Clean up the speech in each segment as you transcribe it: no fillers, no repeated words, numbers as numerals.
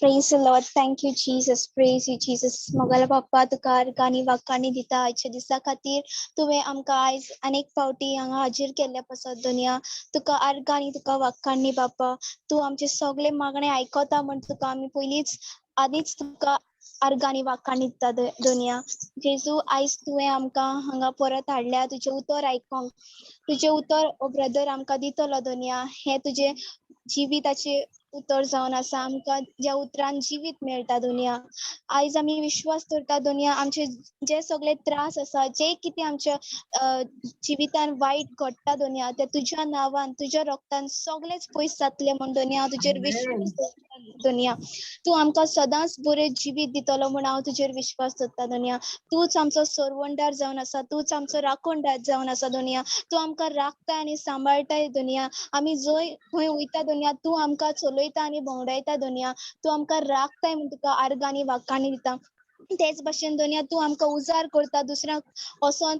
Praise the Lord. Thank you, Jesus. Praise you, Jesus. मोगाळ बाप्पा, तुका आर्गां आनी वाखाणी दिता आयच्या दिसा खातीर. तुवें आमकां आयज अनेक फावटी हांगा हाजीर केल्ल्या पासत दोनया तुका आर्गां आनी तुका वाखाणी. बाप्पा, तूं आमचे सगळे मागणे आयकता म्हण तुका आमी पयलींच आदींच तुका आर्गां आनी वाखाणी दिता. दोनया जेजू, आयज तुवें आमकां हांगा परत हाडल्या तुजें उतर आयकोंक. तुजें उतर ब्रदर आमकां दितलो. दोनया, हें तुजें जिविताचें उतर जावन आसा. आमकां ज्या उतरान जिवीत मेळटा. दोनया, आयज आमी विश्वास दवरता दोनया, आमचे जे सगळे त्रास आसा, जे कितें आमच्या जिवितान वायट घडटा दोनया, ते तुज्या नांवान, तुज्या रोगतान सगळेच पयस जातले म्हण दोनया हांव तुजेर विश्वास दवरता. दोनया, तूं आमकां सदांच बरें जिवीत दितलो म्हण हांव तुजेर विश्वास दवरता. दोनया, तूंच आमचो सरवणदार जावन आसा, तूंच आमचो राखणदार जावन आसा. दोनया, तूं आमकां राखता आनी सांबाळटाय. दोनया, आमी जंय खंय वयता दोनया, तूं आमकां चलयता आनी भोंवडायता. दोनया, तूं आमकां राखताय म्हण तुका आर्गां आनी वाखाणी दिता. तेच भाशेन दोनया, तूं आमकां उजार करता दुसऱ्यांक वचोन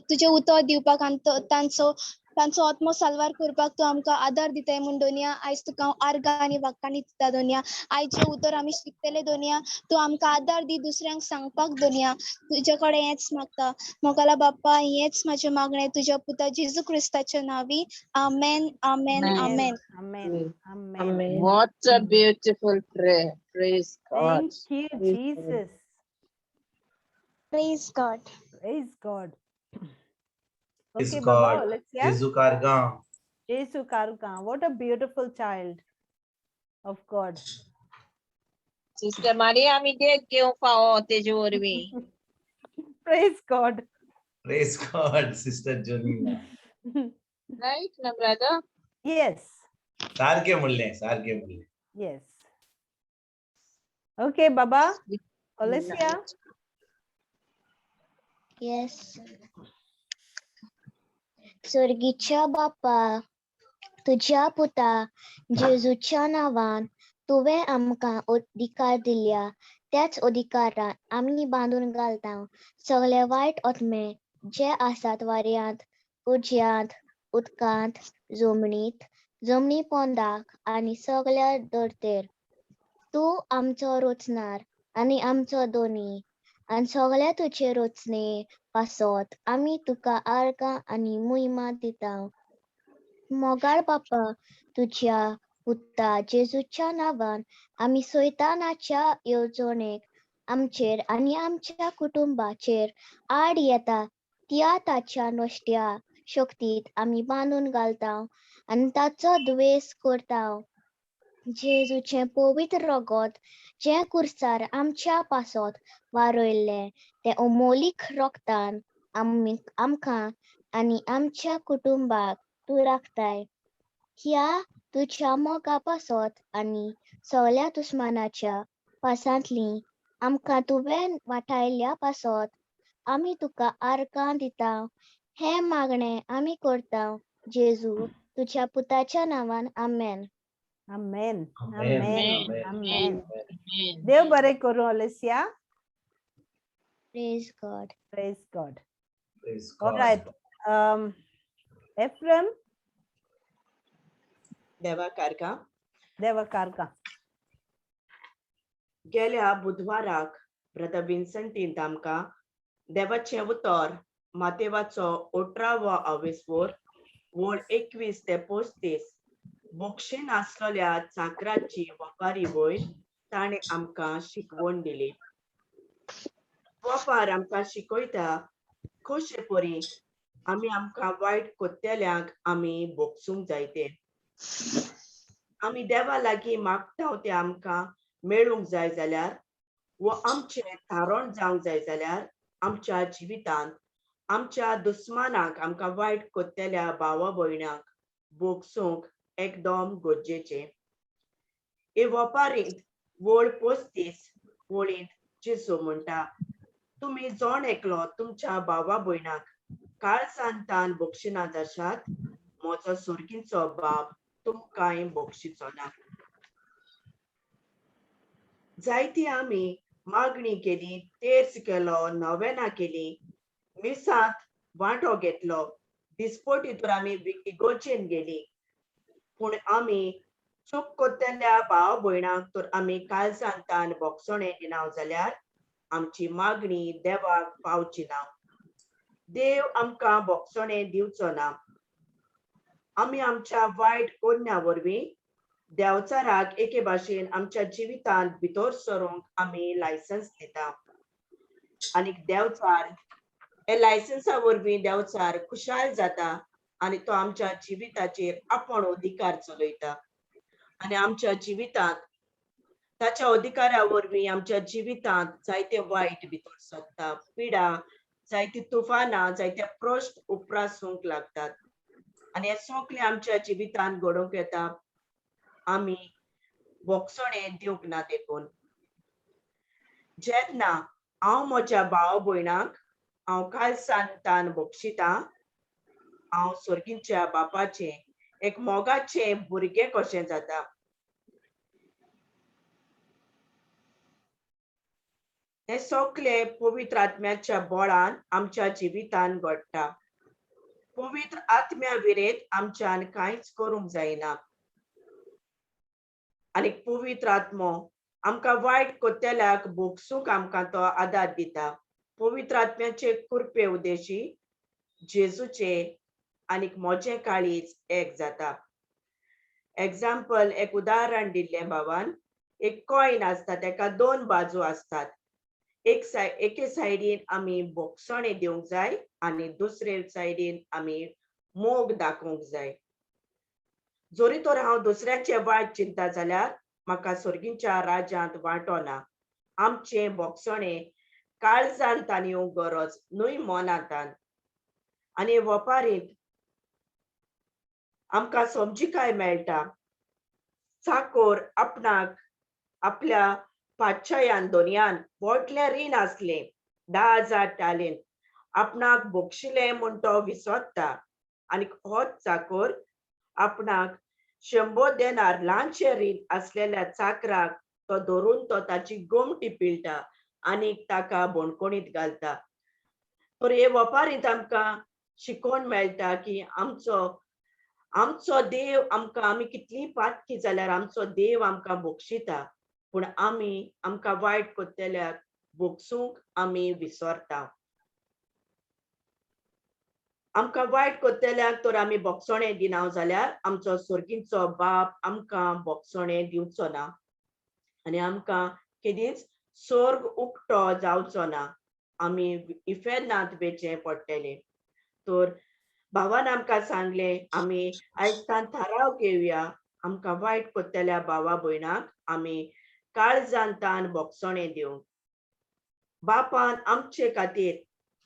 तुजें उतर दिवपाक आनी तांचो तांचो आत्मो साल्वार करपाक तूं आमकां आदार दिताय म्हूण दोनया आयज तुका हांव आर्गां आनी वाखाणी दिता. दोनया, आयज जें उतर आमी शिकतले, दोनया, तूं आमकां आदार दी दुसऱ्यांक सांगपाक. दोनया, तुजे कडेन हेंच मागता. मोगाळ बाप्पा, हेंच म्हाजें मागणें तुज्या पुता जेजू क्रिस्ताच्या नांवी. आमेन, आमेन, आमेन. Amen. Amen. Amen. What a beautiful prayer. Praise God. Thank you, Praise God. Jesus. Praise God. Praise God. Praise Okay, Baba, God. let's, yeah. जेजूक आर्गां. जेजूक आर्गां. What a beautiful child of God. Sister Maria, आमी देख घेवंक फावो तेजे वरवीं. Praise God. Praise God, Sister Jonina. Right ना, brother? Yes. सारकें म्हणलें, सारकें म्हणलें. Yes. Okay, Baba. Alicia. Yes. स्वर्गीच्या बापा, तुज्या पुता जेजूच्या नांवान तुवें आमकां अधिकार दिल्या. त्याच अधिकारान आमी बांदून घालता सगळे वायट आत्मे जे आसात वाऱ्यांत, उज्यांत, उदकांत, जमनीत, जमनी पोंदाक आनी सगळ्या धर्तेर. तूं आमचो रचणार आनी आमचो धनी आनी सगळ्या तुजे रचणे पासत आमी तुका आर्गां आनी मोहिमा दिता. मोगाळ बापा, तुज्या पुता जेजूच्या नांवान आमी सैतानाच्या येवजणेक आमचेर आनी आमच्या कुटुंबाचेर आड येता त्या ताच्या नश्ट्या शक्तीत आमी बांदून घालता आनी ताचो द्वेस करता. जेजूचें पवित्र रगत जें कुर्सार आमच्या पासत वारयल्लें, तें अमोलीक रगतान आमी आमकां आनी आमच्या कुटुंबाक तूं राखताय. ह्या तुज्या मोगा पासत आनी सगळ्या दुस्मानाच्या पासांतली आमकां तुवें वाटायल्ल्या पासत आमी तुका आर्गां दिता. हें मागणें आमी करता जेजू तुज्या पुताच्या नांवान. आमेन. Amen. Amen. Amen. Amen. Amen. Amen. देव बरें करूं, Alicia. Praise God. Praise God. Praise All God. right. Ephraim, देवाक आर्गां. देवाक आर्गां. गेल्या बुधवाराक ब्रदर विन्संटीन आमकां देवाचें उतर मातेवाचो 18वो आवेस्वोर, वळ 21 ते 35, बोक्षेन आसलेल्या चाकराची वपारी वयर ताणें आमकां शिकवण दिली. वपार आमकां शिकयता कशे परी आमी आमकां वायट कोत्तेल्यांक आमी बोगसूंक जाय ते. आमी देवा लागीं मागता तें आमकां मेळूंक जाय जाल्यार वो आमचें थारण जावंक जाय जाल्यार आमच्या जिवितांत आमच्या दुस्मानाक, आमकां वायट कोत्तेल्या भावा भयणांक बोगसूंक एकदम गरजेचें. हे वपारींत वळ 35 वळींत जेजू म्हणटा, तुमी जण एकलो तुमच्या भावा भयणाक काळजान तान बक्षिना जाशात, म्हजो स्वर्गीचो बाप तुमकांय बक्षिचो ना. जायती आमी मागणी केली, तेर्स केलो, नवेना केली, मिसांत वांटो घेतलो, दिसपटी तर आमी इगोर्जेन गेली, पूण आमी चूक कोत्तेल्या भाव भयणांक तर आमी काळजांतान भोगसणें दिना जाल्यार आमची मागणी देवाक पावची ना. देव आमकां भोगसणें दिवचो ना. आमी आमच्या वायट कोन्या वरवीं देवचाराक एके भाशेन आमच्या जिवितांत भितर सरूंक आमी लायसन्स दिता आनी देवचार हे लायसन्सा वरवीं देवचार खुशाल जाता आनी तो आमच्या जिविताचेर आपूण अधिकार चलयता आनी आमच्या जिवितांत ताच्या अधिकारा वरवीं आमच्या जिवितांत जायते वायट भितर सरता, पिडा, जायती तुफानां, जायते प्रश्न उप्रासूंक लागतात आनी हे सगळे आमच्या जिवितांत घडोवंक येता आमी भोगसणें दिवंक ना. देखून जेन्ना हांव म्हज्या भाव भयणांक हांव कालसान भोगशितां, हांव सर्गीच्या बापाचें एक मोगाचें भुरगें कशें जाता. हें सगळें पवित्र आत्म्याच्या बळान आमच्या जिवितान घडटा. पवित्र आत्म्या विरेत आमच्यान कांयच करूंक जायना आनी पवित्र आत्मो आमकां वायट कोत्तेल्याक भोगसूंक आमकां तो आदार दिता. पवित्र आत्म्याचे कृपे उदेशी जेजूचे आनीक म्हजें काळीज एक जाता. एग्जाम्पल, एक उदाहरण दिल्लें भावान. एक कॉयन आसता, तेका दोन बाजू आसतात. एक साय एके सायडीन आमी भोगसणें दिवंक जाय आनी दुसरे सायडीन आमी मोग दाखोवंक जाय. जरी तर हांव दुसऱ्याचे वायट चिंता जाल्यार म्हाका सर्गीच्या राज्यांत वांटो ना. आमचें भोगसणें काळजान तान येवंक गरज न्हय मनांतान. आनी वपारींत आमकां समजिकाय मेळटा. चाकोर आपणाक आपल्या पातशायान दोनयान व्हडलें रीण आसलें 10,000 तालीन, आपणाक भोगशिलें म्हूण तो विसरता आनी होच चाकोर आपणाक 100 देनार ल्हानशें रीण आसलेल्या चाकराक तो धरून तो ताची गोमटी पिळटा आनी ताका बोणकोणीत घालता. तर हे वपारींत आमकां शिकोवन मेळटा की आमचो आमचो देव आमकां, आमी कितलीं पातकी जाल्यार आमचो देव आमकां भोगशिता, पूण आमी आमकां वायट कोत्तेल्याक भोगसूंक आमी विसरता. आमकां वायट कोत्तेल्याक तर आमी भोगसणें दिना जाल्यार आमचो सर्गीचो बाप आमकां भोगसणें दिवचो ना आनी आमकां केदींच सर्ग उक्तो जावचो ना. आमी इफेर्नांत वेचें पडटलें. तर भावान आमकां सांगलें आमी आयज थाराव घेवया, आमकां वायट कोत्तेल्या भावा भयणाक आमी काळजान तान भोगसणें दिवंक. बापान आमचे खातीर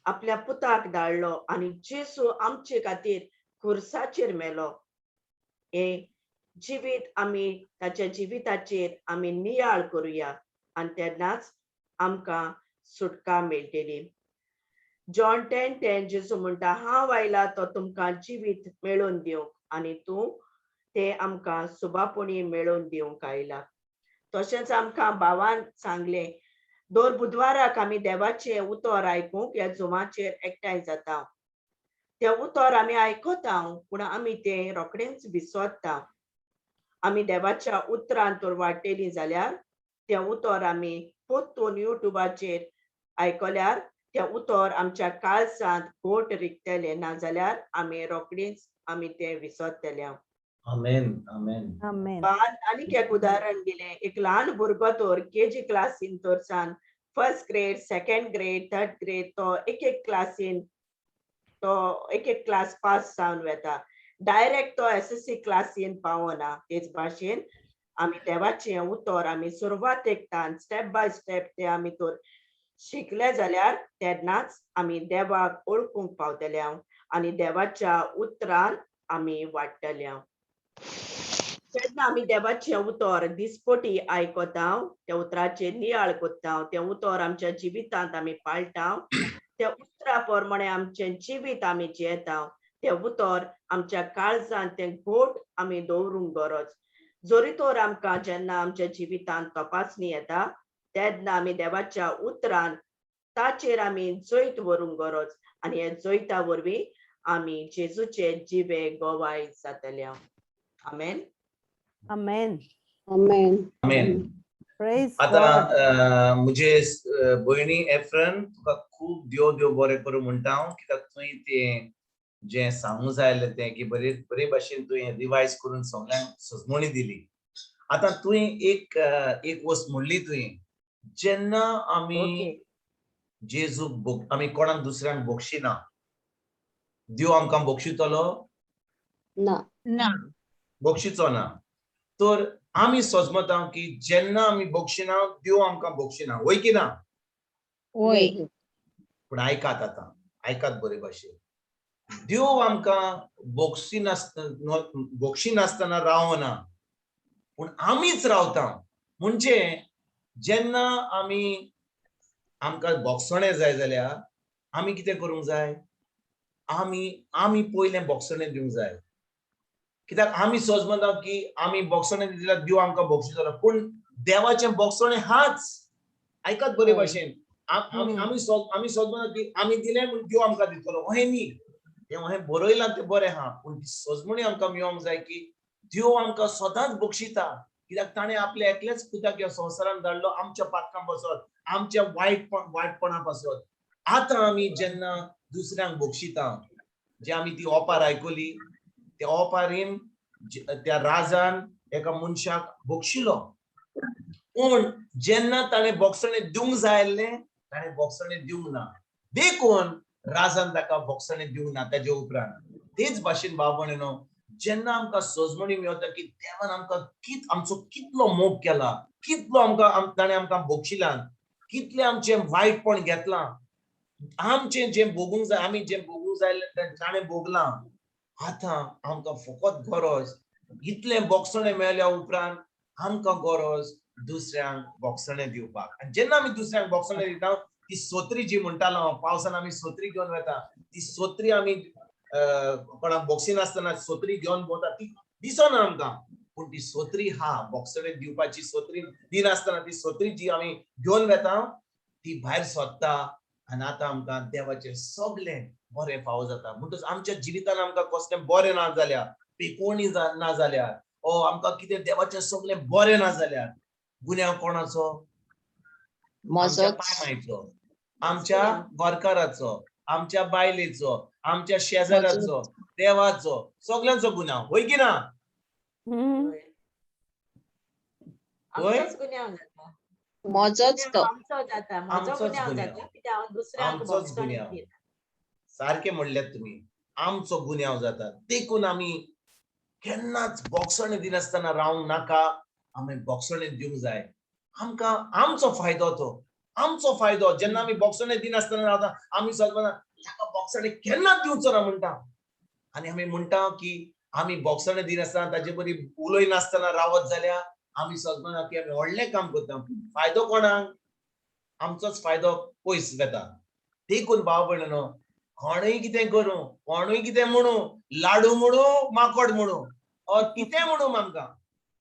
आपल्या पुताक धाडलो आनी जेसू आमचे खातीर खुर्साचेर मेलो. हें जिवीत आमी ताच्या जिविताचेर आमी नियाळ करुया आनी तेन्नाच आमकां सुटका मेळटली. जॉन 10:10 जेजू म्हणटा, हांव आयला तो तुमकां जिवीत मेळोवन दिवंक आनी तूं ते आमकां सुबापणी मेळोवन दिवंक आयला. तशेंच आमकां भावान सांगलें दर बुधवाराक आमी देवाचें उतर आयकूंक ह्या जुमाचेर एकठांय जाता. तें उतर आमी आयकता पूण आमी तें रोखडेंच विसरता. आमी देवाच्या उतरान तर वाडटेलीं जाल्यार तें उतर आमी परतून युट्यूबाचेर आयकल्यार तें उतर आमच्या काळजांत घोट रिगतलें, नाजाल्यार आमी रोखडीच आमी तें विसरतले. आमेन, आमेन. आमेन. बान आनीक एक उदाहरण दिलें. एक ल्हान भुरगो तर केजी क्लासीन तर सान first grade, second grade, third grade तो एक एक क्लासीन तो एक एक क्लास पास जावन वेता. डायरेक्ट तो SSC क्लासीन पावना. तेच भाशेन आमी देवाचें उतर आमी सुरवातेक तान स्टेप बाय स्टेप ते आमी तर शिकले जाल्यार तेन्नाच आमी देवाक वळखूंक पावतले आनी देवाच्या उतरान आमी वाडटले. जेन्ना आमी देवाचें उतर दिसपटी आयकता, त्या उतराचेर नियाळ करता, तें उतर आमच्या जिवितांत आमी पाळटा, त्या उतरा प्रमाणे आमचें जिवीत आमी जियेता, तें उतर आमच्या काळजांत तें घोट आमी दवरूंक गरज. जरी तर आमकां जेन्ना आमच्या जिवितांत तपासणी येता तेन्ना आमी देवाच्या उतरान ताचेर आमी जैत व्हरूंक गरज आनी हे जैता वरवीं आमी जेजूचे जिवे गोवाय जातले. आमेन. Amen. Amen. Amen. Praise आता God. म्हजे भयणी एफ्रन, तुका खूब देव देव बरें करूं म्हणटा हांव, कित्याक तुवें तें जें सांगूंक जाय आसलें तें की बरे बरे भाशेन तुवें रिवायज करून सगल्यांक सजमणी दिली. आतां तुवें एक वस्त म्हणली तुवें, जेन्ना आमी जेजूक बोग, आमी कोणाक दुसऱ्यांक बक्षिना, देव आमकां बक्षितलो? ना. ना. बक्षिचो ना. तर आमी सजमता की जेन्ना आमी बक्षिना, देव आमकां बक्षिना, वय की ना? वय. पूण आयकात, आतां आयकात बरे भाशेन. देव आमकां बक्षिनासतना रावना, पूण आमीच रावता. म्हणजे जेन्ना आमी आमकां बोगसणें जाय जाल्यार आमी कितें करूंक जाय? आमी पयलें बोगसणें दिवंक जाय. कित्याक आमी सजमता की आमी बोगसणें दिल्यार जाल्यार देव आमकां बक्षितलो, पूण देवाचें बोगसणें हाच. आयकात बरे भाशेन. आमी सजमता की आमी दिलें म्हूण देव आमकां दितलो, अहें न्ही. तें अहें बरयलां तें बरें आहा, पूण ती सजमणी आमकां मेळोंक जाय की देव आमकां सदांच बक्षिता. कित्याक ताणें आपल्या एकल्याच पुताक ह्या संवसारांत धाडलो आमच्या पातकां पासत, आमच्या वायटपणा पासत. आतां आमी जेन्ना दुसऱ्यांक बक्षिता, जे आमी ती ओपार आयकली, त्या ओपारीन त्या राजान एका मनशाक बक्षिलो, पूण जेन्ना ताणें बोगसणें दिवंक जाय आसलें, ताणें बोगसणें दिवंक ना, देखून राजान ताका बोगसणें दिवंक ना. ताजे उपरांत तेच भाशेन भाव भयणीनो, जेन्ना आमकां सजमणी मेळटा की देवान आमकां आमचो कितलो मोग केला, कितलो आमकां ताणें आमकां बक्षिलां, कितलें आमचें वायटपण घेतलां, आमचें जें भोगूंक जाय, आमी जें भोगूंक जाय आसलें ताणें भोगलां. आतां आमकां फकत गरज इतलें बोगसणें मेळ्ळ्या उपरांत आमकां गरज दुसऱ्यांक बोगसणें दिवपाक. आनी जेन्ना आमी दुसऱ्यांक बोगसणें दिता, ती सोत्री जी म्हणटालो हांव, पावसान आमी सोत्री घेवन वता, ती सोत्री आमी कोणाक बोगसिनासतना सोत्री घेवन भोंवता, ती दिसना आमकां, पूण ती सोत्री हा बोगसणें दिवपाची सोत्री दिनासतना ती सोत्री जी आमी घेवन वता ती भायर सोदता. आनी आतां आमकां देवाचें सगळें बरें फावो जाता. म्हणटच आमच्या जिवितान आमकां कसलें बरें ना जाल्यार, पिकोवणी ना जाल्यार, ओ आमकां कितें देवाचें सगळें बरें ना जाल्यार, गुन्यांव कोणाचो? आमच्या म्हजोच. पाय मायचो, आमच्या गोरकाराचो, आमच्या बायलेचो, आमच्या शेजाऱ्याचो, देवाचो, सगळ्यांचो गुन्यांव, वय की ना? वय? आमचोच गुन्यांव जाता. म्हजोच तो. गुन्यांव आमचो जाता, म्हजो आमचोच गुन्यांव गुन्यांव. जाता, कित्याक हांव दुसऱ्यांक आमचोच बोगसण गुन्यांव. दिना. सारकें म्हणल्यात तुमी, आमचो गुन्यांव जाता. देखून आमी केन्नाच बोगसणें दिनासतना रावंक नाका, आमी बोगसणें दिवंक जाय. आमकां आमचो फायदो, तो आमचो फायदो. जेन्ना आमी बोगसणें दिनासतना रावता, आमी सगळ्यांना ताका बोगसणें केन्नाच दिवचो ना म्हणटा. आनी आमी म्हणटा की आमी बोगसणें दिनासतना ताजे बरी उलयनासतना रावत जाल्यार आमी सगळ्यांना की आमी व्हडलें काम करता. फायदो कोणाक? आमचोच फायदो पयस वता. देखून भाव भयणीनो, कोणूय कितें करूं, कोणूय कितें म्हणू, लाडू म्हणू, माकोड म्हणू, और कितें म्हणू, आमकां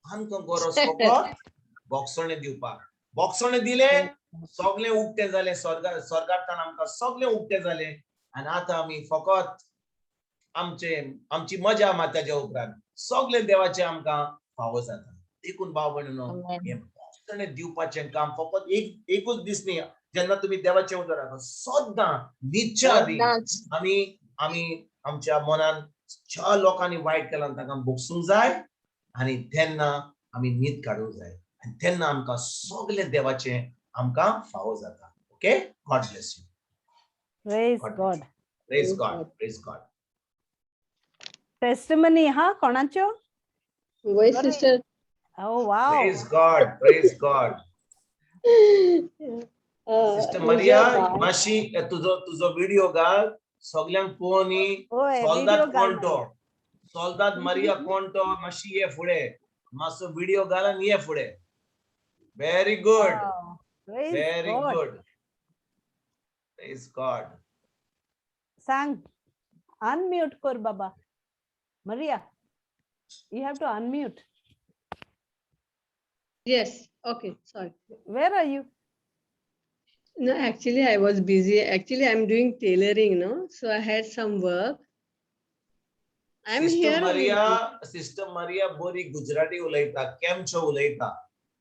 आमकां गरज फकत बोगसणें दिवपाक. बोगसणें दिलें, सगळें उक्तें जालें. स्वर्गांतल्यान आमकां सगळें उक्तें जालें. आनी आतां आमी फकत आमचे आमची मजा मात ताज्या उपरांत सगळें देवाचें आमकां फावो जाता. देखून भाव भयणीनो, हें बोगसणें दिवपाचें काम फकत एक एकूच दीस न्ही, जेन्ना तुमी देवाचें उतर आयकता, सदां न्हिदच्या आदी सदांच. आमी आमच्या मनान ज्या लोकांनी वायट केलां तांकां भोगसूंक जाय. आनी तेन्ना आमी न्हीद काडूंक जाय आनी तेन्ना आमकां सगळें देवाचें आमकां फावो जाता. Okay, God bless you. Praise God bless. God. Praise God, praise God. Testimony हा कोणाच्यो? वय बरें. Sister. Oh wow. Praise God, praise God. Sister Maria, मातशी तुजो व्हिडिओ घाल, सगल्यांक पळोवनी. होय, सोल्दाद व्हिडिओ कोण घाल. तो, सोल्दाद मारिया कोण तो, मातशी ये फुडें, मातसो व्हिडिओ घाल आनी ये फुडें. Very good. Wow. Praise very God. Good, praise God. सांग, अनम्यूट कर बाबा. Maria, you have to unmute. Yes, okay, sorry. Where are you? No, actually I was busy. Actually, I'm doing tailoring, no? So I had some work. I am sister here. Maria, sister Maria बरी गुजराती उलयता, केम छो उलयता.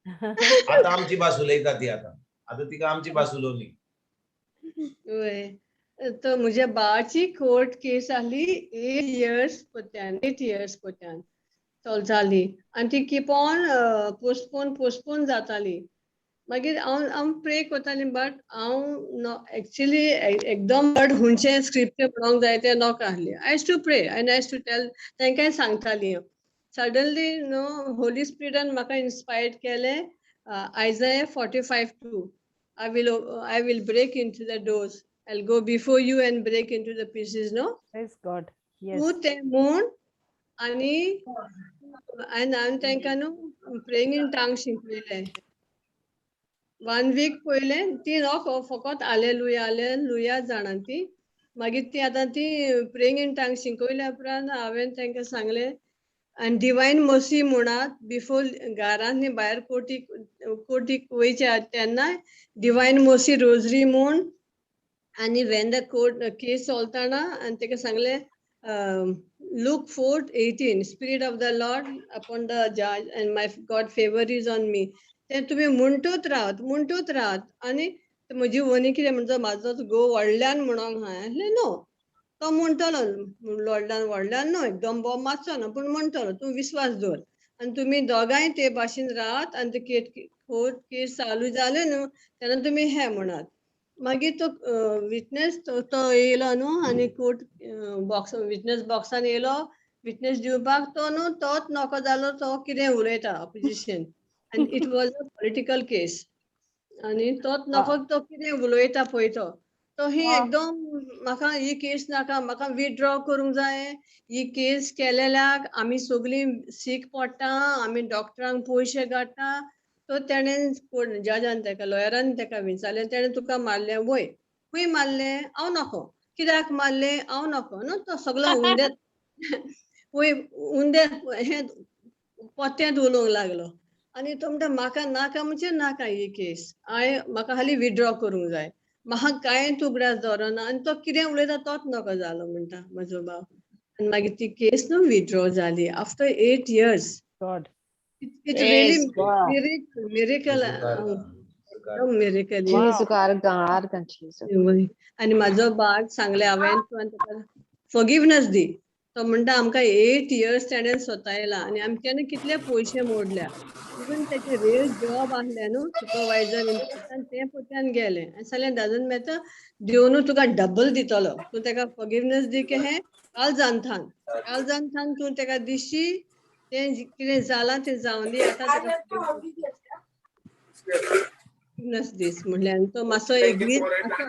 आतां आमची भास उलयता ती. आतां आतां तिका आमची भास उलोवनी. वय, तो म्हज्या बाची कोर्ट केस आहली 8 इयर्स पोत्यान, 8 इयर्स पोत्यान चलताली आनी ती कीप ऑन पोस्टपोन पोस्टपोन जाताली. मागीर हांव हांव प्रे करताली, बट हांव एक्चुली एकदम चड हुंयचें स्क्रिप्चर म्हणोंक जाय तें नोको आहली. I used to pray आनी I used to tell, तांकांय सांगताली. सडनली न्हू, होली स्पिरिटान म्हाका इन्स्पायर्ड केलें, Isaiah 45:2, I will break into the doors. I'll go before you and break into the pieces, no? Praise God. तूं Yes. तें म्हूण आनी आनी हांवें तांकां न्हू प्रेइंग इन टांग शिकयलें वन वीक पयलें. ती न्हू फकत आलेलुया आलेलुया जाणा ती. मागीर ती आतां ती प्रेइंग इन टांग शिकयल्या उपरांत हांवें तांकां सांगलें आनी डिवायन मर्सी म्हणात बिफोर घरांत न्ही भायर कोर्टीक कोर्टीक वयचे तेन्ना डिवायन मर्सी रोजरी म्हूण आनी when the court case चलतना आनी ताका सांगलें, Luke 4:18, "Spirit of the Lord upon the judge and my God favour is on me." तें तुमी म्हणटूच रावात, म्हणटूच रावात. आनी म्हजी व्हनी कितें म्हणटा, म्हाजो घोव व्हडल्यान म्हणोंक आहा. न्हू, तो म्हणटलो व्हडल्यान व्हडल्यान न्हू, एकदम बोब मारचो ना, पूण म्हणटलो. तूं विस्वास दवर आनी तुमी दोगांय ते भाशेन रावात आनी ते कोर्ट केस चालू जालें न्हू तेन्ना तुमी हें म्हणात. मागीर तो विटनेस तो येयलो न्हू आनी कोर्ट बॉक्स विटनेस बॉक्सान येयलो विटनेस दिवपाक. तो न्हू तोच नको जालो, तो कितें उलयता ऑपोजिशन आनी it was a political case आनी तोच नको, तो कितें उलयता पळय तो तो ही एकदम, म्हाका ही केस नाका, म्हाका विथड्रॉ करूंक जाय. ही केस केलेल्याक आमी सगळीं सीक पडटा, आमी डॉक्टरांक पयशे काडटा. तो तेणें कोण जजान ताका, लॉयरान ताका विचारलें, तेणें तुका मारलें वय? खंय मारलें हांव नको, कित्याक मारलें हांव नको. न्हू तो सगळो उंदे वय उंदे हें पोत्यांत उलोवंक लागलो आनी तो म्हणटा, म्हाका नाका म्हणजे नाका ही केस, हांवें म्हाका हालीं विथड्रॉ करूंक जाय, म्हाका कांयच उगडास दवरना. आनी तो कितें उलयता तोच नको जालो म्हणटा म्हजो भाव. आनी मागीर ती केस न्हू विथड्रॉ जाली after 8 years. God. It really Praise God. Miracle, miracle. जेजू. आनी म्हाजो बाक सांगलें हांवें, तुवें ताका फॉरगिवनस दी. तो म्हणटा, आमकां 8 इयर्स तेणें स्वतायला आनी आमच्यानी कितले पयशे मोडल्या. इवन तेचे रियल जॉब आहलें न्हू सुपरवायजर, तें पोत्यान गेलें. आनी सांगलें, डजंट मॅटर, देवनू तुका डबल दितलो. तूं ताका फॉरगिवनस दी की हें काळजान थान काळजान थान तूं ताका दिशी. तें कितें जालां तें जावन दी, आतां ताका forgiveness दीस म्हणलें. आनी तो मातसो एग्री मातसो.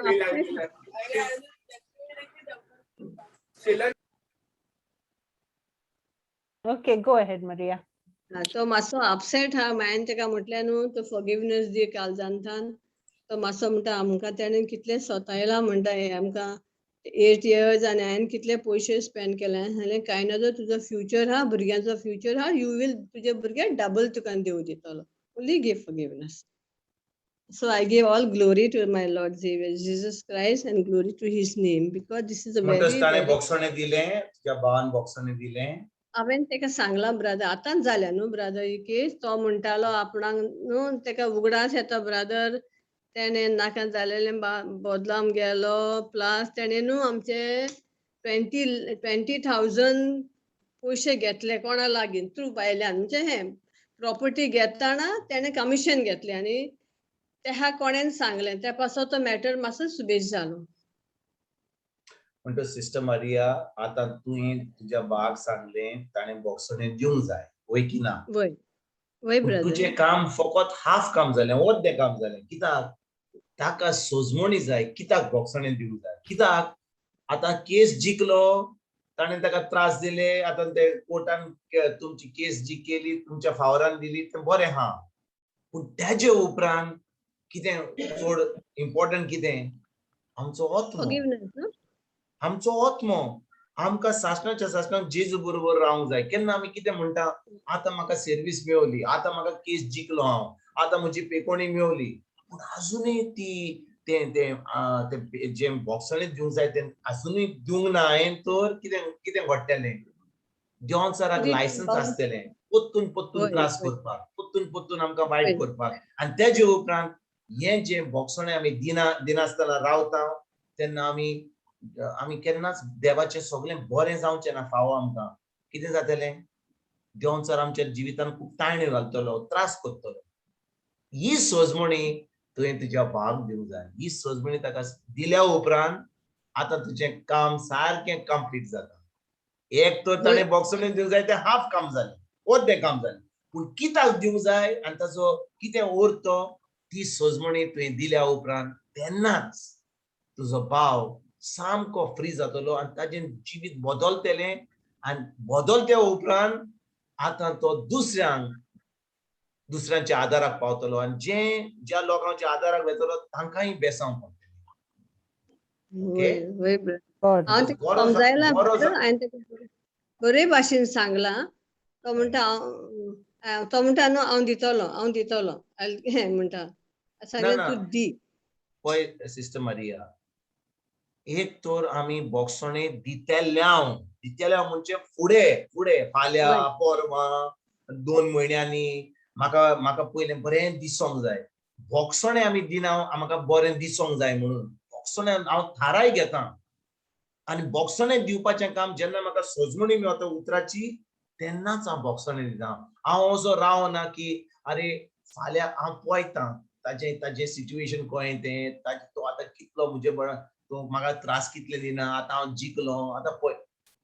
Okay, go ahead, Maria. हा, तो मातसो अपसेट हा. हांवें ताका म्हटलें न्हू, तो फॉरगिवनस दी काळजांतान. तो मातसो म्हणटा, आमकां तेणें कितलें सोतायलां म्हणटा हें आमकां 8 इयर्स आनी हांवें कितले पयशे स्पेंड केले. जाल्यार कांय नजो, तुजो फ्युचर हा, भुरग्यांचो फ्युचर हा, you will तुजे भुरगे डबल तुका देव दितलो. Only give forgiveness. So I give all glory to my Lord Savior Jesus Christ and glory to his name because this is a म्हणटच very ताणें बोगसणें दिलें? तुज्या भावान बोगसणें दिलें? हांवें ताका सांगलां ब्रदर, आतांच जाल्या न्हू ब्रदर ही केस. तो म्हणटालो आपणाक न्हू ताका उगडास येता ब्रदर, तेणें नाका जालेलें बदलाम गेलो. प्लस तेणें न्हू आमचे 20,000 पयशे घेतले कोणा लागीं थ्रू भायल्यान, म्हणजे हें प्रॉपर्टी घेतना तेणें कमिशन घेतलें आनी तेहा कोणेन सांगलें, त्या पासत तो मॅटर मातसो सुबेज जालो. म्हणटच सिस्टर मारिया, आतां तुवें तुज्या भावाक सांगलें, ताणें बोगसणें दिवंक जाय, वय की ना? वय वय पूण ब्रदर. तुजें काम फकत हाफ काम जालें, अर्दें काम जालें. कित्याक ताका सोजमणी जाय कित्याक बोगसणें दिवंक जाय. कित्याक आतां केस जिखलो, ताणें ताका त्रास दिले, आतां ते कोर्टान तुमची केस जी केली, तुमच्या फावरान दिली, तें बरें आहा, पूण तेजे उपरांत कितें चड इम्पॉर्टंट कितें? आमचो आत्मो. फॉरगिवनस न्हू. आमचो आत्मो. आमकां सासणाच्या सासणाक जेजू बरोबर रावंक जाय. केन्ना आमी कितें म्हणटा, आतां म्हाका सर्वीस मेवली, आतां म्हाका केस जिखलो हांव, आतां म्हजी पेकोणी मेवली, पूण आजुनूय ती तें तें तें जें बोगसणें दिवंक जाय तें आजुनूय दिवंक ना हांवें, तर कितें कितें घडटलें? देवचाराक लायसन्स आसतलें पोत्तून पोत्तून त्रास करपाक, पोत्तून पोत्तून आमकां वायट करपाक. आनी तेजे उपरांत हें जें भोगसणें आमी दिनासतना रावता तेन्ना आमी आमी केन्नाच देवाचें सगळें बरें जावचें ना फावो आमकां. कितें जातलें, देवचार आमच्या जिवितान खूब ताळणी घालतलो, त्रास करतलो. ही सोजमणी तुवें तुज्या भावाक दिवंक जाय. ही सोजमणी ताका दिल्या उपरांत आतां तुजें काम सारकें कंप्लीट जाता. एक तर ताणें भोगसणें दिवंक जाय, तें हाफ काम जालें, अर्दें काम जालें. पूण कित्याक दिवंक जाय आनी ताचो कितें अर्थ, ती सोजमणी तुवें दिल्या उपरांत तेन्नाच तुजो भाव सामको फ्री जातलो आनी ताजें जिवीत बदलतलें. आनी बदलत्या उपरांत आतां तो दुसऱ्यांच्या आदाराक पावतलो आनी जे ज्या लोकांच्या आदाराक वतलो तांकांय बेसांव पडटलें. हांव ताका समजायलां, हांवें ताका बरे भाशेन सांगलां. तो म्हणटा हांव, तो म्हणटा न्हू हांव दितलो, हांव दितलो हें म्हणटा. सांगलें तूं दी. पळय सिस्टर मारिया, एक तर आमी भोगसणे दितेल्याव, दितेल्याव म्हणजे फुडें फुडें फाल्यां परवां 2 म्हयन्यांनी म्हाका म्हाका पयलें बरें दिसोंक जाय. भोगसणे आमी दिना म्हाका बरें दिसोंक जाय म्हणून भोगसणे हांव थाराय घेता. आनी भोगसणे दिवपाचें काम जेन्ना म्हाका सोजमणी मेळटा उतराची तेन्नाच हांव भोगसणे दिता. हांव असो रावना की अरे फाल्यां हांव पळयता ताजें ताजें सिट्युएशन कळ्ळें तें, ताजें तो आतां कितलो म्हजे बरो, तो म्हाका त्रास कितले दिना, आतां हांव जिखलो, आतां पळय.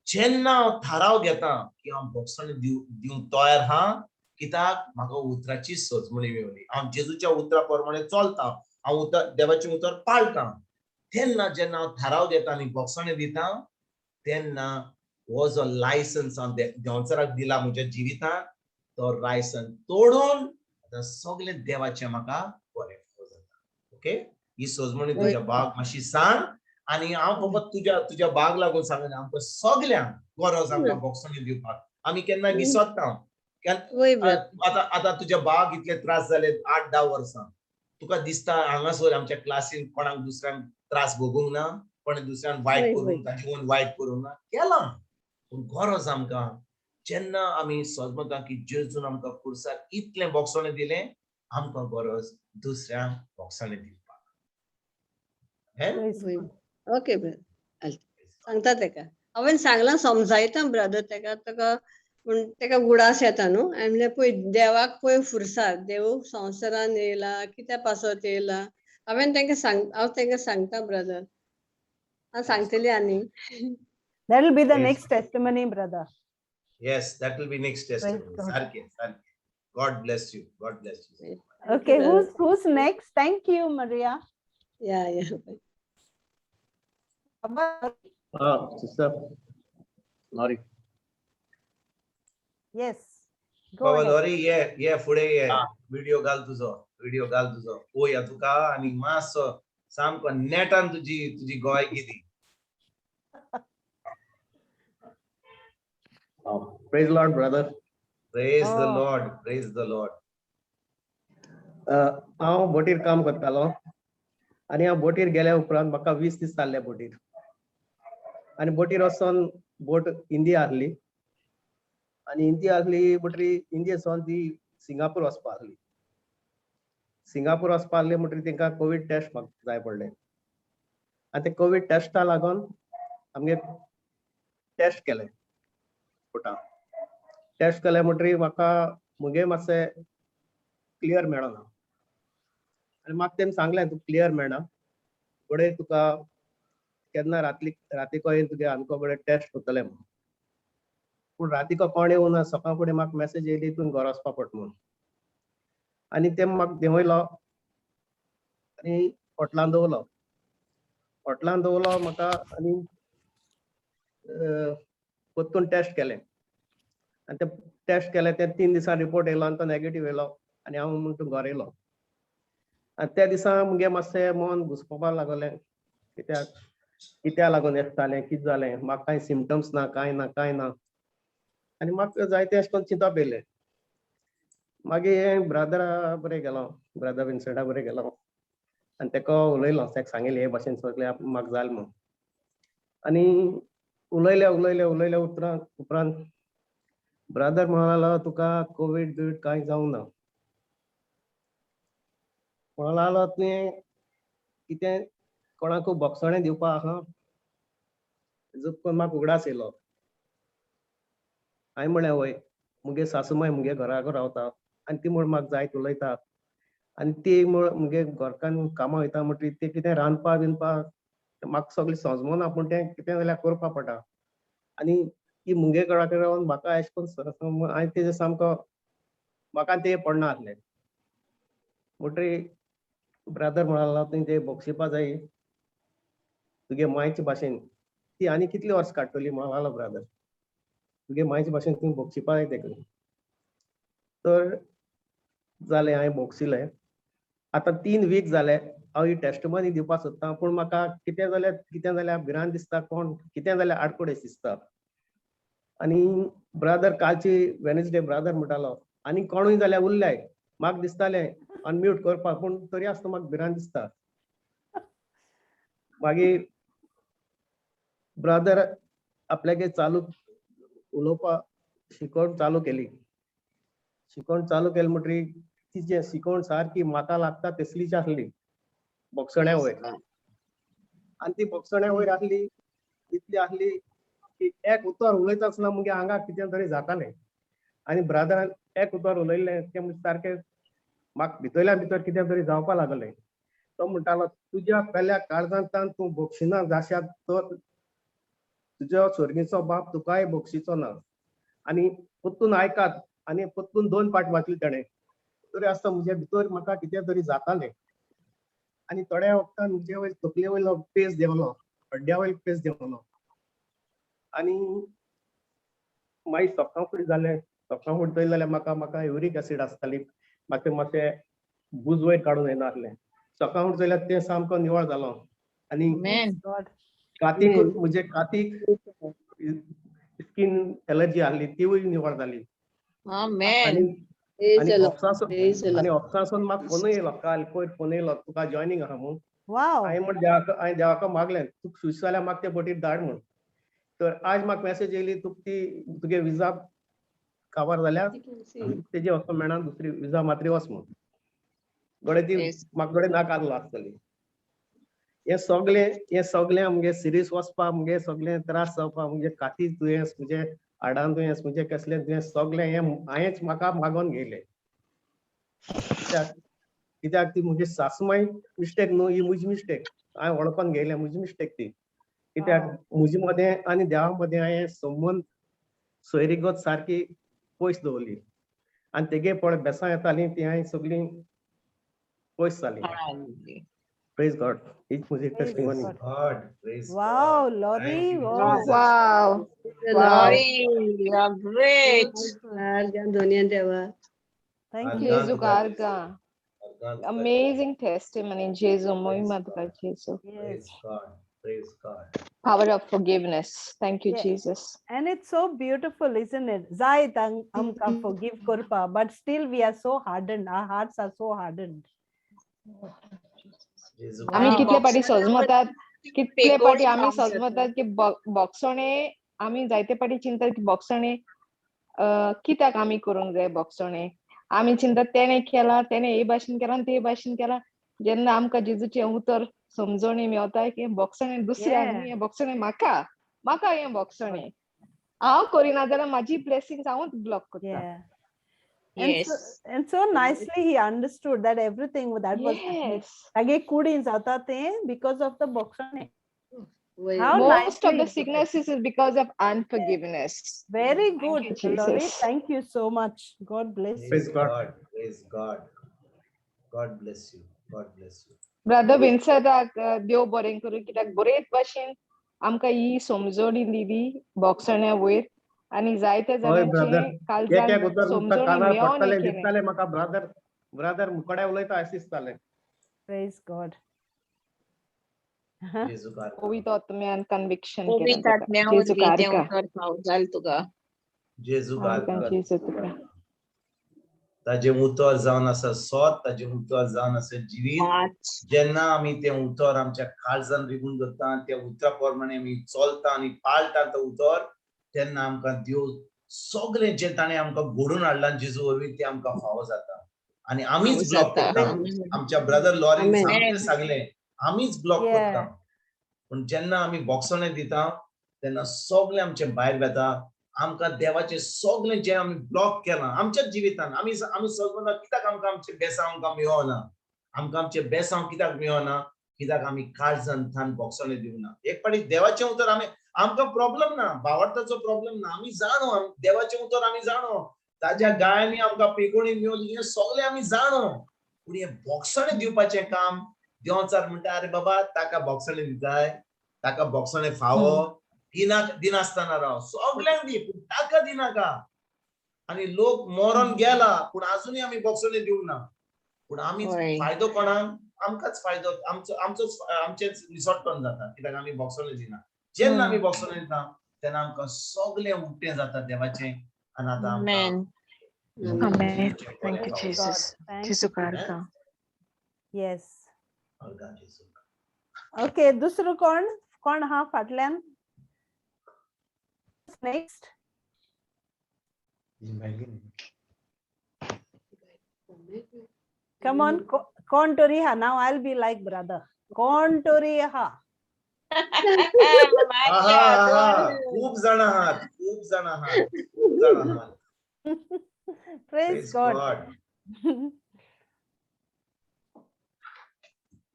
जेन्ना हांव थाराव घेता की हांव भोगसणे दिवंक तयार आहा, कित्याक म्हाका उतराची सोजमणी मेवली, हांव जेजूच्या उतरा प्रमाणे चलता, हांव उतर देवाचें उतर पाळटा, तेन्ना जेन्ना हांव थाराव घेता आनी भोगसणे दिता तेन्ना हो जो लायसन्स हांव देवचाराक दिला म्हज्या जिवितांत तो लायसन्स तोडून आतां सगळें देवाचें म्हाका बरें जाता. ओके, ही सोजमणी तुज्या भावाक मातशी सांग. आनी हांव फकत तुज्या तुज्या भावाक लागून सांगना, आमकां सगल्यांक गरज आमकां भोगसणी दिवपाक. आमी केन्ना विसरता. आतां आतां तुज्या भावाक इतले त्रास जाले 8-10 वर्सां, तुका दिसता हांगासर आमच्या क्लासीन कोणाक दुसऱ्यांक त्रास भोगूंक ना, कोणे दुसऱ्यान वायट करूंक, ताजें कोण वायट करूंक ना, केलां. पूण गरज आमकां जेन्ना आमी समजता की जेजून आमकां खुर्सार इतलें भोगसणें दिलें, आमकां गरज दुसऱ्यांक भोगसणें दिवपाक. ओके ब्रदर, सांगता तेका. हांवें सांगलां, समजायता ब्रदर तेका. ताका पूण तेका उगडास येता न्हू. हांवें म्हणलें पळय देवाक पळय फुरसाद, देव संवसारान येयला, कित्या पासत येयला. हांवें तेंका सांग, हांव तेंका सांगता ब्रदर, हांव सांगतली. आनी That will be the next testimony, brother. Yes, that will be next testimony. Sarke, sarke. God bless you. God bless you. Okay, who's next? Thank you, Maria. Yeah, yeah. Sister Lori. Yes. Baba Lori, yeah, yeah, फुडें ये. Video घाल तुजो, video घाल तुजो. पोया तुका आनी मातसो सामको नेटान तुजी तुजी गोवायकी दी. Praise the Lord, brother. Praise the Lord. Praise the Lord. हांव बोटीर काम करतालो आनी हांव बोटीर गेल्या उपरांत म्हाका 20 दीस जाल्ले बोटीर. आनी बोटीर वचोन बोट इंडिया आहली आनी इंडिया आहली म्हणटरी इंडिया सावन ती सिंगापूर वचपा आहली. सिंगापूर वचपा आहली म्हणटरी तेंकां कोवीड टेस्ट म्हाका जाय पडलें. आनी ते कोवीड टेस्टा लागून आमगे टेस्ट केले बोटा. टेस्ट केले म्हणटरी म्हाका मुगे मातशें क्लियर मेळना. आनी म्हाका तेमी सांगलें तुका क्लियर मेळना, फुडें तुका केन्ना रातीको येवन तुगे आमको कडेन टेस्ट करतले म्हणून. पूण रातीको कोण येवना, सकाळ फुडें म्हाका मॅसेज येयली तूं घरा वचपा पडटा म्हणून. आनी ते म्हाका देंवयलो आनी हॉटलान दवरलो. हॉटलान दवरलो म्हाका आनी परतून टेस्ट केलें. आनी ते टेस्ट केले ते 3 दिसां रिपोर्ट येयलो आनी तो नेगेटीव येयलो आनी हांव म्हणटा घरा येयलो. आनी त्या दिसा मुगे मातशें मन घुसपोवपाक लागलें, कित्याक कित्याक लागून येता जालें, कितें जालें, म्हाका कांय सिमटम्स ना, कांय ना, कांय ना. आनी म्हाका जायतें अशें करून चिंतप येयलें. मागीर ब्रदरा बरें गेलो, ब्रदर विन्संटा बरें गेलो आनी तेका उलयलो, तेका सांगिल्लें हे भाशेन सगळें म्हाका जालें म्हणून. आनी उलयले उलयले उलयले उपरांत ब्रदर म्हणलो तुका कोवीड बिवीड कांय जावंक ना. म्हणलो तुवें कितें कोणाकू बोगसणें दिवपा आहा? जुपकून म्हाका उगडास येयलो. हांवें म्हणलें वय, मुगे सासूमाय मुगे घराक रावता आनी ती म्हूण म्हाका जायत उलयता आनी ती म्हूण मुगे घरकान्न कामां वयता म्हणटकीर ती कितें रांदपा बिनपा म्हाका सगळें समजना, पूण तें कितें जाल्यार करपा पडटा. आनी ती मुगे घरा कडेन रावन म्हाका अशें करून हांवें तेजें सामको म्हाका तें पडना आसलें. म्हणटकीर ब्रदर म्हणलो तुवें तें बक्षिपा जाय तुगे मायचे भाशेन, ती आनी कितली वर्स काडटली म्हणलो ब्रदर, तुगे मायचे भाशेन तुवें बक्षिपा जाय तेका. तर जालें, हांवें बक्षिलें. आतां 3 वीक जाले हांव ही टेस्टमनी दिवपाक सोदतां, पूण म्हाका कितें जाल्यार कितें जाल्यार भिरांत दिसता, कोण कितें जाल्यार आडकोडेश दिसता. आनी ब्रदर कालची वेनसडे ब्रदर म्हणटालो आनी कोणूय जाल्यार उरल्याय, म्हाका दिसतालें अनम्यूट करपाक, पूण तरी आसतना म्हाका भिरांत दिसता. मागीर ब्रदर आपल्यागे चालू उलोवपाक शिकोवण चालू केली. शिकोवण चालू केली म्हणटकीर तिचें शिकोवण सारकी म्हाका लागता तसलीच आसली, बोगसण्या वयर. आनी ती बोगसण्या वयर आसली इतली आसली की एक उतर उलयता आसतना मुगे आंगाक कितें तरी जातालें. आनी ब्रदरान एक उतर उलयलें तें म्हणजे सारकें म्हाका भितरल्या भितर कितें तरी जावपा लागलें. तो म्हणटालो तुज्या पेल्या काळजांतल्यान तूं बक्षिना जाशात तर तुज्या स्वर्गीचो बाप तुकाय बक्षिचो ना. आनी परतून आयकात, आनी परतून 2 पाट वाचली तेणें, तरी आसतना म्हज्या भितर म्हाका कितें तरी जातालें. आनी थोड्या वखदान म्हजे वयर तकले वयलो पेज देंवलो, हड्ड्या वयलो पेज देंवलो. आनी मागीर सकाळ फुडें जालें, सकाळ फुडें चोयलें जाल्यार म्हाका म्हाका युरीक एसीड आसताली, म्हाका मातशें बुज वयर काडून येना आसलें. सकाळ फुडें चोयल्यार तें सामको निवळ जालो. आनी कातीक म्हजे कातीक स्कीन एलर्जी आहली तिवूय निवळ जाली. आनी ऑफिसासून म्हाका फोनूय येयलो काल पयर फोन येयलो तुका जॉयनींग आहा म्हूण. हांवें म्हण देवाक हांवें देवाक मागलें तुका सुश जाल्यार म्हाका ते बोटीर धाड म्हूण. तर आज म्हाका मॅसेज येयली तुका ती तुगे विजा काबार जाल्या तेजी वचपाक मेळना, दुसरी विजा मात्री वच म्हूण. गडे ती म्हाका गडे नाका आसलो आसतली. हें सगळें आमगे सिरीस वचपाक मुगे सगळें त्रास जावपाक म्हणजे काती दुयेंस, म्हणजे हाडां दुयेंस, म्हणजे कसलें दुयेंस सगळें हें हांवेंच म्हाका मागोवन घेयलें. कित्याक ती म्हजी सासमाय मिस्टेक न्हू, ही म्हजी मिस्टेक, हांवें वळखोन घेयलें म्हजी मिस्टेक ती. कित्याक म्हजे मदें आनी देवा मदें हांवें संबंद सोयरीगत सारकी पयस दवरली आनी तेगे पळय बेसां येतालीं ती हांवें सगळीं पयस जाली. Praise God. Each music testimony. God. Praise wow, God. Lori. Wow. Wow. Lori, you are great. Thank you. Jesu Garga. Amazing testimony, Jesu. Moima Jesu. Praise God. Praise God. Power of forgiveness. Thank you, Jesus. And it's so beautiful, isn't it? Zait amka forgive kurpa, but still we are so hardened. Our hearts are so hardened. आमी कितले पाटी सजमतात, कितले पाटी आमी सजमतात की बोगसणे, आमी जायते पाटी चिंतात की बोगसणे कित्याक आमी करूंक जाय बोगसणे. आमी चिंतात तेणे केला, तेणे हे भाशेन केला, ते भाशेन केला. जेन्ना आमकां जेजूचें उतर समजणी मेवता की बोगसणे दुसऱ्याक न्हू, हें बोगसणे म्हाका, म्हाका हें बोगसणे हांव करिना जाल्यार म्हाजी ब्लेसिंग्स हांवूच ब्लॉक करता. And, yes. So, and so nicely he understood that everything that was happening. Kudin jata te because of the boxane. How most of the sicknesses is because of unforgiveness. Very good, you, Lori. Thank you so much. God bless you. Praise God. Praise God. God bless you. God bless you. Brother Vincent, देव बरें करूं कित्याक बरेच भाशेन आमकां ही समजणी दिली बोगसण्या वयर. आनी जायते जाणांचे काळजान समजणी मेळोन दिसतालें म्हाका. ब्रदर ब्रदर मुकड्या उलयता अशें दिसतालें. Praise God. पवित्र आत्म्यान कन्विक्शन पवित्र आत्म्या वरवीं तें उतर फाव जालें तुका. जेजू ताजें उतर जावन आसा सोत, ताजें उतर जावन आसा जिवीत. जेन्ना आमी तें उतर आमच्या काळजान रिगून दवरता, त्या उतरा प्रमाणे आमी चलता आनी पाळटा तें उतर, तेन्ना आमकां देव सगळें जें ताणें आमकां घडोवन हाडलां जेजू वरवीं तें आमकां फावो जाता आनी आमीच ब्लॉक करता. आमच्या ब्रदर लॉरीन सामकें सांगलें, आमीच ब्लॉक करता. पूण जेन्ना आमी बोक्सणे दिता तेन्ना सगळें आमचें भायर वेता. आमकां देवाचें सगळें जें आमी ब्लॉक केलां आमच्याच जिवितान, आमी आमी सगळं कित्याक आमकां आमचें बेसांव आमकां मेळना, आमकां आमचें बेसांव कित्याक मेळना, कित्याक आमी काळजान थान बोक्सणे दिवना. एक फावटी देवाचें उतर आमी, आमकां प्रॉब्लम ना, भावार्थाचो प्रॉब्लम ना, आमी जाणो देवाचें उतर आमी जाणो, ताज्या गायांनी आमकां पेकोणी मेवली, हें सगळें आमी जाणो. पूण हें बोक्सणे दिवपाचें काम देंवचार म्हणटा, अरे बाबा ताका बोक्सणे दिताय, ताका बोक्सणे फावो, दिना दिनासतना राव, सगल्यांक दी पूण ताका दिनाका. आनी लोक मरोन गेला पूण आजुनूय आमी बोक्सणे दिवंक ना. पूण आमी फायदो कोणाक? आमकांच फायदो, आमचो आमचोच आमचेच निसोटण जाता कित्याक आमी बोक्सणे दिना. जेन्ना आमी बोक्सणे दिता तेन्ना आमकां सगळें उक्तें जाता देवाचें. आनी आतां आमकां Amen. Thank you, Jesus. जेजू करता. Yes. Okay, दुसरो कोण कोण हा फाटल्यान? नेक्स्ट. Come on, कोण तरी हा. Now I'll be like brother. कोण तरी हा. खूप जण आहात, खूप जण आहात, खूप जण आहात. Praise God.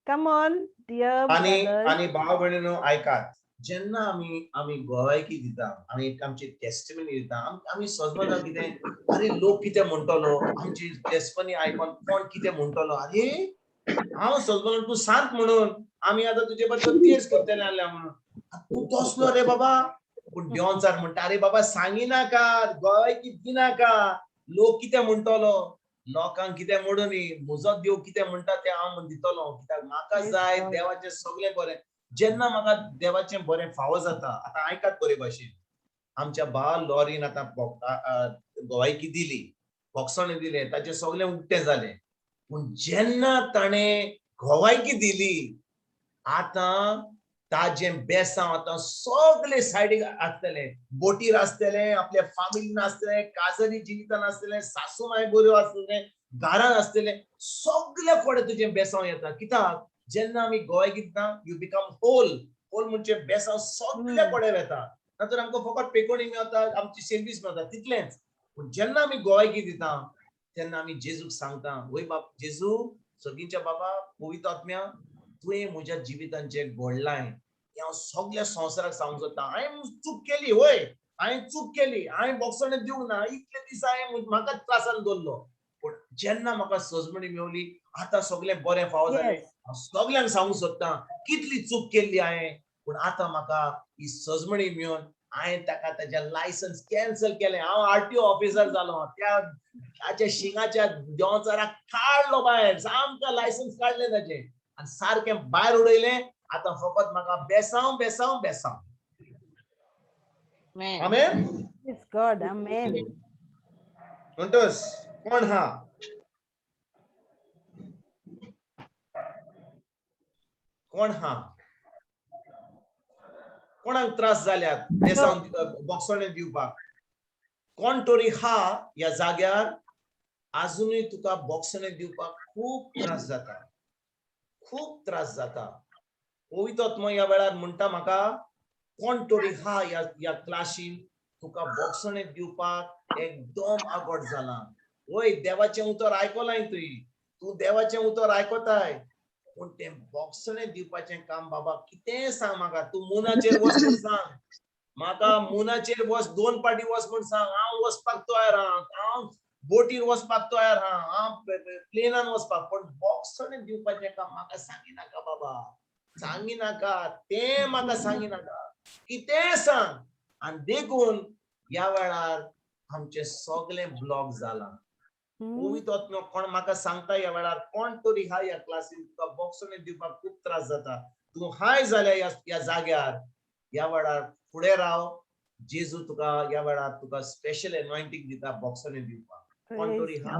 Come on, dear brothers. आणि भाव भयणीनो आयकात, जेन्ना आमी आमी गोवायकी दिता, आमी आमची टेस्टिमनी दिता, आमी सजमता कितें, अरे लोक कितें म्हणटलो, आमची टेस्टिमनी आयकोन कोण कितें म्हणटलो, अरे हांव सजमलो तूं सांत म्हणून, आमी आतां तुजे बद्दल तेज करतले आसल्या म्हणून, तूं तसलो रे बाबा. पूण देंवचार म्हणटा, अरे बाबा सांगिनाका, गोवायकी दिनाका, लोक कितें म्हणटलो, लोकांक कितें म्हणून न्ही, म्हजो देव कितें म्हणटा तें हांव दितलो, कित्याक म्हाका जाय देवाचें सगळें बरें. जेन्ना म्हाका देवाचें बरें फावो जाता, आतां आयकात बरे भाशेन, आमच्या बा लॉरीन आतां गोवायकी दिली, बोक्सणे दिलें, ताचें सगळें उक्तें जालें. पूण जेन्ना ताणें गोवायकी दिली, आतां ताजें बेसांव आतां सगळे सायडीक आसतलें, बोटीर आसतलें, आपल्या फामिलीन आसतलें, काजरी जिवितान आसतलें, सासू माय बऱ्यो आसतलें, घरान आसतलें, सगळे कडेन तुजें बेसांव येता. कित्याक जेन्ना आमी गोवायकी दिता, you become whole. Whole म्हणजे बेसांव सगळे कडेन वेता, नातर आमकां फकत पेकोणी मेळता, आमची सर्वीस मेळता तितलेंच. पूण जेन्ना आमी गोवायकी दिता तेन्ना आमी जेजूक सांगता, वय बाब जेजू, सगळींच्या बाबा, पवित्र आत्म्या, तुवें म्हज्या जिवितान जें घडलां हें हांव सगळ्या संवसाराक सांगूंक सोदता. हांवें चूक केली, वय हांवें चूक केली, हांवें बोक्सणे दिवंक ना, इतले दीस हांवें म्हाका त्रासान दवरलो, पूण जेन्ना म्हाका सजमणी मेवली, आतां सगळें बरें फावो जालें. हांव सगल्यांक सांगूंक सोदता कितली चूक केल्ली हांवें, पूण आतां म्हाका ही सजमणी मेळून हांवें ताका ताजें लायसन्स कॅन्सल केलें. हांव आरटीओ ऑफिसर जालो, त्या ताच्या शिंगाच्या देंवचाराक काडलो भायर, सामकें लायसन्स काडलें ताजें आनी सारकें भायर उडयलें. आतां फकत म्हाका बेसांव बेसांव बेसांव. आमेन. Praise God. Amen. म्हणटस कोण हा? कोण हा? कोणाक त्रास जाल्यात बेसांव बोक्सणे दिवपाक? कोण तरी हा ह्या जाग्यार आजुनूय तुका बोक्सणे दिवपाक खूब त्रास जाता, खूब त्रास जाता. पवित्र आत्मो ह्या वेळार म्हणटा म्हाका, कोण तरी हा ह्या क्लासीन तुका बोक्सणे दिवपाक एकदम आगोट जाला. वय देवाचें उतर आयकलाय तुवें, तूं देवाचें उतर आयकताय, पूण तें बोक्सणे दिवपाचें काम बाबा कितें सांग म्हाका. तूं मुनाचेर वच म्हूण सांग म्हाका, मुनाचेर वच, दोन पाटी वच म्हूण सांग, हांव वचपाक तयार आहा, हांव बोटीर वचपाक तयार आहा, हांव प्लेनान वचपाक, पूण बोक्सणे दिवपाचें काम म्हाका सांगिनाका बाबा, सांगिनाका, तें म्हाका सांगिनाका, कितें सांग. आनी देखून ह्या वेळार आमचें सगळें ब्लॉक जालां. पवित्र आत्मो कोण म्हाका सांगता ह्या वेळार, कोण तरी हा ह्या क्लासीन तुका बोक्सणे दिवपाक खूब त्रास जाता, तूं हाय जाल्यार ह्या जाग्यार ह्या वेळार फुडें राव, जेजू तुका ह्या वेळार तुका स्पेशल एनॉयंटींग दिता बोक्सणे दिवपाक. कोण तरी हा,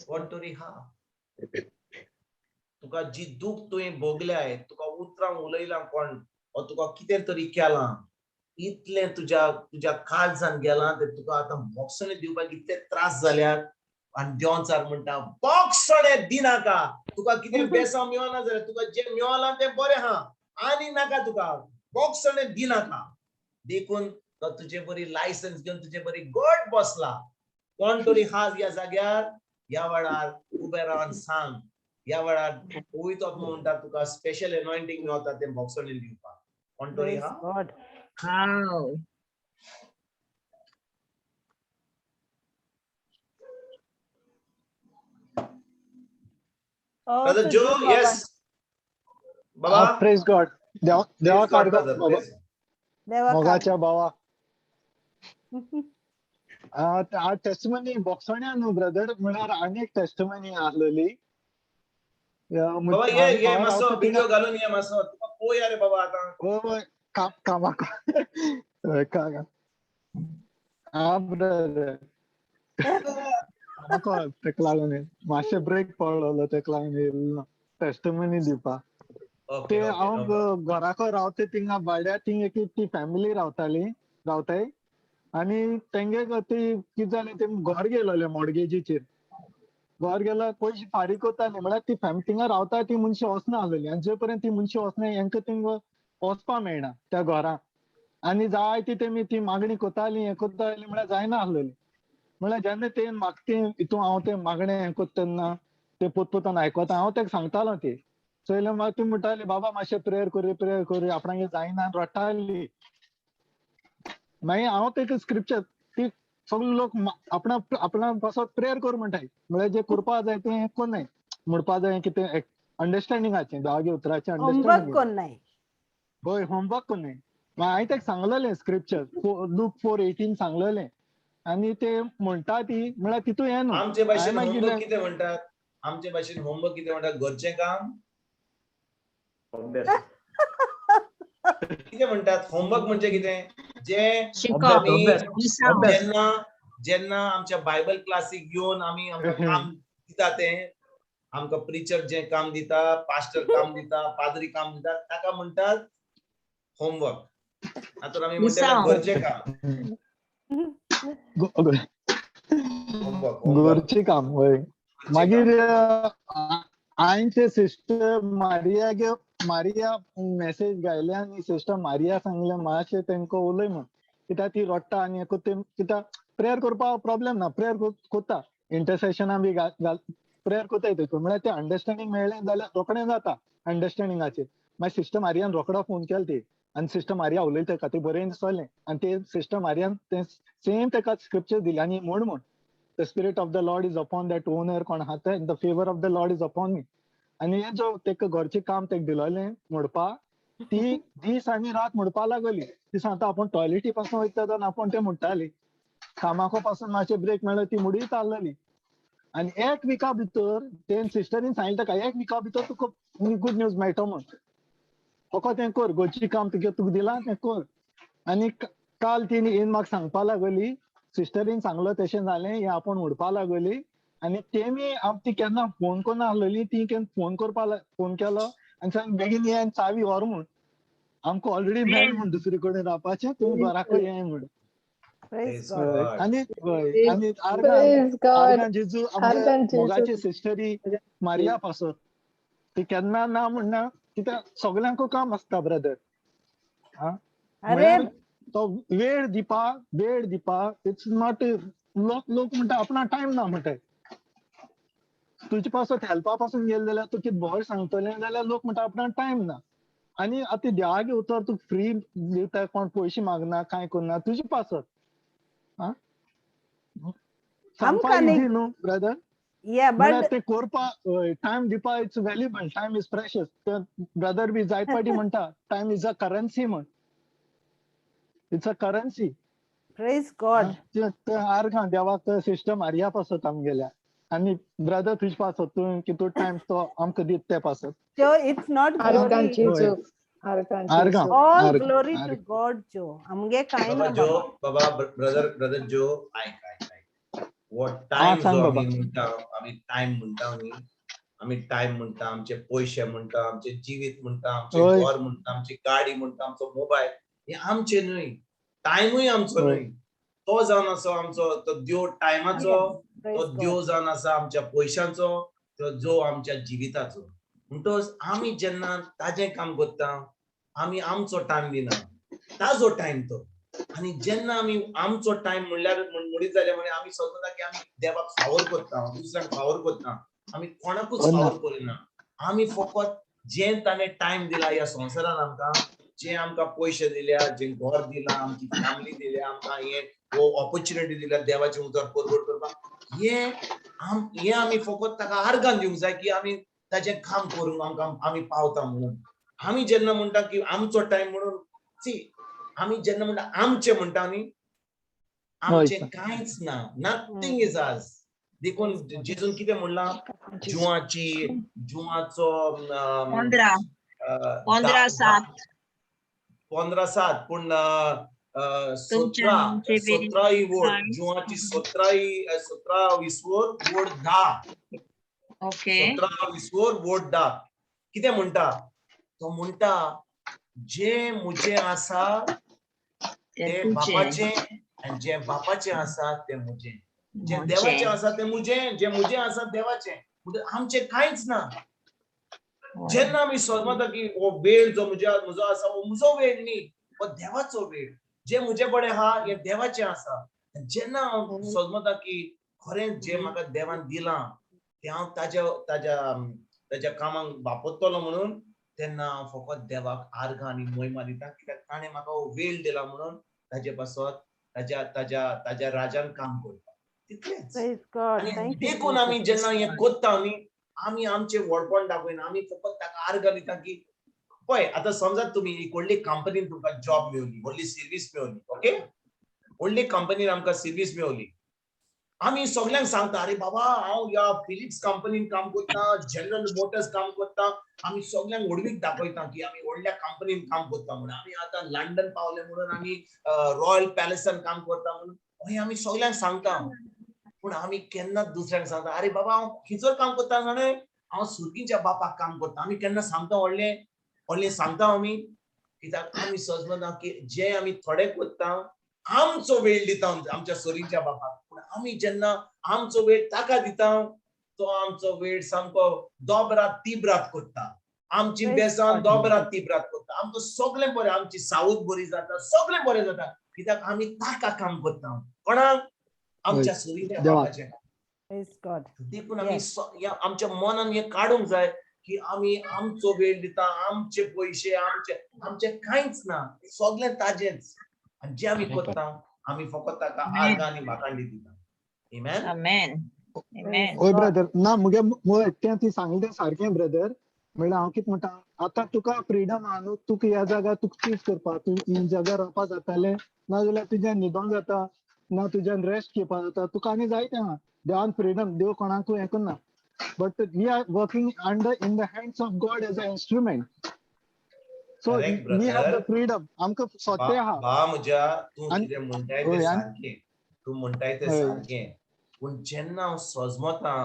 कोण तरी हा, तुका जी दूख तुवें भोगल्याय, तुका उतरां उलयलां कोण, ओ तुका कितें तरी केलां, इतलें तुज्या तुज्या काळजान गेलां ते तुका आतां बोगसणे दिवपाक इतले त्रास जाल्यात. आनी देंवचार म्हणटा बोगसणे दिनाका, तुका कितें बेसांव मेळना जाल्यार तुका जें मेळलां तें बरें आहा, आनी नाका तुका, बोगसणे दिनाका. देखून तो तुजे बरी लायसन्स घेवन तुजे बरी गट बसला. कोण तरी हा ह्या जाग्यार ह्या वेळार उबे रावन सांग, ह्या वेळार पवित्र आत्मो म्हणटा तुका स्पेशल एनॉयंटींग मेवता तें बोगसणे दिवपाक. कोण तरी Praise हा? God. Wow. Brother Okay, Joe, Joe Baba. Yes. Baba. Praise God. देवा देवा Praise God, कारगा brother. बाबा. Praise. देवा मोगाच्या भावा. आज टेस्टमनी बोगसण्या न्हू ब्रदर, म्हळ्यार आनी एक टेस्टमनी आसलेली. बाबा ये ये मातसो व्हिडिओ घालून ये मातसो, तुका पोया रे बाबा आतां. हय कामाक. हा ब्रदर, कामाक तेका लागून मातशें ब्रेक पडलेलो, तेका लागून येयलो ना टेस्टमनी दिवपा. ते हांव घराको रावते थिंगा भाड्या, थिंग एक ती फॅमिली रावताली रावताय आनी तेंगे ती कितें जालें, ते घर गेलोले मॉर्गेजीचेर. घर गेल्यार पयशे फारीक कोताले, म्हळ्यार ती फॅमिली थिंगा रावता ती मनशां वचना आसलेली. आनी जे पर्यंत ती मनशां वचना हेंका थिंगा वचपा मेळना त्या घरां. आनी जायती तेमी ती मागणी कोताली हें कोताली, म्हळ्यार जायना आसलेली. म्हळ्यार जेन्ना ते मागती हितून हांव तें मागणें हें कोत्ता तेन्ना ते पोतपोतान आयकता, हांव तेका सांगतालो ती चोयलें. मागीर ती म्हणटाली बाबा मातशें प्रेयर करूया प्रेयर करूया, आपणागे जायना, रडटाली. मागीर हांव तेका स्क्रिप्चर ती सगळे लोक आपणा आपणा पासत प्रेयर कर म्हणटाय, म्हळ्यार जे करपा जाय तें कोन्नाय, म्हणपा जाय कितें अंडरस्टँडिंगाचें, देवागे उतराचें होमवर्क अंडरस्टँडींग. कोन्नाय. हय, होमवर्क कोन्नाय. मागीर हांवें तेका सांगलेलें स्क्रिप्चर लूक 4:18 सांगलेलें आनी ते म्हणटा ती म्हळ्यार तितून हें न्हू. आमचे भाशेन हांवें मागीर होमवर्क कितें म्हणटात? आमचे भाशेन होमवर्क कितें म्हणटात? घरचें काम कितें म्हणटात? होमवर्क म्हणजे कितें? जे आमी जेन्ना जेन्ना आमच्या बायबल क्लासीक येवन आमी आमकां काम दिता, तें आमकां प्रिचर जें काम दिता, पास्टर काम दिता, पाद्री काम दिता, ताका म्हणटात होमवर्क. आतां आमी म्हणटात घरचें काम. घरचें काम. हय. मागीर हांवें ते सिस्टर मारिया मारिया मॅसेज घायले आनी सिस्टर मारिया सांगलें मातशें तेंकां उलय म्हूण, कित्याक ती रडटा आनी कित्याक प्रेयर करपाक प्रॉब्लेम ना, प्रेयर कोत्ता इंटरसेशना बी प्रेयर कोत्ताय तितून, म्हळ्यार तें अंडरस्टँडींग मेळ्ळें जाल्यार रोखडें जाता अंडरस्टँडिंगाचेर. मागीर सिस्टर मारियान रोखडो फोन केलो ती आनी सिस्टर मारिया उलयता तेका, ती बरें दिसलें आनी ते सिस्टर मारियान तें सेम तेका स्क्रिप्चर दिलें आनी म्हण म्हूण the spirit of the Lord is upon that owner कोण आहा ते, the favour of the Lord is upon me. आनी हें जो तेका घरचें काम तेका दिलोलें म्हणपा, ती दीस आनी रात म्हणपा लागली. ती सांगता आपूण टॉयलेटी पासून वयता तेन्ना आपूण तें म्हणटाली, कामाको पासून मातशें ब्रेक मेळ्ळो ती मुडीत आहलेली. आनी एक विका भितर तें सिस्टरीन सांगलें ताका, एक विका भितर तुका गुड न्यूज मेळटो म्हूण, फकत तें कर, घरचें काम तुगे तुका दिलां तें कर. आनी काल तिणें येवन म्हाका सांगपा लागली, सिस्टरीन सांगलो तशें जालें हें आपूण म्हणपा लागली. आनी तेमी ती केन्ना फोन करना आहलेली, ती केन्ना फोन करपा फोन केलो आनी सांग बेगीन ये आनी चावी व्हर म्हूण, आमकां ऑलरेडी मेळ म्हूण दुसरे कडेन रावपाचें, तूं घराकय ये म्हूण. आनी आनी आर्गां जेजू आमच्या मोगाची सिस्टरी मारिया पासत ती केन्ना ना म्हणना, कित्याक सगल्यांकूय काम आसता ब्रदर. हा, तो वेळ दिवपा, वेळ दिवपा it's not. लोक लोक म्हणटा आपणा टायम ना म्हणटाय, तुजे पासत हेल्पा पासून गेले जाल्यार तूं कितें बरें सांगतलें जाल्यार लोक म्हणटा आपणा टायम ना. आनी आतां देवागे उतर तुका फ्री दिता, कोण पयशे मागना कांय करना तुजे पासत. सांगपा इजी न्हू ब्रदर, Yeah, but ते करपा टायम दिवपा it's valuable, time is precious. Brother B जायत फावटी म्हणटा टायम is a currency म्हण, it's a currency. Praise God. ते आर्गां देवाक सिस्टम मारिया पासत आमगेल्या आनी ब्रदर तुजे पासत तूं कितू टायम तो आमकां दित ते पासत. Joe, it's not आर्गां glory. जेजू, आर्गां आर्गां. जेजू. All आर्गां, glory to आर्गां. God, Joe. आमगे कांय बाबा ना जो बाबा. बाबा ब्रदर ब्रदर जो आयक आयक आयक, हो हा टायम सांग जो बाबा. आमी म्हणटा, आमी टायम म्हणटा न्ही, आमी टायम म्हणटा, आमचे पयशे म्हणटा, आमचे जिवीत म्हणटा, आमचे हय. घर म्हणटा, आमची गाडी म्हणटा, आमचो मोबायल, हे आमचे न्हय. टायमूय आमचो न्हय. तो जावन आसा आमचो तो देव टायमाचो, तो देव जावन आसा आमच्या पयशांचो, तो जो आमच्या जिविताचो. म्हणटच आमी जेन्ना ताजें काम करता आमी आमचो टायम दिना, ताजो टायम तो. आनी जेन्ना आमी आमचो टायम म्हणल्यार म्हणीत जाल्यार म्हणजे आमी समजता की आमी देवाक फावर करता, दुसऱ्यांक फावर करता, आमी कोणाकूच फावर करिना. आमी फकत जें ताणें टायम दिला ह्या संवसारान आमकां, जे आमकां पयशे दिल्या, जे घर दिला, आमची फॅमिली दिल्या, आमकां हे ऑपॉर्च्युनिटी दिल्या देवाचें उतर परगट करपाक, हे आमी फकत ताका आर्गान दिवंक जाय की आमी ताचें काम करूंक आमकां आमी पावता म्हणून. आमी जेन्ना म्हणटा की आमचो टायम म्हणून, सी आमी जेन्ना म्हणटा आमचें म्हणटा न्ही, आमचें कांयच ना, नथींग is आज. देखून जेजून कितें म्हणलां, जुवाची जुवाचो 15:7 15:7 पूण 17 ही वोड, जुवाची 17 20 वोड 10. ओके, 17 20 वोड 10 कितें म्हणटा तो? म्हणटा जे मुझे आसा ते बापाचें आनी जे बापाचें आसा ते मुझे, जे देवाचें आसा ते मुझे, जे मुझे आसा देवाचें. आमचें कांयच ना. जेन्ना आमी समजता की हो वेळ जो म्हजो आसा हो म्हजो वेळ न्ही, हो देवाचो वेळ, जे म्हजे कडेन आहा हें देवाचें आसा. जेन्ना हांव समजता की खरेंच जे म्हाका देवान दिलां तें हांव ताज्या ताज्या ताज्या कामाक वापरतलो म्हणून, तेन्ना हांव फकत देवाक आर्गां आनी मोहिमा दिता, कित्याक ताणें म्हाका हो वेळ दिला म्हणून ताजे पासत ताज्या ताज्या ताज्या राजान काम करता तितलेंच. देखून आमी जेन्ना हें करता न्ही, आमी आमचें व्हडपण दाखयना, आमी फकत ताका आर्गां दिता की पळय आतां समजात तुमी एक व्हडली कंपनीन तुमकां जॉब मेवली, व्हडली सर्वीस मेवली, ओके, व्हडली कंपनीन आमकां सर्वीस मेवली, आमी सगल्यांक सांगता अरे बाबा हांव ह्या फिलिप्स कंपनीन काम करता, जनरल मोटर्स काम करता, आमी सगल्यांक व्हडवीक दाखयता की आमी व्हडल्या कंपनीन काम करता म्हणून, आमी आतां लंडन पावले म्हणून, आमी रॉयल पॅलेसान काम करता म्हणून, हें आमी सगल्यांक सांगता. पूण आमी केन्नाच दुसऱ्यांक सांगता अरे बाबा हांव खंयसर काम करता जाणा, हांव सुर्गीच्या बापाक काम करता. आमी केन्ना सांगता व्हडलें व्हडलें सांगता आमी? कित्याक आमी समजना की जे आमी थोडे करता आमचो वेळ दिता आमच्या सोरीच्या बापाक, पूण आमी जेन्ना आमचो वेळ ताका दिता तो आमचो वेळ सामको दोबरात तिबरात करता, आमची बेसां दोबरात तिबरात करता, आमकां सगळें बरें, आमची सावत बरी जाता, सगळें बरें जाता, कित्याक आमी ताका काम करता. कोणाक? आमच्या सोरीच्या बापाचें. देखून आमी आमच्या मनान हें काडूंक जाय की आमी आमचो वेळ दिता, आमचे पयशे, आमचे आमचे कांयच ना, सगळें ताजेंच. आनी जे आमी करता आमी फकत ताका आर्गां आनी वाखाणी दिता. आमेन. आमेन. आमेन. ओय ब्रदर, ना मुगे तें ती सांगलें तें सारकें ब्रदर. म्हणल्यार हांव कितें म्हणटा, आतां तुका फ्रिडम आहा न्हू, तुका ह्या जाग्यार तुका चूज करपाक, तूं इन जाग्यार रावपा जातालें, ना जाल्यार तुज्यान न्हिदोंक जाता, ना तुज्यान रेस्ट घेवपा जाता, तुका आनी जायतें आहा. देवान फ्रिडम देव कोणाकूय हें करना, but we are working under in the hands of God as a instrument. So we have the freedom. आमकां स्वता आहा. बा म्हज्या, तूं कितें म्हणटाय तें सारकें, तूं म्हणटाय तें सारकें, पूण जेन्ना हांव सजमता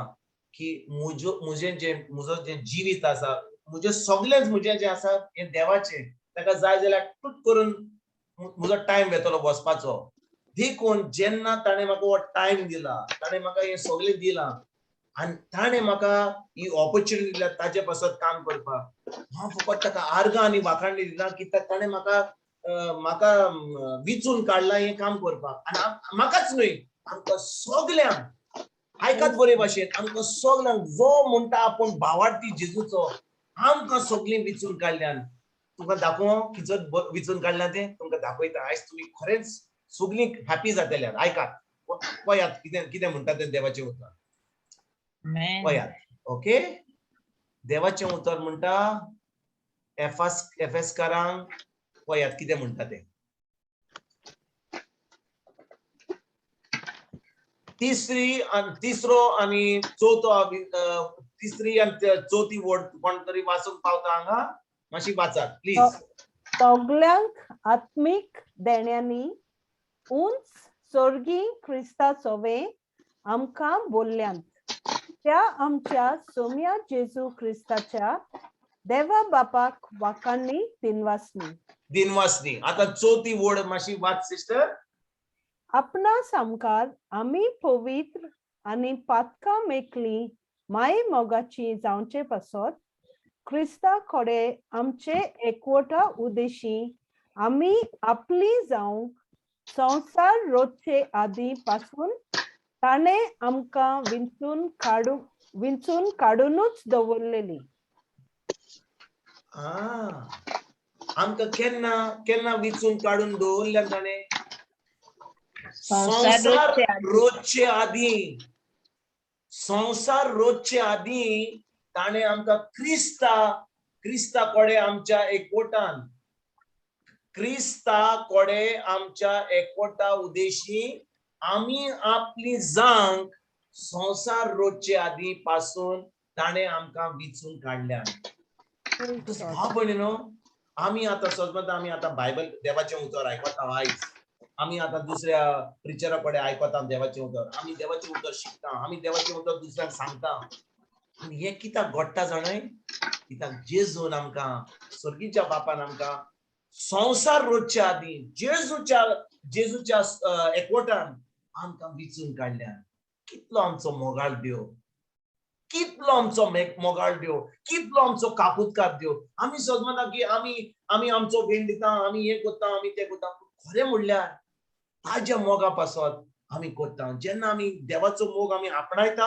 की म्हजो म्हजें जें म्हजो जें जिवीत आसा, म्हजें सगळेंच म्हजें जें आसा हें देवाचें, ताका जाय जाल्यार टूट करून म्हजो टायम वेतलो बसपाचो. देखून जेन्ना ताणें म्हाका हो टायम दिला, ताणें म्हाका हें सगळें दिलां आनी ताणें म्हाका ही ऑपॉर्च्युनिटी दिल्या ताजे पासत काम करपाक, हांव फकत ताका आर्गां आनी वाखाणी दिता की ताणें म्हाका म्हाका विचून काडलां हें काम करपाक. आनी म्हाकाच न्हय, आमकां सगल्यांक, आयकात बरे भाशेन, आमकां सगल्यांक जो म्हणटा आपूण भावार्थी जेजूचो, आमकां सगळीं विचून काडल्यान. तुमकां दाखोवं खंयचो विचून काडल्या तें तुमकां दाखयता. आयज तुमी खरेंच सगळीं हॅपी जातले. आयकात, पळयात कितें कितें म्हणटा तें देवाचें उतर, पळयात. ओके, देवाचें उतर म्हणटा एफएसकारांक, पळयात कितें म्हणटा तें. तिसरो आनी चवथो, तिसरी आनी चवथी वर्ड कोण तरी वाचूंक पावता हांगा, मातशी वाचात प्लीज. सगल्यांक आत्मीक देण्यांनी उंच स्वर्गी क्रिस्ता सोवे आमकां बोल्ल्यांत, त्या आमच्या सोम्या जेजू क्रिस्ताच्या देवा बापाक वाखाणी दिनवासनी. दिनवासनी. आतां चवथी वड मातशी वाच सिस्टर. आपणा सामकार आमी पवित्र आनी पातकां मेकली माये मोगाची जावचे पासत क्रिस्ता कडेन आमचे एकवटा उद्देशी आमी आपली जावंक संवसार रोजचे आदी पासून ताणें आमकां विंचून काडुनूच दवरलेली. आमकां केन्ना केन्ना विचून काडून दवरल्या ताणें? संवसार रोजचे आदी. संवसार रोजचे आदी ताणें आमकां क्रिस्ता कडेन आमच्या एकवटान, क्रिस्ता कडेन आमच्या एकवटा उद्देशी आमी आपली जांक संवसार रोजचे आदी पासून ताणें आमकां विचून काडल्या. भाव भयणीनो, आमी आतां सजमता, आमी आतां बायबल देवाचें उतर आयकता आयज, आमी आतां दुसऱ्या प्रिचरा कडेन आयकता देवाचें उतर, आमी देवाचें उतर शिकता, आमी देवाचें उतर दुसऱ्यांक सांगता. आनी हें कित्याक घडटा जाणय? कित्याक जेजून आमकां, स्वर्गीच्या बापान आमकां संवसार रोजच्या आदी जेजूच्या एकवटान आमकां विचून काडल्या. कितलो आमचो मोगाळ देव, कितलो आमचो मोगाळ देव, कितलो आमचो काकुतकार देव. आमी सजमता की आमी आमी आमचो वेळ दिता, आमी हें करता, आमी तें करता. खरें म्हणल्यार ताज्या मोगा पासत आमी करता. जेन्ना आमी देवाचो मोग आमी आपणायता,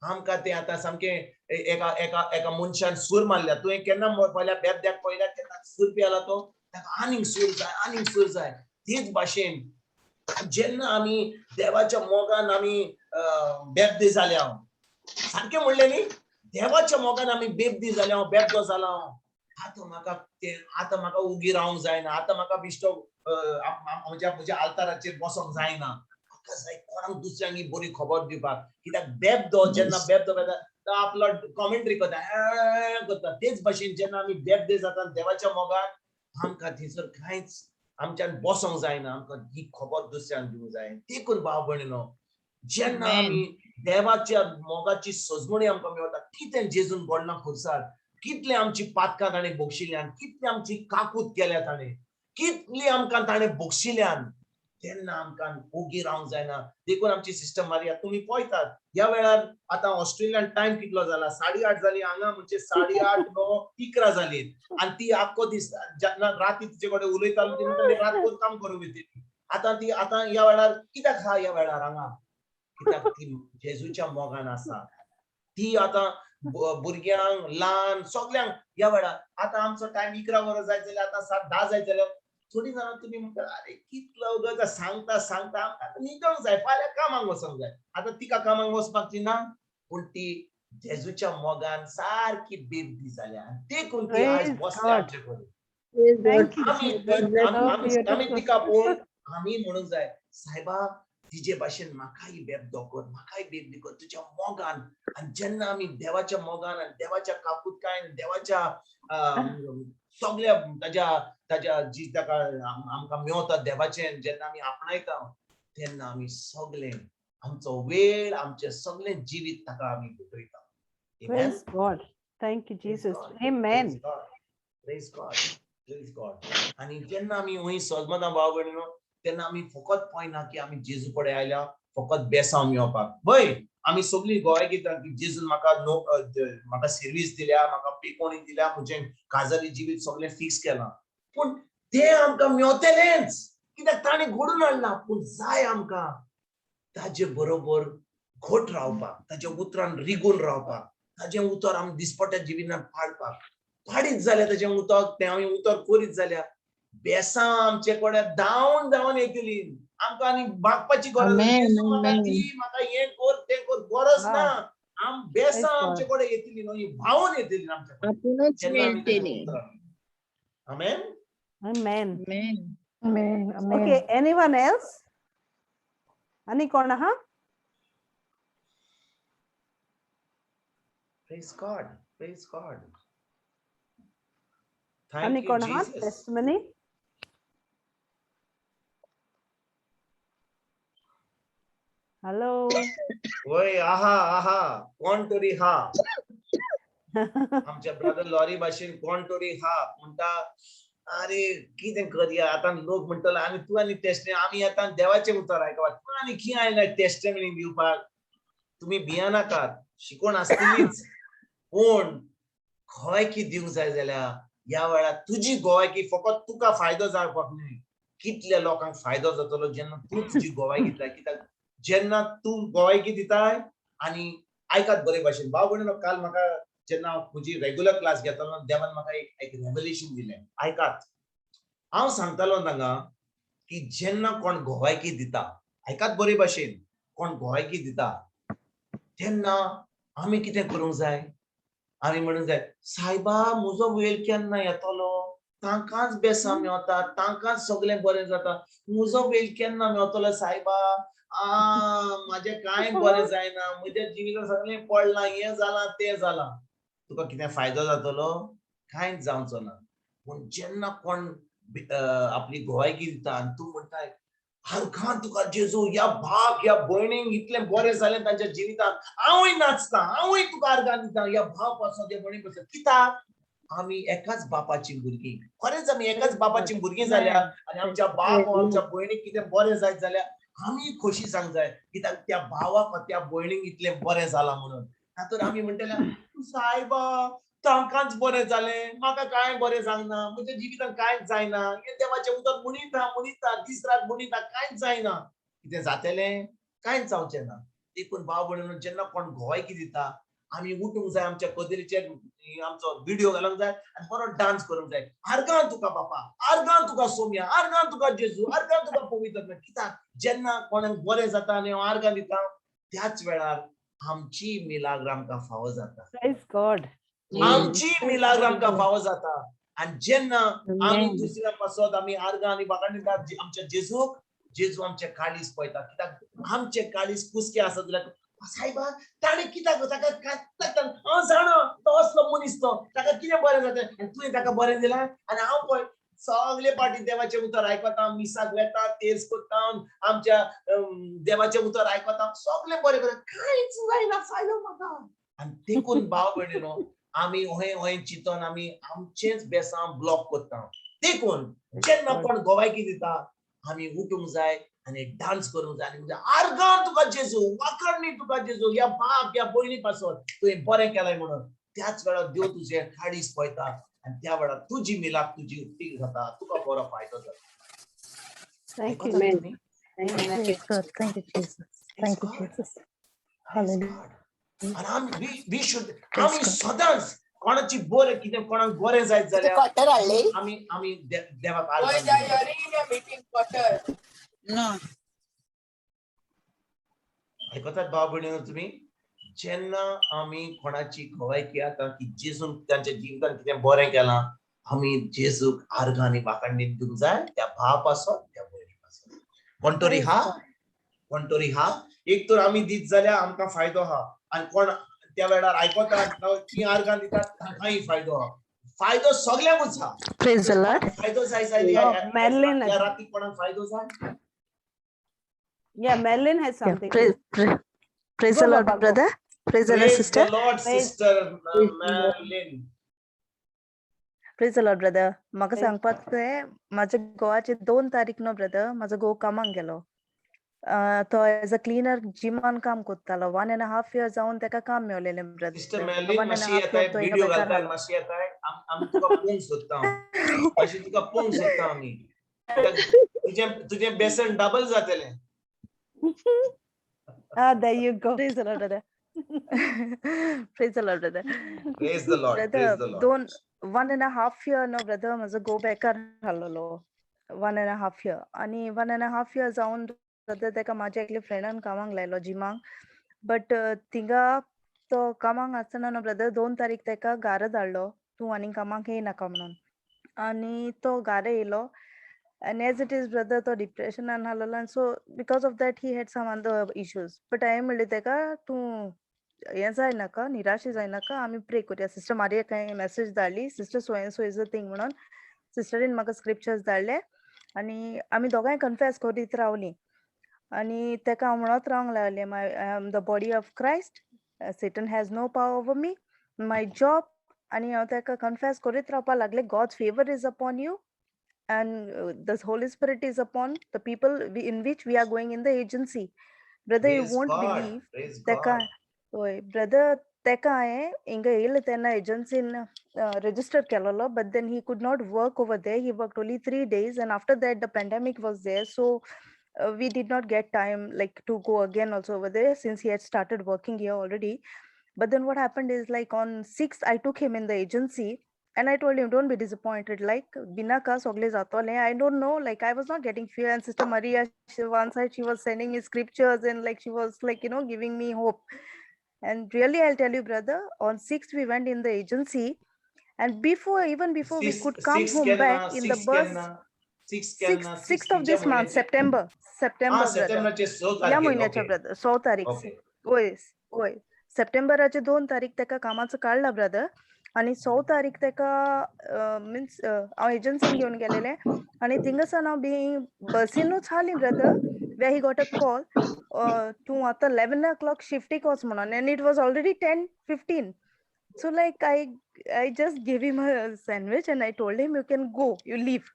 आमकां तें आतां सामकें एका एका एका मनशान सूर मारल्या. तुवें केन्ना पळयल्या बेबद्याक पळयल्या केन्ना सूर पियाला तो? ताका आनीक सूर जाय, आनीक सूर जाय. तेच भाशेन जेन्ना आमी देवाच्या मोगान आमी बेबदे जाल्या, सारकें म्हणलें न्ही, देवाच्या मोगान आमी बेबदी जाल्या, बेबदो जाला. आतां म्हाका तें, आतां म्हाका उगी रावंक जायना, आतां म्हाका बिश्टो म्हज्या म्हज्या आल्ताराचेर बसोंक जायना, म्हाका जाय कोणाक दुसऱ्यांक ही बरी खबर दिवपाक. कित्याक बेबदो जेन्ना बेबदो जाता तो आपलो कॉमेंट्री करता, करता. तेच भाशेन जेन्ना आमी बेबदे जाता देवाच्या मोगान, आमकां थंयसर कांयच आमच्यान बसोंक जायना, आमकां ही खबर दुसऱ्यांक दिवंक जाय. देखून भाव भयणीनो, जेन्ना आमी देवाच्या मोगाची सजमणी आमकां मेळटा, कितें जेजून घडलां खुर्सार, कितले आमची पातकां ताणें बक्षिल्यान, कितली आमची काकूत केल्या ताणें, कितली आमकां ताणें बक्षिल्यान, तेन्ना आमकां ओगी रावंक जायना. देखून आमची सिस्टम मारया. तुमी पळयतात ह्या वेळार आतां ऑस्ट्रेलियान टायम कितलो जाला? 8:30 जाली. हांगा म्हणजे 8:30 9 11 जाली. आनी ती आख्खो दीस जेन्ना राती तिचे कडेन उलयतालो ती म्हणटा रात काम करूंक वयतली. आतां ती आतां ह्या वेळार कित्याक आहा ह्या वेळार हांगा? कित्याक ती जेजूच्या मोगान आसा. ती आतां भुरग्यांक ल्हान सगल्यांक ह्या वेळार आतां आमचो टायम 11 वरां जायत जाल्यार आतां 7-10 जायत जाल्यार थोडीं जाणां तुमी म्हणटा अरे कितलो वगत सांगता सांगता आमकां आतां न्हिदोंक जाय, फाल्यां कामाक वचोंक जाय. आतां तिका कामाक वचपाक ती ना, पूण ती जेजूच्या मोगान सारकी बेबदी जाल्या. देखून ती आयज बसल्या आमचे कडेन. आमी तिका पळोवन आमी म्हणूंक जाय, सायबा तिजे भाशेन म्हाकाय बेबदो कर, म्हाकाय बेबदी कर तुज्या मोगान. आनी जेन्ना आमी देवाच्या मोगान आनी देवाच्या काकुतकायेन, देवाच्या सगळ्या ताज्या ताज्या जी ताका आमकां मेवता देवाचें जेन्ना आमी आपणायता, तेन्ना आमी सगळें आमचो वेळ, आमचें सगळें जिवीत ताका आमी भेटयता. Praise God. Thank you, Jesus. Amen. Praise God. Praise God. आनी जेन्ना आमी वंय सजमता भाव भयणीनो, तेन्ना आमी फकत पळयना की आमी जेजू कडेन आयल्या फकत बेसांव मेळपाक. वय आमी सगळीं गोवाय घेता की जेजून म्हाका म्हाका सर्वीस दिल्या, म्हाका पेकोणी दिल्या, म्हजें काजारी जिवीत सगळें फिक्स केलां. पूण तें आमकां मेवतलेंच कित्याक ताणें घडून हाडलां. पूण जाय आमकां ताजे बरोबर घट रावपाक, ताज्या उतरान रिगून रावपाक, ताजें उतर आमी दिसपट्ट्या जिवितान पाळपाक. पाडीत जाल्यार ताजें उतर, तें आमी उतर करीत जाल्यार बेसां आमचे कडेन धांवन धांवन येतली. आमकां आनी मागपाची गरज ना, म्हाका हें कर तें कर गरज ना. आम बेसां आमचे कडेन येतली न्हय, व्हांवून येतली आमचे कडेन. Amen. Amen. Amen. Okay, anyone else? आनी कोण आहा? Praise God. Praise God. आनी Thank कोण you, आहा? Jesus. Testimony? Hello. वय आहा आहा कोण तरी हा. आमच्या ब्रदर लॉरी भाशेन कोण तरी हा म्हणटा. अरे कितें करया आतां, लोक म्हणटलो आनी तूं आनी टेस्ट, आमी आतां देवाचें उतर आयकपाक, तूं आनी कितें आयला टेस्टमनी दिवपाक? तुमी भियानाकात, शिकोण आसतलीच, पूण गोवायकी दिवंक जाय जाल्यार ह्या वेळार तुजी गोवायकी फकत तुका फायदो जावपाक न्हय, कितल्या लोकांक फायदो जातलो जेन्ना तूं तुजी गोवायकी दिता. कित्याक जेन्ना तूं गोवायकी दिताय, आनी आयकात बरे भाशेन भाव भयणीनो, काल म्हाका जेन्ना हांव म्हजी रेगुलर क्लास घेतालो, देवान म्हाका एक रेवलेशन दिलें. आयकात, हांव सांगतालो तांकां की जेन्ना कोण गोवायकी दिता, आयकात बरे भाशेन, कोण गोवायकी दिता तेन्ना आमी कितें करूंक जाय? आमी म्हणूंक जाय, सायबा म्हजो वेळ केन्ना येतलो, तांकांच बेसां मेवता, तांकांच सगळें बरें जाता, म्हजो वेळ केन्ना मेवतलो सायबा, म्हाजें कांय बरें जायना, म्हज्या जिवितांत सगळें पडलां, हें जालां तें जालां. तुका कितें फायदो जातलो? कांयच जावचो ना. पूण जेन्ना कोण आपली गोवायकी दिता आनी तूं म्हणटाय, आर्गां तुका जेजू, ह्या भाग ह्या भयणींक इतलें बरें जालें तांच्या जिवितांत, हांवूय नाचता, हांवूय तुका आर्गां दिता ह्या भाव पासून, ह्या भयणी पासून. कित्याक आमी एकाच बापाची भुरगीं, खरेंच आमी एकाच बापाची भुरगीं जाल्या आनी आमच्या बाप आमच्या भयणीक कितें बरें जायत जाल्यार आमी खोशी जावंक जाय, कित्याक त्या भावाक त्या भयणीक इतलें बरें जालां म्हणून. तातूंत आमी म्हणटले, सायबा तांकांच बरें जालें, म्हाका कांय बरें जावंक ना, म्हज्या जिवितांत कांयच जायना, हें देवाचें उतर म्हणिता म्हणिता दीस रात म्हणिता, कांयच जायना. कितें जातलें? कांयच जावचें ना. देखून भाव भयणीनो, जेन्ना कोण गोवायकी दिता आमी उठूंक जाय, आमच्या कदेलीचेर आमचो विडियो घालूंक जाय आनी बरो डान्स करूंक जाय. आर्गां तुका बापा, आर्गां तुका सोम्या, आर्गां तुका जेजू, आर्गां तुका पवित्र. कित्याक जेन्ना कोणाक बरें जाता आनी हांव आर्गां दिता, त्याच वेळार आमची मिलाग्र आमकां फावो जाता. Praise God. आमची मिलाग्र आमकां फावो जाता. आनी जेन्ना आमी दुसऱ्या पासत आमी आर्गां आनी वाखाण दितात आमच्या जेजूक, जेजू आमचे काळीज पळयता. कित्याक आमचे काळीज कुसके आसत जाल्यार, सायबा ताणें कित्याक ताका, हांव जाणा तो असलो मनीस, तो ताका कितें बरें जाता आनी तुवें ताका बरें दिलां, आनी हांव पळय सगळे पाटी देवाचें उतर आयकता, मिसाक वेता, तेज करता, आमच्या देवाचें उतर आयकता, सगळें बरें करता, कांयच जायना फायदो म्हाका. आनी देखून भाव भयणीनो, आमी ओहें ओहें चिंतून आमी आमचेंच बेसां ब्लॉक करता. देखून जेन्ना कोण गोवायकी दिता आमी उठूंक जाय आनी डान्स करूंक जाय आनी म्हणजे आर्गां तुका जेजू, वाखाणणी तुका जेजू, ह्या बाप ह्या भयणी पासत तुवें बरें केलें म्हणून. त्याच वेळार देव तुजें काळीज पळयता आनी त्या वेळार तुजी मिलाक तुजी उक्ती जाता, तुका बरो फायदो जाता. Thank you. Praise God. Thank you, Jesus. Thank you, Jesus. Hallelujah. आनी आमी we should आमी सदांच कोणाची बरें कितें कोणाक बरें जायत जाल्यार आमी आमी देवाक आर्गां. आयकतात भाव भयणीनो तुमी? जेन्ना आमी कोणाची गोवायकी आतां की जेजून तांच्या जिवितांत कितें बरें केलां, आमी जेजूक आर्गां आनी वाखाण दिवंक जाय, त्या भाव पासत, त्या भयणी पासत. कोण तरी हा, कोण तरी हा, एक तर आमी दीत जाल्यार आमकां फायदो हा, आनी कोण त्या वेळार आयकता ती आर्गां दितात तांकांय फायदो हा. फायदो सगल्यांकूच हा. Praise the Lord. फायदो जाय जाल्यार त्या राती कोणाक फायदो जाय? Yeah, Merlin has something. Praise the Lord, brother. Praise the Lord, sister. Praise the Lord, sister Merlin. Praise the Lord, brother. म्हाका सांगपाक जाय, म्हाज्या घोवाचे 2 तारीख न्हू ब्रदर, म्हाजो घोव कामाक गेलो. तो एज अ क्लिनर जिमान काम करतालो. 1.5 year जावन ताका काम मेवलेलें ब्रदर. सिस्टर मेर्लिन, मातशी येताय, व्हिडिओ घालताय, मातशी येताय, आमी तुका पळोवंक सोदता, मातशी तुका पळोवंक सोदता आमी. तुजें बेसन डबल जातलें. Ah, there you go. Praise the Lord, brother. Praise the Lord, brother. Praise the Lord. Brother, Praise the Lord. 1.5 year no brother, म्हजो घोव बेकार जालोलो. 1.5 year. आनी 1.5 year जावन brother ताका म्हाज्या एकल्या फ्रेंडान कामाक लायलो जिमाक. बट थिंगा तो कामाक आसतना न्हू ब्रदर 2 तारीख ताका घरा धाडलो, तूं आनी कामाक येयनाका म्हणून. आनी तो घरा येयलो. And as it is, brother, तो depression आन and so because of that he had some other issues. But हांवें म्हणलें ताका, तूं हें जाय नाका, निराशे जाय नाका, आमी प्रे करुया. सिस्टर मारिया कांय message धाडली, sister so and so is a thing म्हणून. सिस्टरीन म्हाका स्क्रिप्चर्स धाडले आनी आमी दोगांय कन्फेस करीत रावलीं. आनी ताका हांव म्हणत रावंक लागलें, my I am the body of Christ, Satan has no power over me, my job. आनी हांव ताका कन्फेस करीत रावपाक लागलें, God's favour is upon you. And the Holy Spirit is upon the people in which we are going in the agency. Brother, you Praise won't God. believe. Praise तेका God. हय brother, तेका हांवें हिंगा येयलें तेन्ना एजन्सीन register केलोलो, but then he could not work over there. He worked only 3 days, and after that the pandemic was there, so we did not get time like to go again also over there, since he had started working here already. But then what happened is, like, on 6th I took him in the agency and I told him, "Don't be disappointed, like भिनाका, सगळे जातोले." I don't know, like, I was not getting fear, and Sister Maria, she, one side she was sending me scriptures and like she was like giving me hope. And really, I'll tell you, brother, on 6th we went in the agency, and before, even before we Six could come six home केन्ना? Back in the six bus. केन्ना? Six केन्ना? Sixth of this month, September, September, brother. सप्टेंबराचे स ह्या तारखेर. म्हयन्याच्या brother, 6 तारीख. वय वय, सप्टेंबराचे 2 तारीख तेका कामाचो काडला ब्रदर, आनी 6 तारीख तेका मिन्स हांव एजन्सीन घेवन गेलेलें आनी थिंगासान हांव बी बसीनूच हाली brother, where he got a call, तूं आतां 11 o'clock शिफ्टीक वच म्हणून, and it was already 10:15. So like I just gave him a sandwich and I told him, "You can go, you leave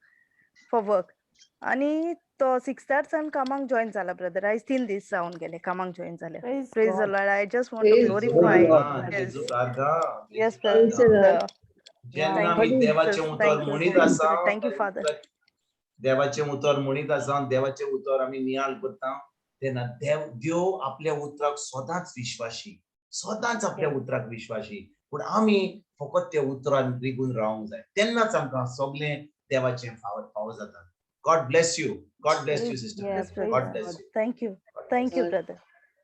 for work." आणि तो सिक्स्थार सावन कामाक जॉईन जाला brother. आयज 3 दीस जावन गेले कामाक जॉईन जाले. Praise Praise the God. Lord. I just want to Praise glorify. God. Yes. जेजू कारदां. Yes. Praise the Lord. जेन्ना आमी देवाचें उतर म्हणीत आसा, Thank you, Father. देवाचें उतर म्हणीत आसा, देवाचें उतर आमी नियाळ करता तेन्ना देव देव आपल्या उतराक सदांच विश्वाशी, सदांच आपल्या उतराक विश्वाशी. पूण आमी फकत त्या उतरान रिगून रावंक जाय, तेन्नाच आमकां सगळें देवाचें फावो फावो जाता. God bless you. God bless you, sister. Yeah, Yes, praise God brother. Bless God. You. Thank you. Thank you, God. Brother.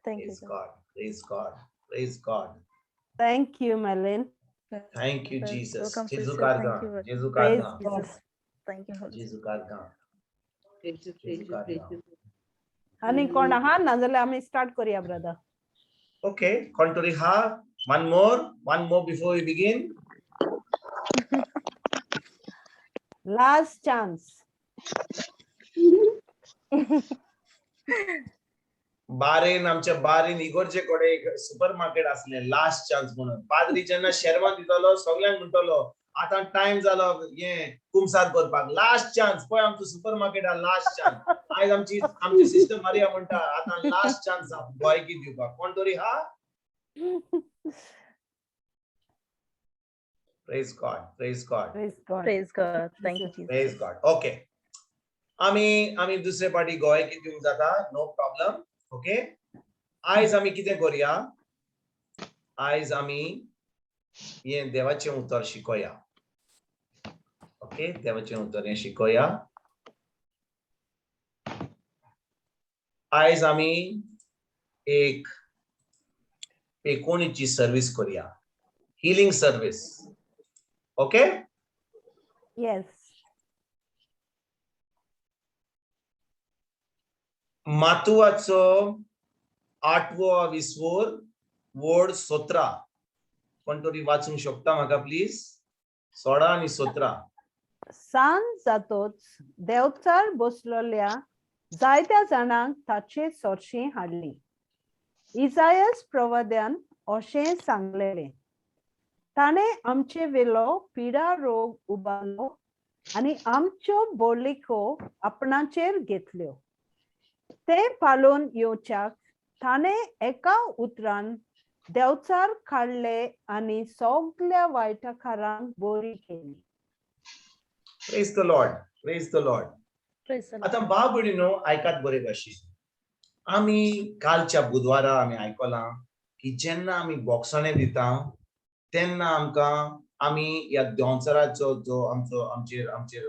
Thank you. Praise God. Praise God. Praise God. Thank you, Marlene. Thank you, Jesus. Welcome, जेजू sister. Thank कारदां. You. जेजू Praise कारदां. God. Jesus. Thank you, Holy Spirit. जेजू कारदां. Praise you, praise you, praise you. आनी कोण आहा? नाजाल्यार आमी start करूया brother. Okay, कोण तरी हा? One more, one more before we begin. Last chance. Warren, आमच्या बारेन इगोर्जे कडेन एक सुपर मार्केट आसलें, लास्ट चान्स म्हणून. पाद्री जेन्ना शेरमान दितालो, सगळ्यांक म्हणटलो, आतां टायम जालो हे कुमसार करपाक, लास्ट चान्स, पळय आमचो सुपर मार्केट आहा, लास्ट चान्स. आयज आमची सिस्टर मारिया म्हणटा, आतां लास्ट चान्स गोंयकी दिवपाक. कोण तरी हा? Praise God. Praise God. Praise God. Praise God. Thank you, Jesus. Praise God. Okay, आमी दुसरे पाटी गोंयकी दिवंक जाता, नो प्रॉब्लम. ओके, आयज आमी कितें करुया? आयज आमी हें देवाचें उतर शिकोया. ओके, देवाचें उतर हें शिकोया. आयज आमी एक पेकोणीची सर्वीस करूया, हिलिंग सर्वीस. ओके. Yes. मातुवाचो आठवो विस्वोर, वोर्ड 17. कोण तरी वाचूंक शकता म्हाका प्लीज? 16 आनी 17. सांज जातोच देवचार बसलोल्या जायत्या जाणांक ताचे सोरशीं हाडली. इजायस प्रवाद्यान अशें सांगलेलें, ताणें आमचे वेलो पिडा रोग उबारलो आनी आमच्यो बोलिको आपणाचेर घेतल्यो. ते पालोवन येवच्याक ताणें एका उतरान देवचार काडले आनी सगल्या वायटकारांक बरी केली. Praise the Lord. Praise the Lord. Praise the Lord. आतां भाव भयणीनो, आयकात बरे भाशेन. आमी कालच्या बुधवारा आमी आयकलां की जेन्ना आमी बोगसणें दिता तेन्ना आमकां आमी ह्या दोंसराचो जो आमचो आमचेर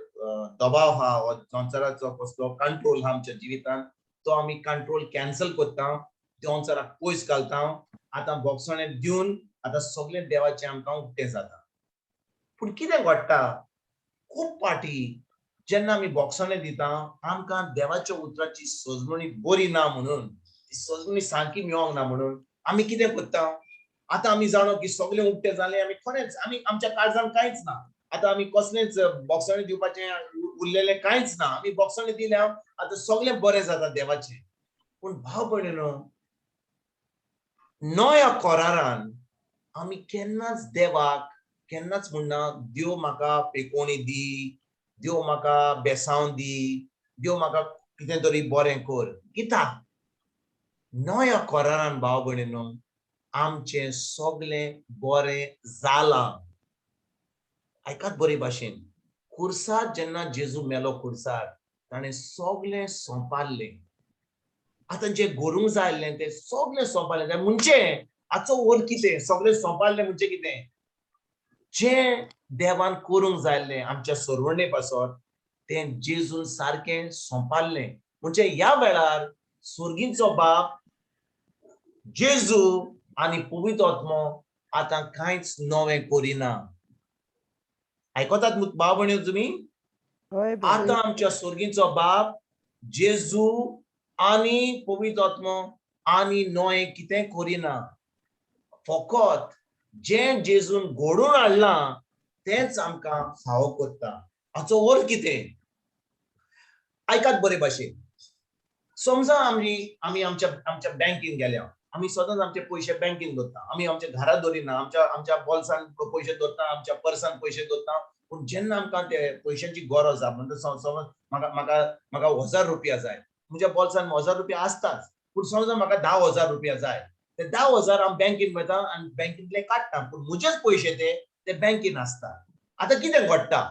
दबाव आहा वा दोंसराचो कसलो कंट्रोल आहा आमच्या जिवितान, तो आमी कंट्रोल कॅन्सल करता, दोंसराक पयस घालता. आतां बोगसणें दिवन आतां सगळें देवाचें आमकां उक्तें जाता. पूण कितें घडटा, खूब पाटी जेन्ना आमी बोगसणें दिता, आमकां देवाच्या उतराची सजमणी बरी ना म्हणून, ती सजमणी सारकी मेळोंक ना म्हणून आमी कितें करता? आतां आमी जाणो की सगळें उक्तें जालें, आमी खरेंच आमी आमच्या काळजान कांयच ना, आतां आमी कसलेंच बोगसणें दिवपाचें उरलेलें कांयच ना, आमी बोगसणें दिल्या, आतां सगळें बरें जाता देवाचें. पूण भाव भयणीनो, नव्या कोरारान आमी केन्नाच देवाक केन्नाच म्हणना, देव म्हाका पेकोणी दी, देव म्हाका बेसांव दी, देव म्हाका कितें तरी बरें कर. कित्याक नव्या करारान भाव भयणीनो आमचें सगळें बरें जालां. आयकात बरे भाशेन, खुर्सार जेन्ना जेजू मेलो खुर्सार ताणें सगळें सोंपारलें. आतां जें करूंक जाय आसलें तें सगळें सोंपारलें. म्हणजे हाचो अर्थ कितें? सगळें सोंपारलें म्हणजे कितें? जें देवान करूंक जाय आसलें आमच्या सरवणे पासत तें जेजून सारकें सोंपारलें. म्हणजे ह्या वेळार स्वर्गीचो बाप जेजू आनी पवित्र आत्मो आतां कांयच नवें करिना. आयकतात भाव भयणी तुमी? आतां आमच्या स्वर्गीचो बाप जेजू आनी पवित्र आत्मो आनी नवें कितें करिना. फकत जें जेजून घडोवन हाडलां तेंच आमकां फावो करता. हाचो अर्थ कितें? आयकात बरे भाशेन. समजा आमी आमी आमच्या आमच्या बँकेन गेल्या, आमी सदांच आमचे पयशे बँकेन दवरता, आमी आमच्या घरा दवरिना, आमच्या आमच्या बोल्सान पयशे दवरता, आमच्या पर्सान पयशे दवरता. पूण जेन्ना आमकां ते पयशांची गरज आसा, म्हणजे समज म्हाका म्हाका म्हाका 1000 रुपया जाय, म्हज्या बोल्सान 1000 रुपया आसताच, पूण समजा म्हाका 10,000 रुपया जाय, ते 10,000 हांव बँकेन वयता आनी बँकेंतले काडटा, पूण म्हजेच पयशे ते ते बँकेन आसता. आतां कितें घडटा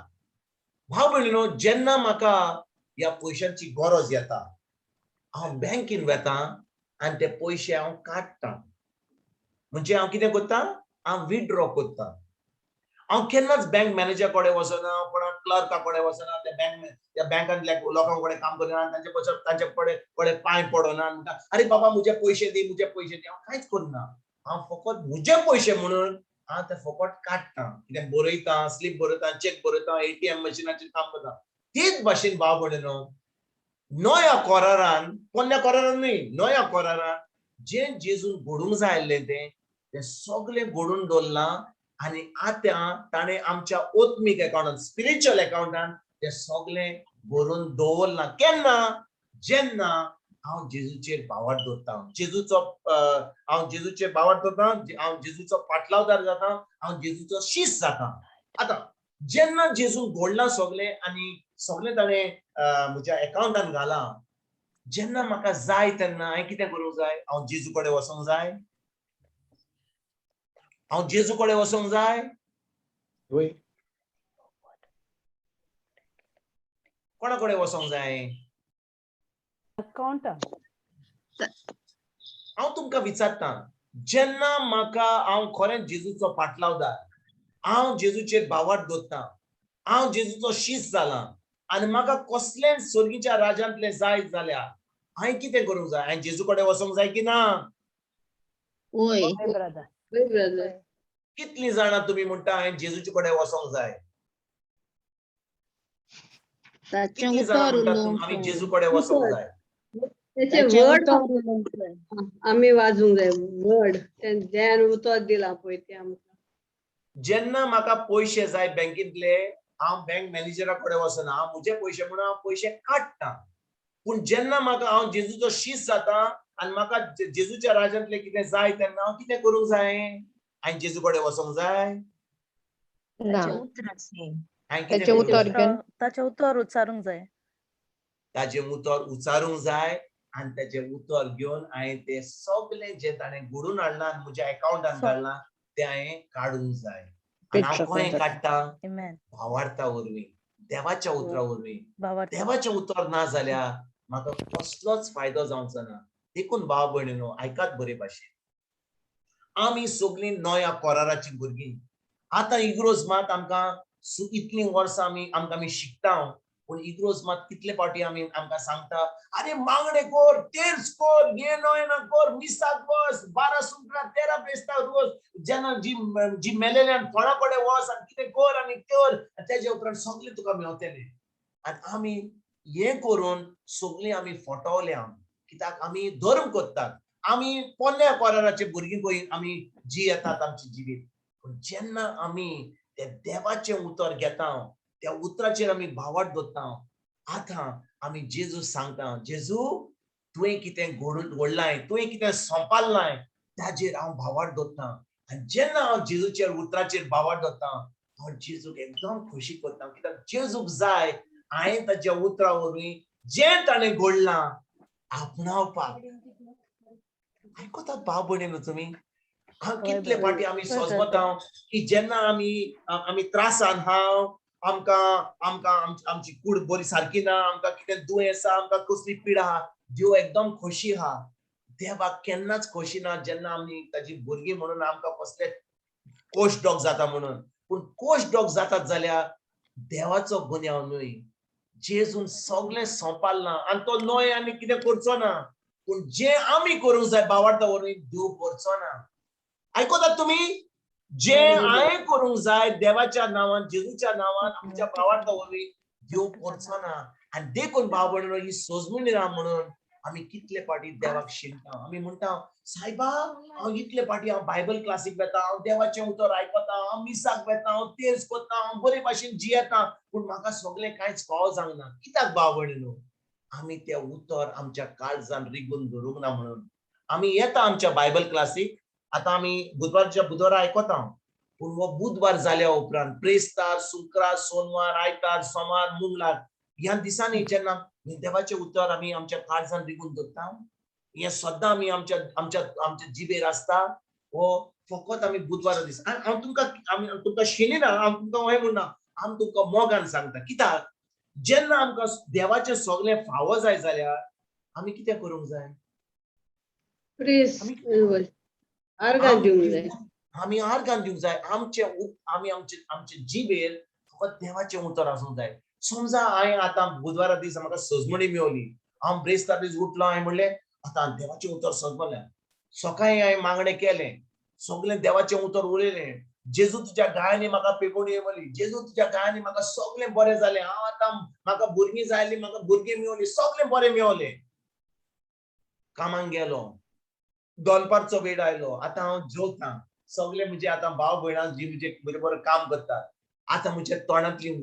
भाव भयणीनो, जेन्ना म्हाका ह्या पयशांची गरज येता हांव बँकेन वता आनी ते पयशे हांव काडटा. म्हणजे हांव कितें करता? हांव विथड्रॉ करता. हांव केन्नाच बँक मॅनेजर कडेन वचना, कोणा क्लर्का कडेन वचना, त्या बँक त्या बँकांतल्या लोकां कडेन काम करिना, तांचे पयशे तांचे कडेन पांय पडना, म्हणटा अरे बाबा म्हजे पयशे दी, म्हजे पयशे दी. हांव कांयच करना. हांव फकत म्हजे पयशे म्हणून हांव ते फकत काडटा, कितें बरयता, स्लीप बरयता, चॅक बरयता, एटीएम मशिनाचेर काम करता. तेच भाशेन भाव भयणीनो नव्या करारान, पोन्न्या करारान न्हय, नव्या करारान जें जेजून घडूंक जाय आसलें तें तें सगळें घडून दवरलां आनी आतां ताणें आमच्या आत्मीक एकाउंटान, स्पिरिच्युअल एकाउंटान तें सगळें भरून दवरलां. केन्ना? जेन्ना हांव जेजूचेर भावार्थ दवरता, जेजूचो हांव जेजूचेर भावार्थ दवरता, हांव जेजूचो पाटलावदार जाता, हांव जेजूचो शीस जाता. आतां जेन्ना जेजून घडलां सगळें आनी सगळें ताणें म्हज्या एकाउंटान घालां, जेन्ना म्हाका जाय तेन्ना हांवें कितें करूंक जाय? हांव जेजू कडेन वचोंक जाय. हांव जेजू कडेन वचोंक जाय. कोणा कडेन वचोंक जाय? अकाउंटान. हांव तुमकां विचारता, जेन्ना म्हाका हांव खरेंच जेजूचो पाटलावदार, हांव जेजूचेर भावार्थ दवरता, हांव जेजूचो शीस जाला आनी म्हाका कसलेंच स्वर्गीच्या राजांतलें जाय जाल्यार हांवें कितें करूंक जाय? हांवें जेजू कडेन वचोंक जाय की ना? ब्रदर. कितलीं जाणां तुमी म्हणटा हांवें जेजूचे कडेन वचोंक जाय? कितलीं जाणां म्हणटा आमी जेजू कडेन वचोंक जाय? तेचे वर्ड आमी वाजूंक जाय, वर्ड जें उतर दिलां पळय तें आमकां. जेन्ना म्हाका पयशे जाय बँकेंतले, हांव बँक मॅनेजरा कडेन वचना, हांव म्हजे पयशे म्हणून हांव पयशे काडटा. पूण जेन्ना म्हाका हांव जेजूचो शीस जाता आनी म्हाका जेजूच्या राजांतले कितें जाय तेन्ना हांव कितें करूंक जाय? हांवें जेजू कडेन वचोंक जाय? ताचें उतर उच्चारूंक जाय. ताचें उतर उच्चारूंक जाय आनी ताचें उतर घेवन हांवें तें सगळें जें ताणें घडून हाडलां आनी म्हज्या एकाउंटान घाललां तें हांवें काडूंक जाय. आनी हांव खंय काडटा? भावार्था वरवीं, देवाच्या उतरा वरवीं. देवाचें उतर ना जाल्यार म्हाका कसलोच फायदो जावचो ना. देखून भाव भयणीनो आयकात बरे भाशेन, आमी सगळीं नव्या कराराचीं भुरगीं. आतां इग्रोज मात आमकां इतलीं वर्सां आमी आमकां आमी शिकता, पूण इग्रोज मात कितले फावटी आमी आमकां सांगता, अरे मागणें कर, तेर्स कर, हें न्हय ना कर, मिसाक वच, 12 सुंकरा 13 बेस्ता रोज, जेन्ना जी जी मेलेल्यान कोणा कडेन वच आनी कितें कर आनी कर, तेजे उपरांत सगळें तुका मेवतलें. आनी आमी हें करून सगळीं आमी फटवल्या. कित्याक आमी धर्म करतात, आमी पोन्न्या कराराचे भुरगीं पळय आमी जी येतात आमचे जिवीत. पूण जेन्ना आमी ते देवाचें उतर घेता, त्या उतराचेर आमी भावार्थ दवरता, आतां आमी जेजू सांगता, जेजू तुवें कितें घडलांय, तुवें कितें सोंपारलांय, ताजेर हांव भावार्थ दवरता. आनी जेन्ना हांव जेजूचेर उतराचेर भावार्थ दवरता, हांव जेजूक एकदम खोशी करता, कित्याक जेजूक जाय हांवें ताच्या उतरां वरवीं जें ताणें घडलां आपणावपाक. आयकतात भाव भयणीनो तुमी? हांव कितले फावटी आमी सोजमता की जेन्ना आमी आमी त्रासान हांव आमकां आमकां आमची कूड बरी सारकी ना, आमकां कितें दुयेंस आसा, आमकां कसली पिडा आहा, देव एकदम खोशी आहा. देवाक केन्नाच खोशी ना जेन्ना आमी ताजी भुरगीं म्हणून आमकां कसले कोश डॉग जाता म्हणून. पूण कोश डॉग जातात जाल्यार देवाचो गुन्यांव न्हय. जेजून सगळें सोंपारलां आनी तो न्हय आनी कितें करचो ना. पूण जें आमी करूंक जाय बावार्था वरवीं देव करचो ना. आयकतात तुमी? जें हांवें करूंक जाय देवाच्या नांवान, जेजूच्या नांवान, आमच्या भावार्था वरवीं देव करचो ना. आनी देखून भाव भयणीनो ही सोजमणी ना म्हणून आमी कितले फावटी देवाक शिणटा. आमी म्हणटा, सायबा हांव इतले फावटी हांव बायबल क्लासीक वेता, हांव देवाचें उतर आयकता, हांव मिसाक वेता, हांव तेर्स करता, हांव बरे भाशेन जियेता, पूण म्हाका सगळें कांयच फावो जावंक ना. कित्याक भाव भयणीनो? आमी तें उतर आमच्या काळजान रिगून धरूंक ना म्हणून. आमी येता आमच्या बायबल क्लासीक, आतां आमी बुधवारच्या बुधवारा आयकता, पूण हो बुधवार जाल्या उपरांत ब्रेस्तार, शुक्रार, सोनवार, आयतार, सोमार, मंगळार ह्या दिसांनी जेन्ना देवाचें उतर आमी आमच्या काळजान रिगून दवरता, हें सद्दां आमी आमच्या आमच्या आमच्या जिबेर आसता. हो फकत आमी बुधवारा दीस हांव तुमकां आमी तुमकां शिनिना, हांव तुमकां हें म्हणना, हांव तुमकां मोगान सांगता. कित्याक जेन्ना आमकां देवाचें सगळें फावो जाय जाल्यार आमी कितें करूंक जाय? आर्गां दिवंक जाय. आमी आर्गां दिवंक जाय. आमचे आमी आमचे आमचे जिबेर फकत देवाचें उतर आसूंक जाय. समजा हांवें आतां बुधवारा दीस म्हाका सजमणी मेवली, हांव ब्रेस्तार दीस उठलो, हांवें म्हणलें आतां देवाचें उतर सजमलें. सकाळीं हांवें मागणें केलें, सगळें देवाचें उतर उलयलें, जेजू तुज्या गायांनी म्हाका पेपोवणी येवली, जेजू तुज्या गायांनी म्हाका सगळें बरें जालें, हांव आतां म्हाका भुरगीं जाय आसलीं, म्हाका भुरगीं मेवली, सगळें बरें मेवलें. कामाक गेलो, दनपारचो वेळ आयलो, आतां हांव जेवतां, सगळे म्हजे आतां भाव भयणां जी म्हजे म्हजे बरोबर काम करतात, आतां म्हज्या तोंडांतलीं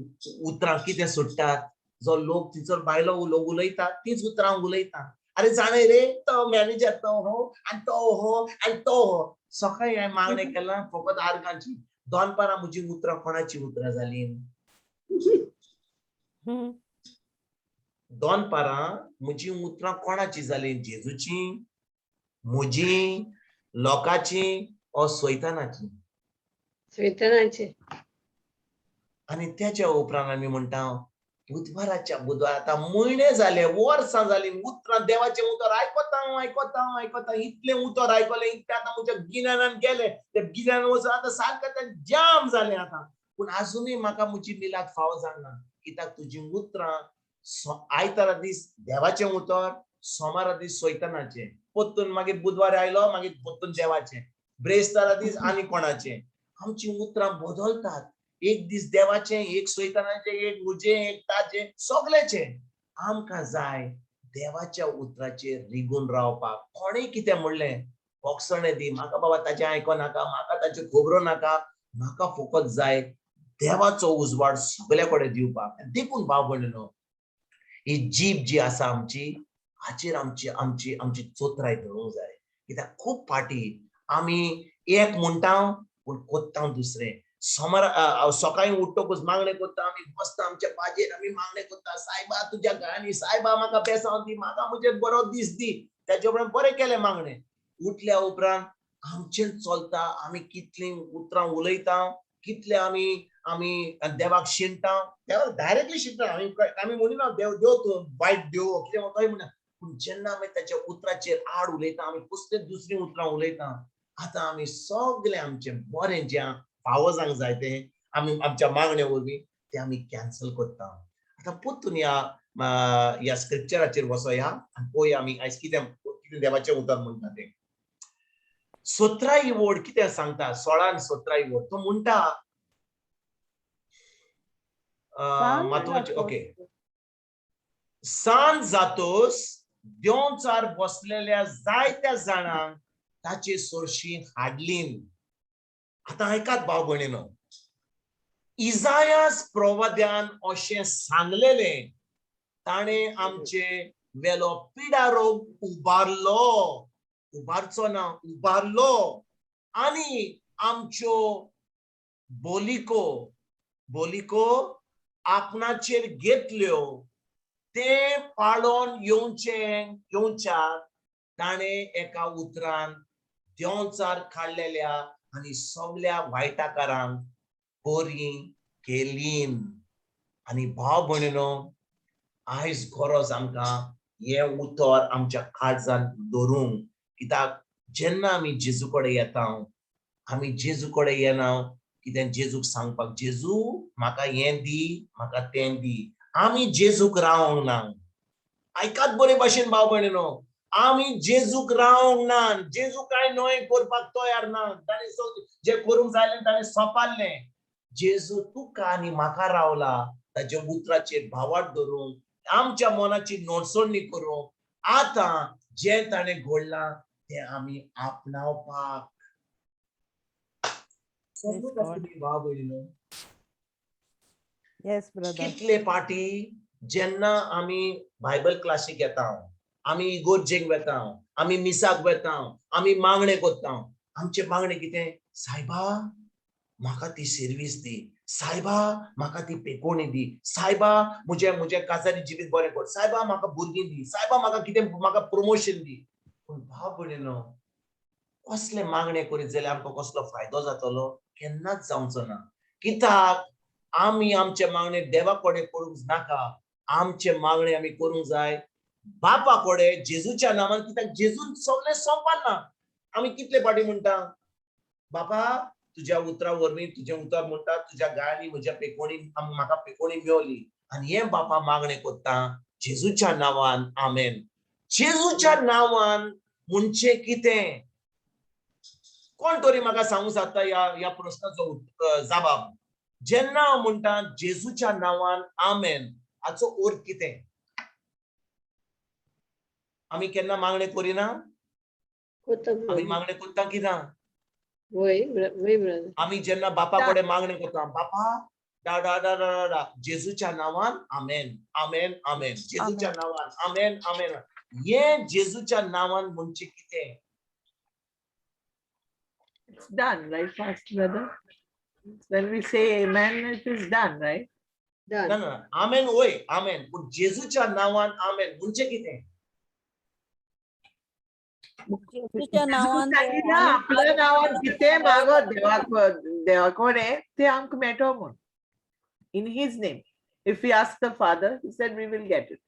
उतरां कितें सुट्टात, जो लोक थंयसर बायलो उलयतात तीच उतरां उलयता. अरे जाणय रे, तो मॅनेजर तो हो आनी तो हो आनी तो हो. सकाळीं हांवें मागणें केलां फकत आर्गांची, दनपारां म्हजी उतरां कोणाची उतरां जालीं? दनपारां म्हजी उतरां कोणाची जालीं? जेजूची, म्हजी, लोकांची ओ सैतानाची? सैतानाची. आनी त्याच्या उपरांत आमी म्हणटा बुधवाराच्या बुधवार आतां म्हयने जाले, वर्सां जालीं, उतरां देवाचें उतर आयकता आयकता आयकता, इतलें उतर आयकलें, इतलें आतां म्हज्या गिन्यानान गेलें, तें गिन्यान वचून आतां सारकें तें जाम जालें आतां, पूण आजुनूय म्हाका म्हजी मिलाद फावो जावंक ना. कित्याक तुजीं उतरां आयतारा दीस देवाचें उतर, सोमारा दीस सैतानाचें, परतून मागीर बुधवार आयलो मागीर परतून देवाचें, ब्रेस्तारा दीस आनी कोणाचें. आमचीं उतरां बदलतात. एक दीस देवाचें, एक सैतानाचें, एक म्हजें, एक ताचें, सगळ्याचें. आमकां जाय देवाच्या उतराचेर रिगून रावपाक. कोणें कितें म्हणलें बोगसणें दी म्हाका, बाबा ताचें आयको नाका, म्हाका ताच्यो खबरो नाका, म्हाका फकत जाय देवाचो उजवाड सगल्या कडेन दिवपाक. देखून भाव भयणीनो, ही जीब जी आसा आमची, हाचेर आमची आमची आमची चोत्राय धरूंक जाय. कित्याक खूब फावटी आमी एक म्हणटा पूण कोत्ता दुसरें. सोमार सकाळीं उठ्ठकूच मागणें करता आमी, बसता आमच्या बाजेर आमी मागणें करता, सायबा तुज्या घरांनी, सायबा म्हाका बेसांव दी, म्हाका म्हजेर बरो दीस दी. त्याच्या उपरांत बरें केलें मागणें. उठल्या उपरांत आमचें चलता, आमी कितलीं उतरां उलयता, कितले आमी आमी देवाक शिणटा, देवाक डायरेक्टली शिणटा आमी, आमी म्हणिना देव देव तूं वायट देव कितें म्हणटा म्हणना, पूण जेन्ना आमी ताच्या उतराचेर आड उलयता, आमी कसले दुसरीं उतरां उलयता, आतां आमी सगळें आमचें बरें जें फावो जावंक जाय तें आमी आमच्या मागणे वरवीं तें आमी कॅन्सल करता. आतां परतून ह्या ह्या स्क्रिप्चराचेर वचोया आनी पळोवया आमी आयज कितें कितें देवाचें उतर म्हणटा तें. 17 वड कितें सांगता, 16 आनी 17 वड तो म्हणटा, मातोचे ओके, सांज जातोस देंवचार बसलेल्या जायत्या जाणांक ताचे सोरशी हाडली. आतां आयकात भाव भयणीनो, इजायास प्रवाद्यान अशें सांगलेलें, ताणें आमचे वेलो पिडारोग उबारलो, उबारचो ना उबारलो, आनी आमच्यो बोलिको बोलिको आपणाचेर घेतल्यो ते पाळोन येवचे येवच्याक ताणें एका उतरान देंवचार काडलेल्या आनी सगल्या वायटाकारांक बरी केलीन. आनी भाव भयणीनो, आयज गरज आमकां हें उतर आमच्या काळजान दवरूंक, कित्याक जेन्ना आमी जेजू कडेन येता, आमी जेजू कडेन येना कितें जेजूक सांगपाक, जेजू म्हाका हें दी, म्हाका तें दी. आमी जेजूक रावंक ना. आयकात बरे भाशेन भाव भयणीनो, आमी जेजूक रावंक ना. जेजू कांय न्हय करपाक तयार ना, ताणें जें करूंक जाय ताणें सोंपारलें. जेजू तुका आनी म्हाका रावला ताच्या उतराचेर भावार्थ धरून, आमच्या मनाची नोटसणी करूंक. आतां जें ताणें घडलां तें आमी आपणावपाक. भाव भयणीनो, Yes, brother. कितले पाटी जेन्ना आमी बायबल क्लासीक येता, आमी इगोर्जेक वेता, आमी मिसाक वेता, आमी मागणें करता, आमचें मागणें कितें? सायबा म्हाका ती सर्वीस दी, सायबा म्हाका ती पेकोणी दी, सायबा म्हजें म्हजें काजारी जिवीत बरें कर, सायबा म्हाका भुरगीं दी, सायबा म्हाका कितें, म्हाका प्रमोशन दी. पूण भाव भयणीनो, कसले मागणें करीत जाल्यार आमकां कसलो फायदो जातलो? केन्नाच जावचो ना. कित्याक आमी आमचे मागणे देवा कडेन करूंक नाका, आमचे मागणे आमी करूंक जाय बापा कडेन जेजूच्या नांवान. कित्याक जेजून सगळें सोंपाना. आमी कितले फावटी म्हणटा, बापा तुज्या उतरा वरवीं, तुजें उतर म्हणटा, तुज्या गाळ्यांनी म्हज्या पेकोणी म्हाका पेकोणी मेवली, आनी हें बापा मागणें करता जेजूच्या नांवान, आमेन. जेजूच्या नांवान म्हणजे कितें? कोण तरी म्हाका सांगू शकता ह्या ह्या प्रश्नाचो जबाब? जेन्ना हांव म्हणटा जेजूच्या नांवान आमेन, हाचो अर्थ कितें? आमी केन्ना मागणें करिना? आमी मागणें करता की ना? आमी जेन्ना बापा कडेन मागणें करता, बापा डा डा डा डा डा, जेजूच्या नांवान आमेन, आमेन, आमेन, जेजूच्या नांवान आमेन, आमेन. हे जेजूच्या नांवान म्हणजे कितें? It's done, right, Pastor brother? When we say amen, it is done, right? Done. ना ना, आमेन वय, आमेन, पूण जेजूच्या नांवान आमेन म्हणजे कितें? जेजूच्या नांवान सांगितलं आपल्या नांवान कितें मागत देवाक, देवा कडेन तें आमकां मेळटो म्हूण. In his name, if we ask the Father, he said we will get it.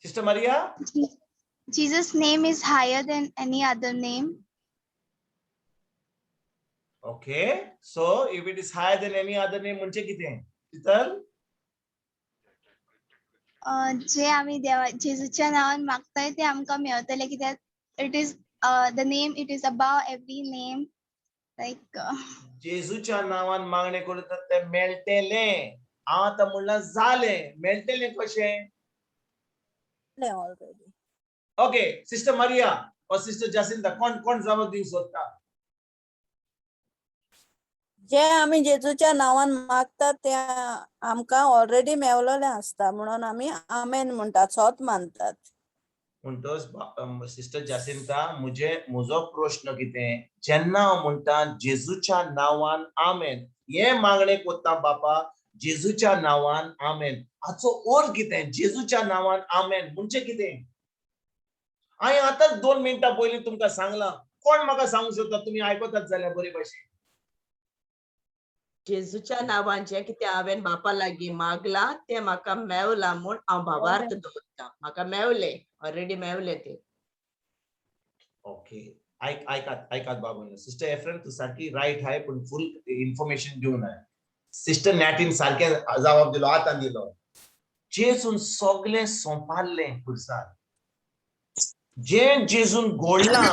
Sister Maria? Jesus' name is higher than any other name. Okay, so if it is higher than any other name, म्हणजे कितें? शीतल? जे आमी देवा जेजूच्या नांवान मागताय ते आमकां मेवतले, कित्याक it is the name, it is above every name. Like जेजूच्या नांवान मागणें करतात ते मेळटेलें. हांव आतां म्हणलां जालें, मेळटेलें कशें? Already. Okay, sister Maria or sister Jacinta, कोण कोण जबाब दिवंक सोदता? जे आमी जेजूच्या नांवान मागतात ते आमकां ऑलरेडी मेवलेलें आसता, म्हणून आमी आमेन म्हणटात, सोत मानतात. म्हणटच सिस्टर जासिंता, म्हजे म्हजो प्रश्न कितें, जेन्ना हांव म्हणटा जेजूच्या नांवान आमेन, हें मागणें करता बापा जेजूच्या नांवान आमेन, हाचो अर्थ कितें? जेजूच्या नांवान आमेन म्हणजे कितें? हांवें आतांच 2 मिनटां पयलीं तुमकां सांगलां. कोण म्हाका सांगूंक शकता? तुमी आयकतात जाल्यार बरे भाशेन. जेजूच्या नांवान जें कितें हांवें बापा लागीं मागलां तें म्हाका मेवलां म्हूण हांव भावार्थ दवरता. म्हाका मेवलें, ऑलरेडी मेवलें तें. ओके, आयकात आयकात बाबू. सिस्टर एफ्रेम, तूं सारकी रायट हाय, पूण फूल इन्फॉर्मेशन दिवंक नाय. सिस्टर नॅटीन सारकें जबाब दिलो, आतां दिलो. जेजून सगळें सोंपारलें खुर्सार, जें जेजून घडलां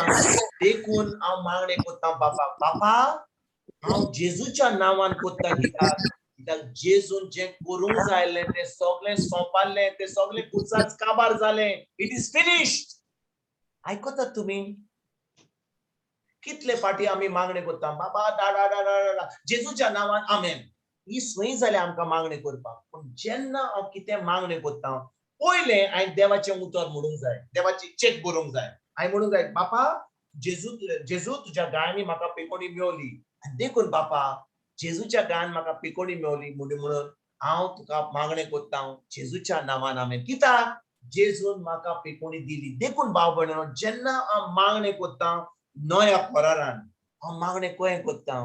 देखून हांव मागणें करता बापा, बापा हांव जेजूच्या नांवान करता, कित्याक कित्याक जेजून जें करूंक जाय आसलें तें सगळें सोंपारलें, तें सगळें खुर्सार काबार जालें. It is finished. आयकतात तुमी? कितले फाटी आमी मागणें करता, बाबा डा डा डा डा डा जेजूच्या नांवान आमेन. ही सोय जाल्या आमकां मागणें करपाक. पूण जेन्ना हांव कितें मागणें करता, पयलें हांवें देवाचें उतर म्हणूंक जाय, देवाची चेक बरोवंक जाय. हांवें म्हणूंक जाय, बापा जेजू जेजू तुज्या गायांनी म्हाका पिकोणी मेवली आनी देखून बापा जेजूच्या गायन म्हाका पिकोणी मेवली म्हणून हांव तुका मागणें कोत्ता जेजूच्या नांवान आमेन. कित्याक जेजून म्हाका पिकोणी दिली. देखून भाव भयणीनो जेन्ना हांव मागणें कोत्ता नव्या करारान हांव मागणें कशें कोत्ता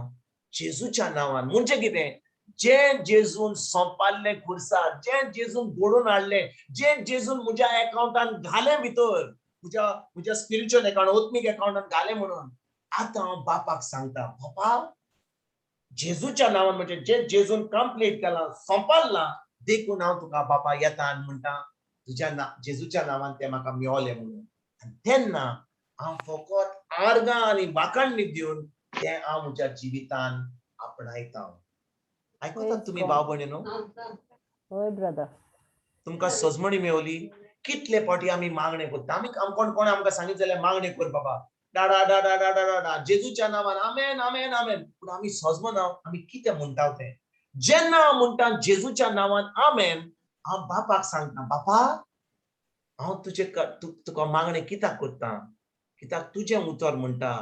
जेजूच्या नांवान. म्हणजे कितें जें जेजून सोंपाल्लें खुर्सार, जें जेजून घडोवन हाडलें, जें जेजून म्हज्या एकावंटान घालें भितर, म्हज्या म्हज्या स्पिरिच्युअल एकावंट आत्मीक एकावंटान घालें म्हणून आतां हांव बापाक सांगता बापा जेजूच्या नांवान, म्हणजे जें जेजून कंप्लीट केलां सोंपाल्लां देखून हांव तुका बापा येता आनी म्हणटा तुज्या ना जेजूच्या नांवान तें म्हाका मेवलें म्हणून. आनी तेन्ना हांव फकत आर्गां आनी वाखाणणी दिवन तें हांव म्हज्या जिवितान आपणायता. आयकतात तुमी भाव भयणीनो? हय ब्रदर. तुमकां सजमणी मेवली. कितले फावटी आमी मागणें करता. आमी कोण कोण आमकां सांगित जाल्यार मागणें कर बाबा डाडा डाडा डाडा डाडा जेजूच्या नांवान आमेन आमेन आमेन. पूण आमी सजमना आमी कितें म्हणटा तें. जेन्ना हांव म्हणटा जेजूच्या नांवान आमेन, हांव बापाक सांगता बापा हांव तुजे तुका मागणें कित्याक करता, कित्याक तुजें उतर म्हणटा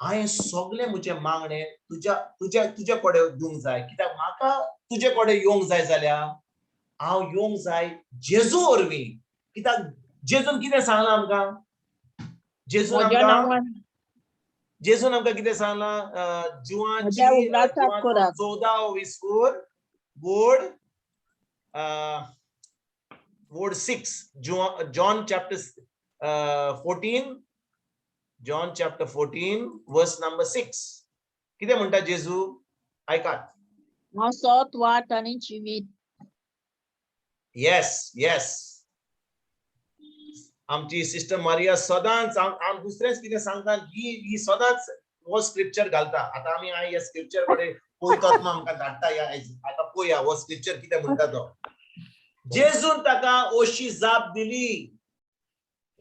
हांवें सगळें म्हजें मागणें तुज्या तुज्या तुजे कडेन दिवंक जाय. कित्याक म्हाका तुजे कडेन येवंक जाय जाल्यार हांव येवंक जाय जेजू वरवीं. कित्याक जेजून कितें सांगलां आमकां? जेजून आमकां जेजून आमकां कितें सांगलां? जुवांची 14 विस्कूर board board 6, John chapter 14, John chapter 14 verse number 6. कितें म्हणटा जेजू? आयकात. हांव सोत वाट आनी जिवीत. येस येस. आमची सिस्टर मारिया सदांच आम दुसरेंच कितें सांगता ही ही सदांच हो स्क्रिप्चर घालता. आतां आमी ह्या स्क्रिप्चर कडेन पळयतात आमकां धाडटा आतां पळया हो स्क्रिप्चर कितें म्हणटा तो. जेजून ताका अशी जाप दिली,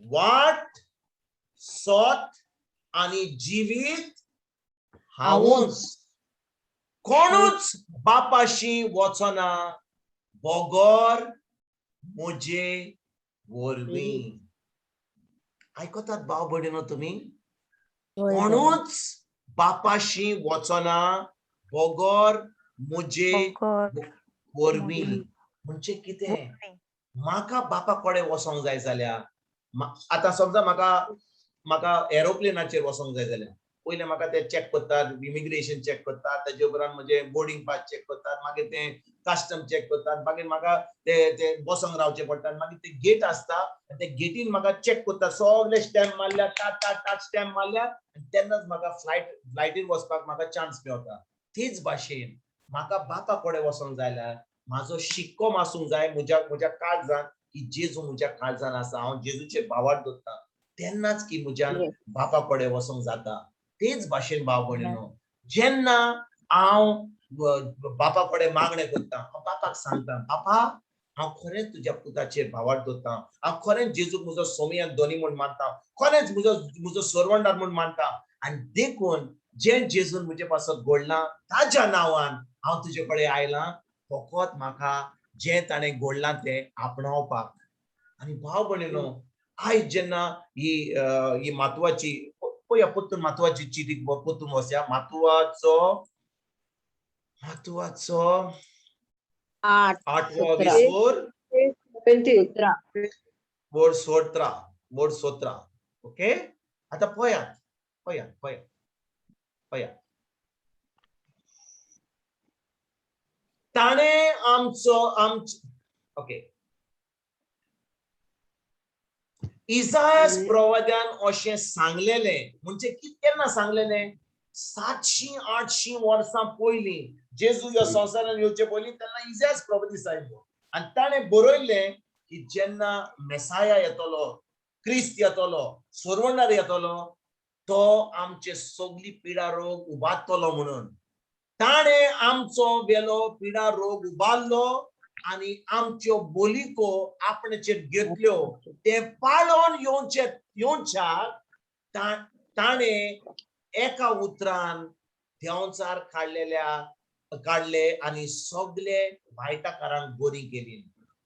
वाट सोत आनी जिवीत हांवूच, कोणूच बापाशी वचना बगर म्हजे वरवीं. आयकतात भाव भयणीनो तुमी? कोणूच बापाशी वचना बगर म्हजे वरवीं. म्हणजे कितें? म्हाका बापा कडेन वचोंक जाय जाल्यार आतां समजा म्हाका म्हाका एरोप्लेनाचेर वचोंक जाय जाल्यार पयलें म्हाका ते चॅक करतात, इमिग्रेशन चॅक करतात, ताजे उपरांत म्हजें बोर्डिंग पास चॅक करतात, मागीर ते कस्टम चॅक करतात, मागीर म्हाका ते ते बसोंक रावचें पडटा, मागीर ते गेट आसता ते गेटीन म्हाका चॅक करतात, सगळे स्टॅम्प मारल्या, टाट टाट टाट स्टॅम्प मारल्या आनी तेन्नाच म्हाका फ्लायटीन वचपाक म्हाका चान्स मेवता. तेच भाशेन म्हाका बापा कडेन वचोंक जाय जाल्यार म्हाजो शिक्को आसूंक जाय म्हज्या म्हज्या काळजान की जेजू म्हज्या काळजान आसा, हांव जेजूचेर भावार्थ दवरता, तेन्नाच की म्हज्यान बापा कडेन वचोंक जाता. तेच भाशेन भाव भयणीनो जेन्ना हांव बापा कडेन मागणें करता, हांव बापाक सांगता बापा हांव खरेंच तुज्या पुताचेर भावार्थ दवरता, हांव खरेंच जेजूक म्हजो सोमी आनी धनी म्हूण मानता, खरेंच म्हजो म्हजो सरवंडार म्हूण मानता आनी देखून जें जेजून म्हजे पासत घडलां ताज्या नांवान हांव तुजे कडेन आयलां, फकत म्हाका जें ताणें घडलां तें आपणावपाक. आनी भाव भयणीनो आयज जेन्ना ही ही मातवाची पळया परतून मातवाची चिटी परतून वचया, मातवाचो मातवाचो 8वो विसोर बोर्ड 17, बोर्ड 17. ओके आतां पळयात पळयात पळयात पळयात. ताणें आमचो आमच ओके इजायस प्रवाद्यान अशें सांगलेलें. म्हणजे केन्ना सांगलेलें? 700-800 वर्सां पयलीं जेजू ह्या संवसारान येवचे पयलीं तेन्ना इजायस प्रवादी सांगलो आनी ताणें बरयल्लें की जेन्ना मेसाया येतलो, क्रिस्त येतलो, सरवणार येतलो, तो आमचे सगली पिडा रोग उबारतलो म्हणून. ताणें आमचो वेलो पिडा रोग उबारलो आनी आमच्यो बोलिको आपणाचेर घेतल्यो. ते पाळोन येवचे येवच्याक ताणें एका उतरान देंवचार काडले आनी सगळे वायटाकारांक बरी केली.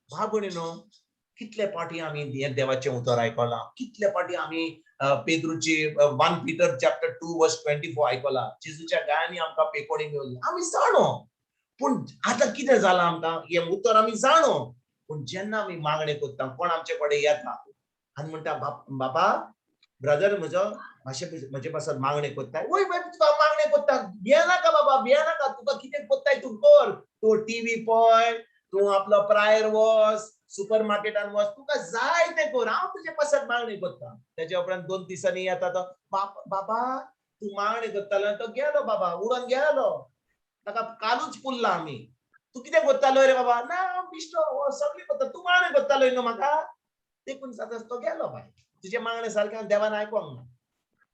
भाव भयणीनो कितले पाटी आमी हें देवाचें उतर आयकलां, कितले पाटी आमी पेद्रूची 1 Peter chapter 2 verse 24 आयकलां. जेजूच्या गायांनी आमकां पेकोणी मेवली, आमी जाणो. पूण आतां कितें जालां आमकां, हें उतर आमी जाणो, पूण जेन्ना आमी मागणें करता, कोण आमचे कडेन येता आनी म्हणटा, बाबा ब्रदर म्हजो मातशें म्हजे पासत मागणें करताय, वय वय तुका मागणें करता, भियेनाका बाबा, भियेनाका, तुका कितें करताय तूं कर, तूं टीव्ही पळय, तूं आपलो प्रायर वच, सुपर मार्केटान वच, तुका जाय तें कर, हांव तुजे पासत मागणें करता. तेच्या उपरांत 2 दिसांनी येता तो, बाबा तूं मागणें करतालो, तो गेलो बाबा, उडोन गेलो, ताका कालूच पुरला आमी, तूं कितें करतालो रे बाबा, ना हांव बिश्टो सगळें करता, तूं मागणें करतालो न्हू म्हाका, देखून जाता तो गेलो बाय, तुजें मागणें सारकें देवान आयकोंक ना.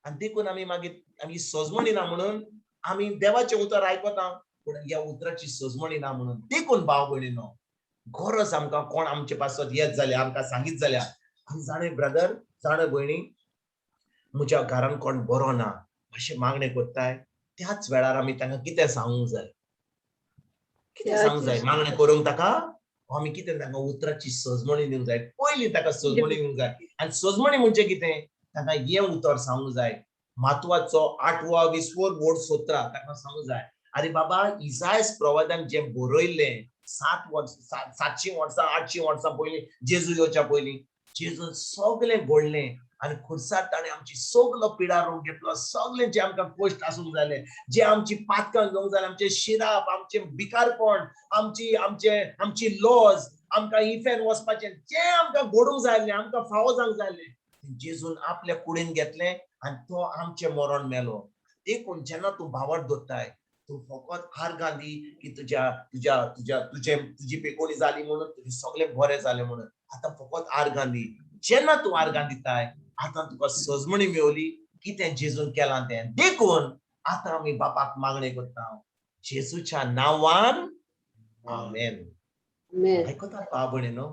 आनी देखून आमी मागीर आमी सजमणी ना म्हणून आमी देवाचें उतर आयकता, पूण ह्या उतराची सजमणी ना म्हणून. देखून भाव भयणीनो, गरज आमकां कोण आमचे पासत येत जाल्यार, आमकां सांगीत जाल्यार, आमी जाणें ब्रदर, जाणें भयणी, म्हज्या घरान कोण बरो ना मातशें मागणें करताय, त्याच वेळार आमी तांकां कितें सांगूंक जाय, कितें सांगूंक जाय, मागणें करूंक ताका आमी कितें तांकां उतराची सजमणी दिवंक जाय, पयलीं ताका सजमणी दिवंक जाय. आनी सजमणी म्हणजे कितें, तांकां हें उतर सांगूंक जाय, मातवाचो 8वो 20वो वोड 17 ताका सांगूंक जाय, अरे बाबा इजायस प्रवादान जें बरयल्लें 700 वर्सां 800 वर्सां पयलीं जेजू येवच्या पयलीं, जेजून सगळें घडलें आनी खुर्सार ताणें आमची सगलो पिडा रोग घेतलो, सगळें जे आमकां कश्ट आसूंक जाले, जे आमची पातकां घेवंक जालें, आमचें शिराप, आमचें भिकारपण, आमची आमचे आमची लॉज, आमकां इफेन वचपाचें, जें आमकां घडूंक जाय आसलें, आमकां फावो जावंक जाय आसलें, जेजून आपल्या कुडीन घेतलें आनी तो आमचें मरण मेलो. देखून जेन्ना तूं भावार्थ दवरताय, तूं फकत आर्गां दी की तुज्या तुज्या तुज्या तुजें तुजी पेकोणी जाली म्हणून, तुजें सगळें बरें जालें म्हणून, आतां फकत आर्गां दी. जेन्ना तूं आर्गां दिताय, आतां तुका सजमणी मेवली कितें जेजून केलां तें. देखून आतां आमी बापाक मागणें करता, जेजूच्या नांवान, आमेन. आयकता भाव भयणीनो?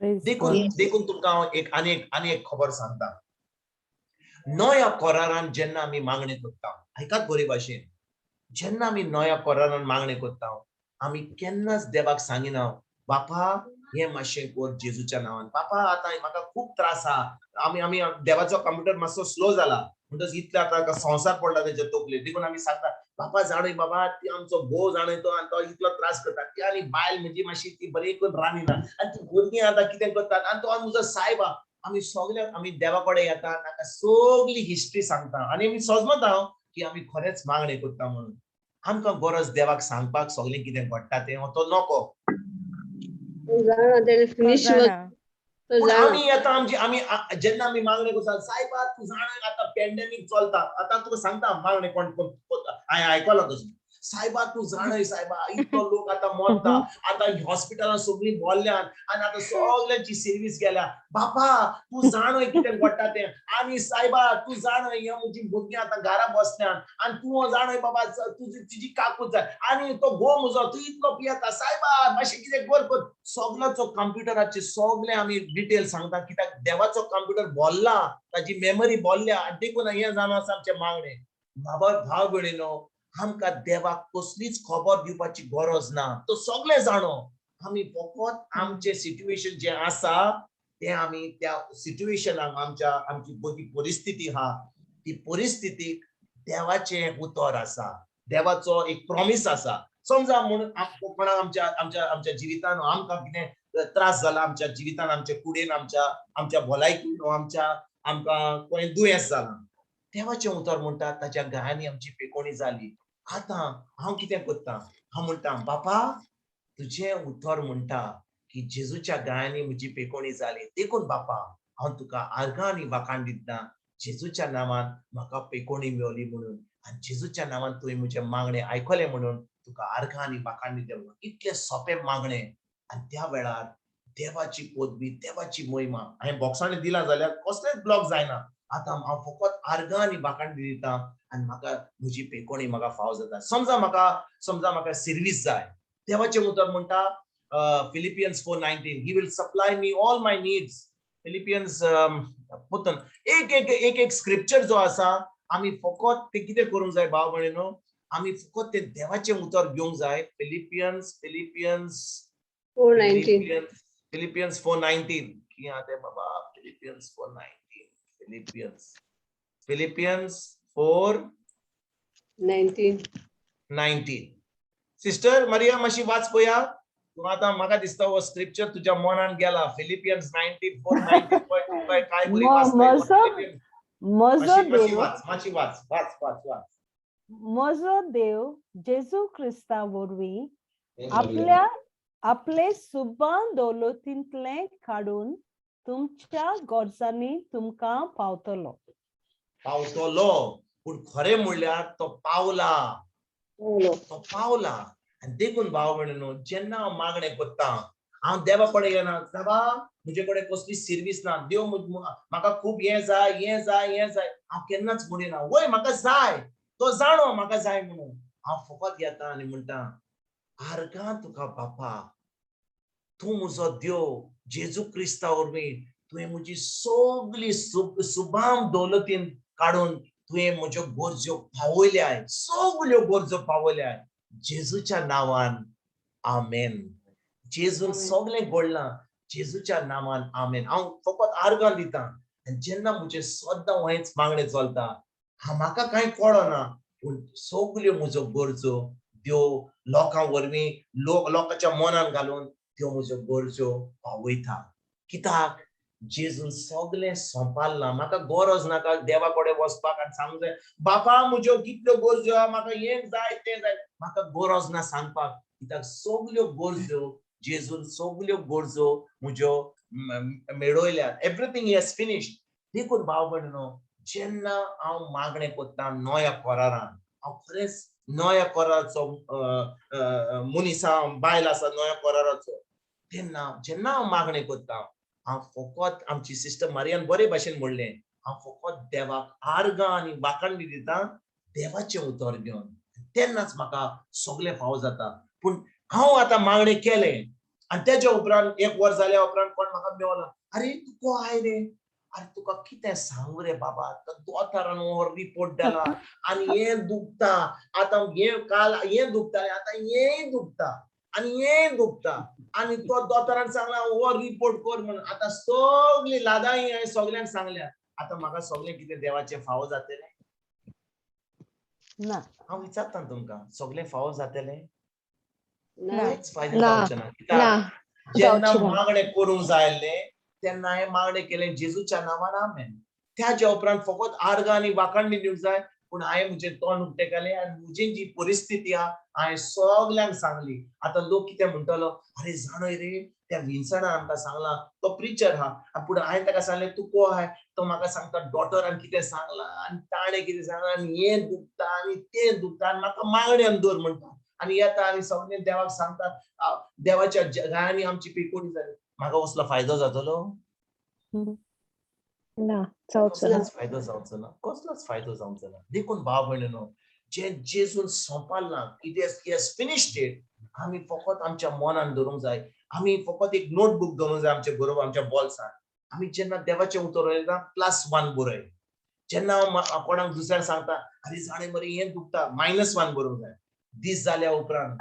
देखून देखून तुमकां हांव एक आनी एक आनी एक खबर सांगता. नव्या करारान जेन्ना आमी मागणें करता, आयकात बरे भाशेन, जेन्ना आमी नव्या करारान मागणें करता, आमी केन्नाच देवाक सांगिना, बापा हें मातशें कर जेजूच्या नांवान, बापा आतां म्हाका खूब त्रास आहा, आमी आमी देवाचो कंप्युटर मातसो स्लो जाला म्हणटच इतलें आतां संवसार पडला तेच्या तकलेर, देखून आमी सांगता, बापा जाणय बाबा ती आमचो घोव जाणय तो, आनी तो इतलो त्रास करता, ती आनी बायल म्हजी मातशी ती बरी करून रांदिना, आनी ती भुरगीं आतां कितें करतात, आनी तो म्हजो सायब आहा. आमी सगळे आमी देवा कडेन येता, ताका सगळी हिस्ट्री सांगता आनी आमी सजमता की आमी खरेंच मागणें करता म्हणून. आमकां गरज देवाक सांगपाक सगळें कितें घडटा तें, तो नको. आमी येता आमची आमी जेन्ना आमी मागणें करता, सायबा तूं जाणा आतां पॅन्डेमीक चलता, आतां तुका सांगता मागणें कोण हांवें आयकलां तशें, सायबा तूं जाणय सायबा इतलो लोक आतां मरता, आतां हॉस्पिटलां सगळीं भरल्यान आनी आतां सगळ्यांची सर्वीस गेल्या, बापा तूं जाणय कितें घडटा तें, आनी सायबा तूं जाणय हे म्हजी भुरगीं आतां घरा बसल्यान, आनी तूं जाणय बाबा तुजी तुजी काकूत जाय, आनी तो घोव म्हजो तूं इतलो पियेता, सायबा मातशें कितें कर कर, सगळ्याचो कंप्युटराचे सगळे आमी डिटेल सांगता, कित्याक देवाचो कंप्युटर भरला, ताजी मेमरी भरल्या, आनी देखून हें जावन आसा आमचें मागणें. बाबा भाव भयणीनो, आमकां देवाक कसलीच खबर दिवपाची गरज ना, तो सगळें जाणो. आमी फकत आमचें सिट्युएशन जें आसा तें आमी त्या सिट्युएशनाक आमच्या आमची बरी परिस्थिती आहा ती परिस्थितीक देवाचें उतर आसा, देवाचो एक प्रॉमीस आसा. समजा म्हूण कोणा आमच्या आमच्या आमच्या जिवितान आमकां कितें त्रास जाला, आमच्या जिवितान, आमच्या कुडीन, आमच्या आमच्या भलायकीन, आमच्या आमकां कोणें दुयेंस जालां, देवाचें उतर म्हणटा ताच्या गायांनी आमची पेकोणी जाली. आतां हांव कितें करता, हांव म्हणटा बापा तुजें उतर म्हणटा की जेजूच्या गायांनी म्हजी पेकोणी जाली, देखून बापा हांव तुका आर्गां आनी वाखाण दितना, जेजूच्या नांवान म्हाका पेकोणी मेवली म्हणून, आनी जेजूच्या नांवान तुवें म्हजें मागणें आयकलें म्हणून तुका आर्गां आनी वाखाण दिता. इतलें सोंपें मागणें, आनी त्या वेळार देवाची पदवी, देवाची महिमा. हांवें बॉक्सांनी दिला जाल्यार कसलेच ब्लॉक जायना. आतां हांव फकत आर्गां आनी वाखाण दिता आनी म्हाका म्हजी पेकोणी म्हाका फाव जाता. समजा म्हाका सर्वीस जाय, देवाचें उतर म्हणटा Philippians 4:19, he will supply me all my needs. Philippians Putin एक एक एक एक स्क्रिप्चर जो आसा, आमी फकत ते कितें करूंक जाय भाव भयणीनो, आमी फकत ते देवाचें उतर घेवंक जाय. Philippians Philippians 4:19, Philippians 4:19. की आहा तें बाबा? Philippians 4:19. Philippians, Philippians 4 19. 19. Sister Maria, मातशी वाच पळया तूं. आतां म्हाका दिसता हो स्क्रिप्चर तुज्या मनान गेला. फिलिपियन्स 94 19 पळय, काय बरी वाचता. म्हजो मातशी मातशी देव वाच, मातशी वाच, वाच, वाच, वाच. म्हजो देव जेजू क्रिस्ता वरवीं आपल्या आपले सुबां दौलतींतलें काडून तुमच्या गरजांनी तुमकां पावतलो. पावतलो. पूण खरें म्हणल्यार तो पावला, तो पावला. आनी देखून भाव भयणीनो, जेन्ना हांव मागणें करता, हांव देवा कडेन येना, देवा म्हजे कडेन कसली सिर्वीस ना, देव म्हाका खूब हें जाय, हें जाय, हें जाय, हांव केन्नाच म्हणिना. वय, म्हाका जाय, तो जाणो म्हाका जाय म्हणून. हांव फकत येता आनी म्हणटा, आर्गां तुका बापा, तूं म्हजो देव, जेजू क्रिस्ता वरवीं तुवें म्हजी सगली सुबाम दौलतीन काडून तुवें म्हज्यो गरज्यो पावयल्याय, सगल्यो गरजो पावयल्याय. जेजूच्या नांवान आमेन. जेजून सगळें घडलां. जेजूच्या नांवान आमेन. हांव फकत आर्गां दिता आनी जेन्ना म्हजें सद्दां हेंच मागणें चलता, हांव म्हाका कांय कळना, पूण सगल्यो म्हज्यो गरजो देव लोकां वरवीं, लोक लोकांच्या मनान घालून त्यो म्हज्यो गरजो पावयता. कित्याक? जेजून सगळें सोंपारलां. म्हाका गरज नाका देवा कडेन वचपाक आनी सांगूंक जाय, बापा म्हज्यो कितल्यो गरजो आहा, म्हाका हें जाय, तें जाय. म्हाका गरज ना सांगपाक, कित्याक सगल्यो गरजो जेजून, सगल्यो गरजो म्हज्यो मेळयल्यात. Everything has finished. देखून भाव भयणीनो, जेन्ना हांव मागणें करता नव्या करारान, हांव खरेंच नव्या कराराचो मनीस आहा, बायल आसा नव्या कराराचो, तेन्ना जेन्ना हांव मागणें करता, हांव फकत, आमची सिस्टर मारियान बरे भाशेन म्हणलें, हांव फकत देवाक आर्गां आनी वाखाण दिता देवाचें उतर घेवन. तेन्नाच म्हाका सगळें फावो जाता. पूण हांव आतां मागणें केलें आनी तेच्या उपरांत एक वर जाल्या उपरांत कोण म्हाका मेवला, "अरे, तूं को आयले? अरे, तुका कितें सांगू रे बाबा, दोतोरान हो रिपोर्ट दिला आनी हें दुखता आतां, हें काल हें दुखतालें, आतां हेंय दुखता आनी हेंय दुखता आनी तो दोतोरान सांगला हो रिपोर्ट कर म्हणून. आतां सगळी लादाई हांवें सगल्यांक सांगल्या. आतां म्हाका सगळें कितें देवाचें फावो जातलें?" ना. हांव विचारता तुमकां, सगळें फावो जातलें? ना. कांयच फायदो ना. जावचें ना. ना. कित्याक? जेन्ना जावचें ना. मागणें करूंक जाय आसलें तेन्ना हांवें मागणें केलें, जेजूच्या नांवान आमेन. त्याच्या उपरांत फकत आर्गां आनी वाखाण दिवंक जाय. पूण हांवें म्हजें तोंड उक्तें केलें आनी म्हजी जी परिस्थिती आहा, हांवें सगल्यांक सांगली. आतां लोक कितें म्हणटलो? "अरे, जाणय रे, त्या विन्सनान आमकां सांगलां, तो प्रिचर आहा." पूण हांवें ताका सांगलें, "तूं को आहाय?" तो म्हाका सांगता, "डॉक्टरान कितें सांगलां आनी ताणें कितें सांगलां आनी हें दुखता आनी तें दुखता आनी म्हाका मागण्यान दवर म्हणटा." आनी येता आनी सगळें देवाक सांगता, देवाच्या गायांनी आमची पिकोणी जाली. म्हाका कसलो फायदो जातलो? ना, जावचो ना. कसलोच फायदो जावचो ना, कसलोच फायदो जावचो ना. देखून भाव भयणीनो, जे जेजून सोंपारलां, it has finished it. आमी फकत आमच्या मनान धरूंक जाय. आमी फकत एक नोटबूक दवरूंक जाय आमच्या बरोबर, आमच्या बोल्सान. आमी जेन्ना देवाचें उतर उलयता, +1 बरय. जेन्ना हांव कोणाक दुसऱ्यांक सांगता, "अरे, जाणें मरे, हें दुखता," -1 बरोवंक जाय. दीस जाल्या उपरांत,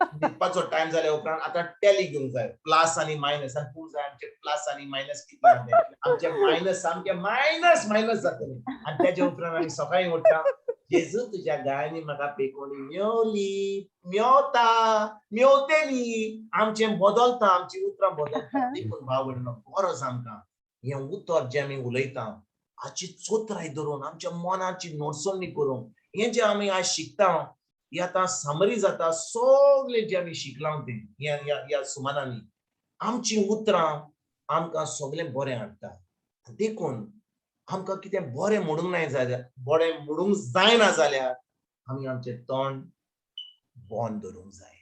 न्हिदपाचो टायम जाल्या उपरांत आतां टॅली घेवंक जाय, प्लस आनी मायनस, आनी पळोवंक जाय आमचे प्लस आनी मायनस कितले आहा ते. आमचे मायनस सामके मायनस मायनस जातले. आनी तेच्या उपरांत आमी सकाळीं उठ्ठा, "जेजू, तुज्या गायांनी म्हाका पेकोणी मेवली, मेवता, मेवतेली." आमचें बदलता, आमची उतरां बदलता. देखून भाव भयणीनो, गरज आमकां हें उतर जें आमी उलयता हाची चोत्राय धरून आमच्या मनाची नोटसणी करूंक. हें जें आमी आयज शिकता, ही आतां समरी जाता सगळें जें आमी शिकलां तें. ह्या ह्या ह्या सुमानांनी आमचीं उतरां आमकां सगळें बरें हाडटा. देखून आमकां कितें बरें म्हणूंक नाय जाल्यार, बरें म्हणूंक जायना जाल्यार आमी आमचें तोंड बंद दवरूंक जाय.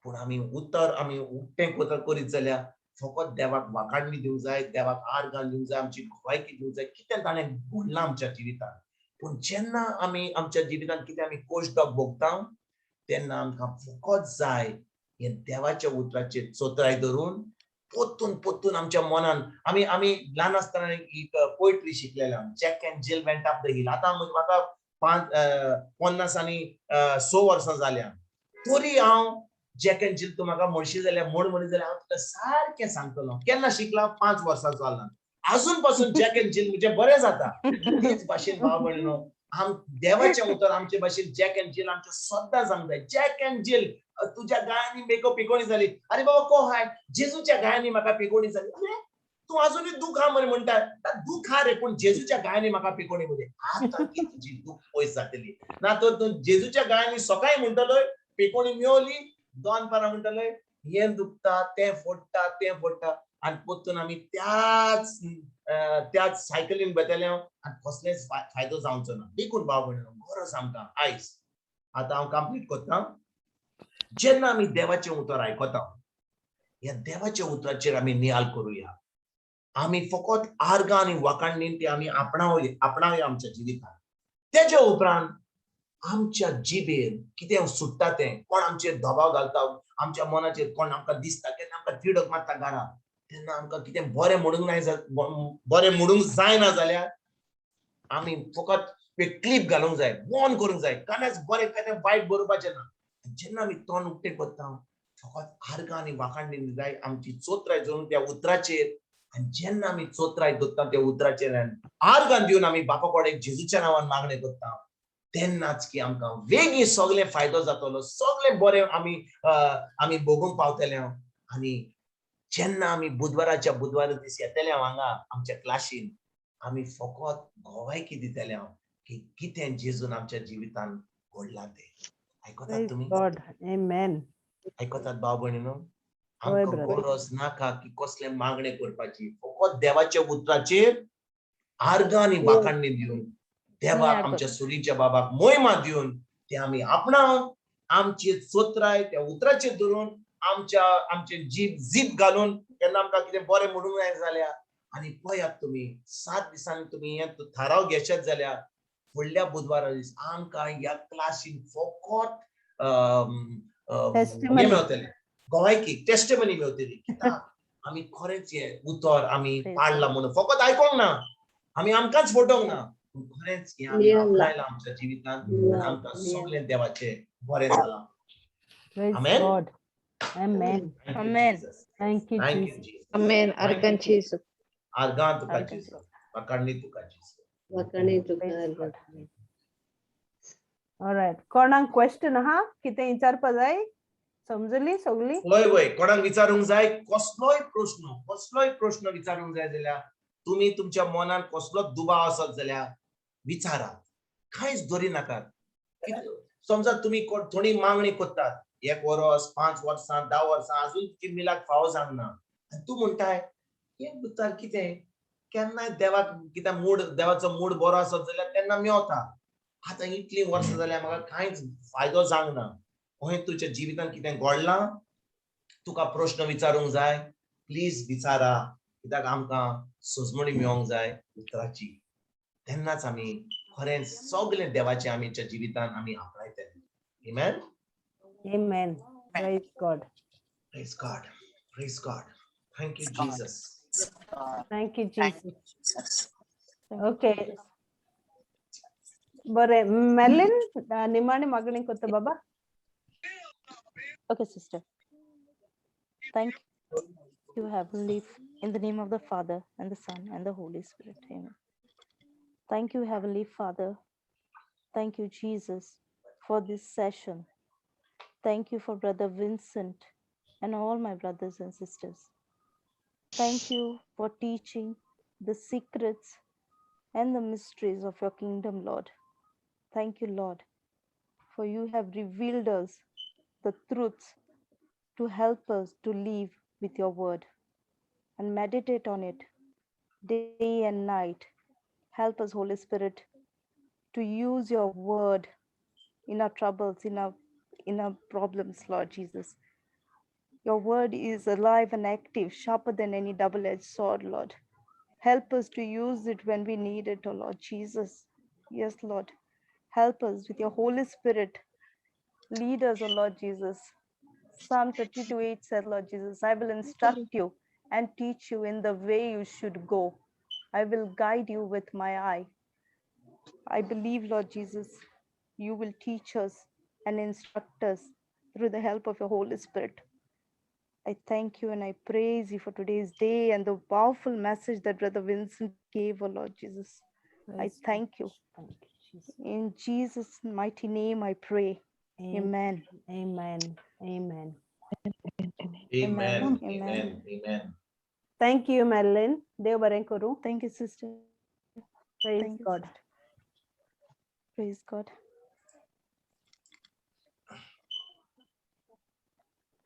पूण आमी उतर आमी उक्तें करीत जाल्यार फकत देवाक वाखाण दिवंक जाय, देवाक आर्गां दिवंक जाय, आमची भलायकी दिवंक जाय, कितें ताणें घडलां आमच्या जिवितांत. पूण जेन्ना आमी आमच्या जिवितांत कितें आमी कोश्टक भोगता, तेन्ना आमकां फकत जाय हें देवाच्या उतराचेर चोत्राय धरून पोत्तून पोत्तून आमच्या मनान. आमी आमी ल्हान आसतना एक पोयट्री शिकलेले, "Jack and Jill went up the hill". आतां म्हाका 50 आनी 6 वर्सां जाल्या, तरी हांव जॅक एंड जील तूं म्हाका म्हणशी जाल्यार म्हण म्हणीत जाल्यार हांव तुका सारकें सांगतलो. केन्ना शिकला? 5 वर्सां जाला. अजून पासून जॅक एंड जील म्हणजे बरें जाता. तेच भाशेन भाव भयणीनो, आम देवाचें उतर आमचे भाशेन जॅक एंड जील आमचें सद्दां सांगता. जॅक एंड जील तुज्या गायांनी मेको पिकोणी जाली. अरे बाबा को हाय, जेजूच्या गायांनी म्हाका पिकोणी जाली. अरे तूं अजूनय दूख हा मरे म्हणटा, दूख हा रे, पूण जेजूच्या गायांनी म्हाका पिकोणी म्हणजे आतां की तुजी दूख पयस जातली. ना तर तूं जेजूच्या गायांनी सकाळी म्हणटलोय पिकोणी मेवली, दोन पारां म्हणटलोय हें दुखता तें फोडटा तें फोडटा, आनी परतून आमी त्याच त्याच सायकलीन बेतले आनी कसलेच फायदो जावचो ना. देखून भाव भयणीनो, गरज आमकां आयज आतां हांव कंप्लीट करता. जेन्ना आमी देवाचें उतर आयकता, ह्या देवाच्या उतराचेर आमी नियाळ करुया. आमी फकत आर्गां आनी वाखाणीन ती आमी आपणावया आपणावया आमच्या जिवितांत. तेच्या उपरांत आमच्या जिबेर कितें सुट्टा तें, कोण आमचेर दबाव घालता, आमच्या मनाचेर कोण आमकां दिसता, केन्ना आमकां तिडक मारता घरा, तेन्ना आमकां कितें बरें म्हणूंक नाय, बरें म्हणूंक जायना जाल्यार आमी फकत एक क्लिप घालूंक जाय, बंद करूंक जाय, केन्नाच बरें केन्ना वायट बरोवपाचें ना. जेन्ना आमी तोंड उक्तें करता, फकत आर्गां आनी वाखाणणी जाय आमची चोत्राय धरून त्या उतराचेर. आनी जेन्ना आमी चोत्राय दवरता त्या उतराचेर आनी आर्गां दिवन आमी बापा कडेन जेजूच्या नांवान मागणें करता, तेन्नाच की आमकां वेगीं सगळें फायदो जातलो, सगळें बरें आमी आमी भोगूंक पावतले. आनी जेन्ना आमी बुधवाराच्या बुधवारा दीस येतले हांगा आमच्या क्लासीन, आमी फकत गोवायकी दितले की कितें जेजून आमच्या जिवितान घडलां तें. आयकतात तुमी? आयकतात भाव भयणीनो? आमकां गरज नाका की कसलें मागणें करपाची, फकत देवाच्या उतराचेर आर्गां आनी वाखाणणी दिवन देवाक आमच्या सुरीच्या बाबाक मोहिमा दिवन ते आमी आपणावन आमची चोत्राय त्या उतराचेर धरून आमच्या आमचे जीप जीप घालून केन्ना आमकां कितें बरें म्हणूंक जाय जाल्यार, आनी पळयात तुमी 7 दिसांनी तुमी हे थाराव घेशात जाल्यार फुडल्या बुधवारा दीस आमकां ह्या क्लासीन फकत हें मेवतलें, गोवायकी टेस्टिमनी मेवतली. कित्याक आमी खरेंच हें उतर आमी पाडलां म्हणून फकत आयकोंक ना, आमी आमकांच फटोवंक ना, खरेंच हें आमी आपणायलां आमच्या जिवितांत, आमकां सगळें देवाचें बरें जालां. Amen. Amen. Amen. Thank you, Thank you, Jesus. Jesus. Amen. Argan Jesus. आर्गां तुका जेजू, वाखाणणी तुका जेजू. वाखाणणी तुका. All right. कोणाक क्वेश्चन आहा? कितें विचारपा जाय? समजली सगळी? वय वय, कोणाक विचारूंक जाय कसलोय प्रश्न, कसलोय प्रश्न विचारूंक जाय जाल्यार तुमी तुमच्या मनान कसलोच दुबाव आसत जाल्यार विचारात, कांयच दवरी नाकात. समजा तुमी थोडी मागणी करतात, 1 वर्स, 5 वर्सां, 10 वर्सां, अजून तुजी मिलाक फावो जावंक ना, आनी तूं म्हणटाय हें उतर कितें, केन्नाय देवाक कितें मूड, देवाचो मूड बरो आसत जाल्यार तेन्ना मेवता, आतां इतलीं वर्सां जाल्यार म्हाका कांयच फायदो जावंक ना. अहें तुज्या जिवितांत कितें घडलां, तुका प्रश्न विचारूंक जाय, प्लीज विचारा, कित्याक आमकां सजमणी मेळोंक जाय उतराची, तेन्नाच आमी खरेंच सगळें देवाचें आमच्या जिवितांत आमी आपणायतले. Amen? Amen. Praise God. Praise God. Praise God. Thank you, Jesus. Thank you, Jesus. Okay. बरें, मेलिन निमाणी मागणी करता बाबा. Okay, sister. Thank you, Heavenly, in the name of the Father and the Son and the Holy Spirit. Amen. Thank you, Heavenly Father. Thank you, Jesus, for this session. Thank you for Brother Vincent and all my brothers and sisters. Thank you for teaching the secrets and the mysteries of your kingdom, Lord. Thank you, Lord, for you have revealed us the truths to help us to live with your word and meditate on it day and night. Help us, Holy Spirit, to use your word in our troubles, in our problems, Lord Jesus. Your word is alive and active, sharper than any double-edged sword, Lord. Help us to use it when we need it, oh Lord Jesus. Yes, Lord. Help us with your Holy Spirit. Lead us, O Lord Jesus. Psalm 32:8 said, Lord Jesus, I will instruct you and teach you in the way you should go. I will guide you with my eye. I believe, Lord Jesus, you will teach us and instruct us through the help of your Holy Spirit. I thank you and I praise you for today's day and the powerful message that Brother Vincent gave, O Lord Jesus. I Praise thank you. Thank you, Jesus. In Jesus' mighty name, I pray. Amen. Amen. Amen. Amen. Amen. Amen. Amen. Thank you, Madeline. देव बरें करूं. Thank you, sister. Praise Thank you, God. sister. Praise God.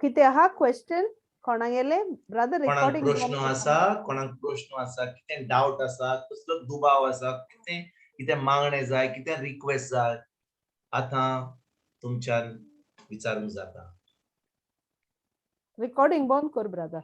कितें आहा question कोणागेले brother कोणाक recording प्रश्न आसा, कोणाक प्रश्न आसा, कितें डावट आसा, कसलो दुबाव आसा, कितें कितें मागणें जाय, कितें रिक्वेस्ट जाय, आतां तुमच्यान विचारूंक जाता. रिकॉर्डिंग बंद कर ब्रदर.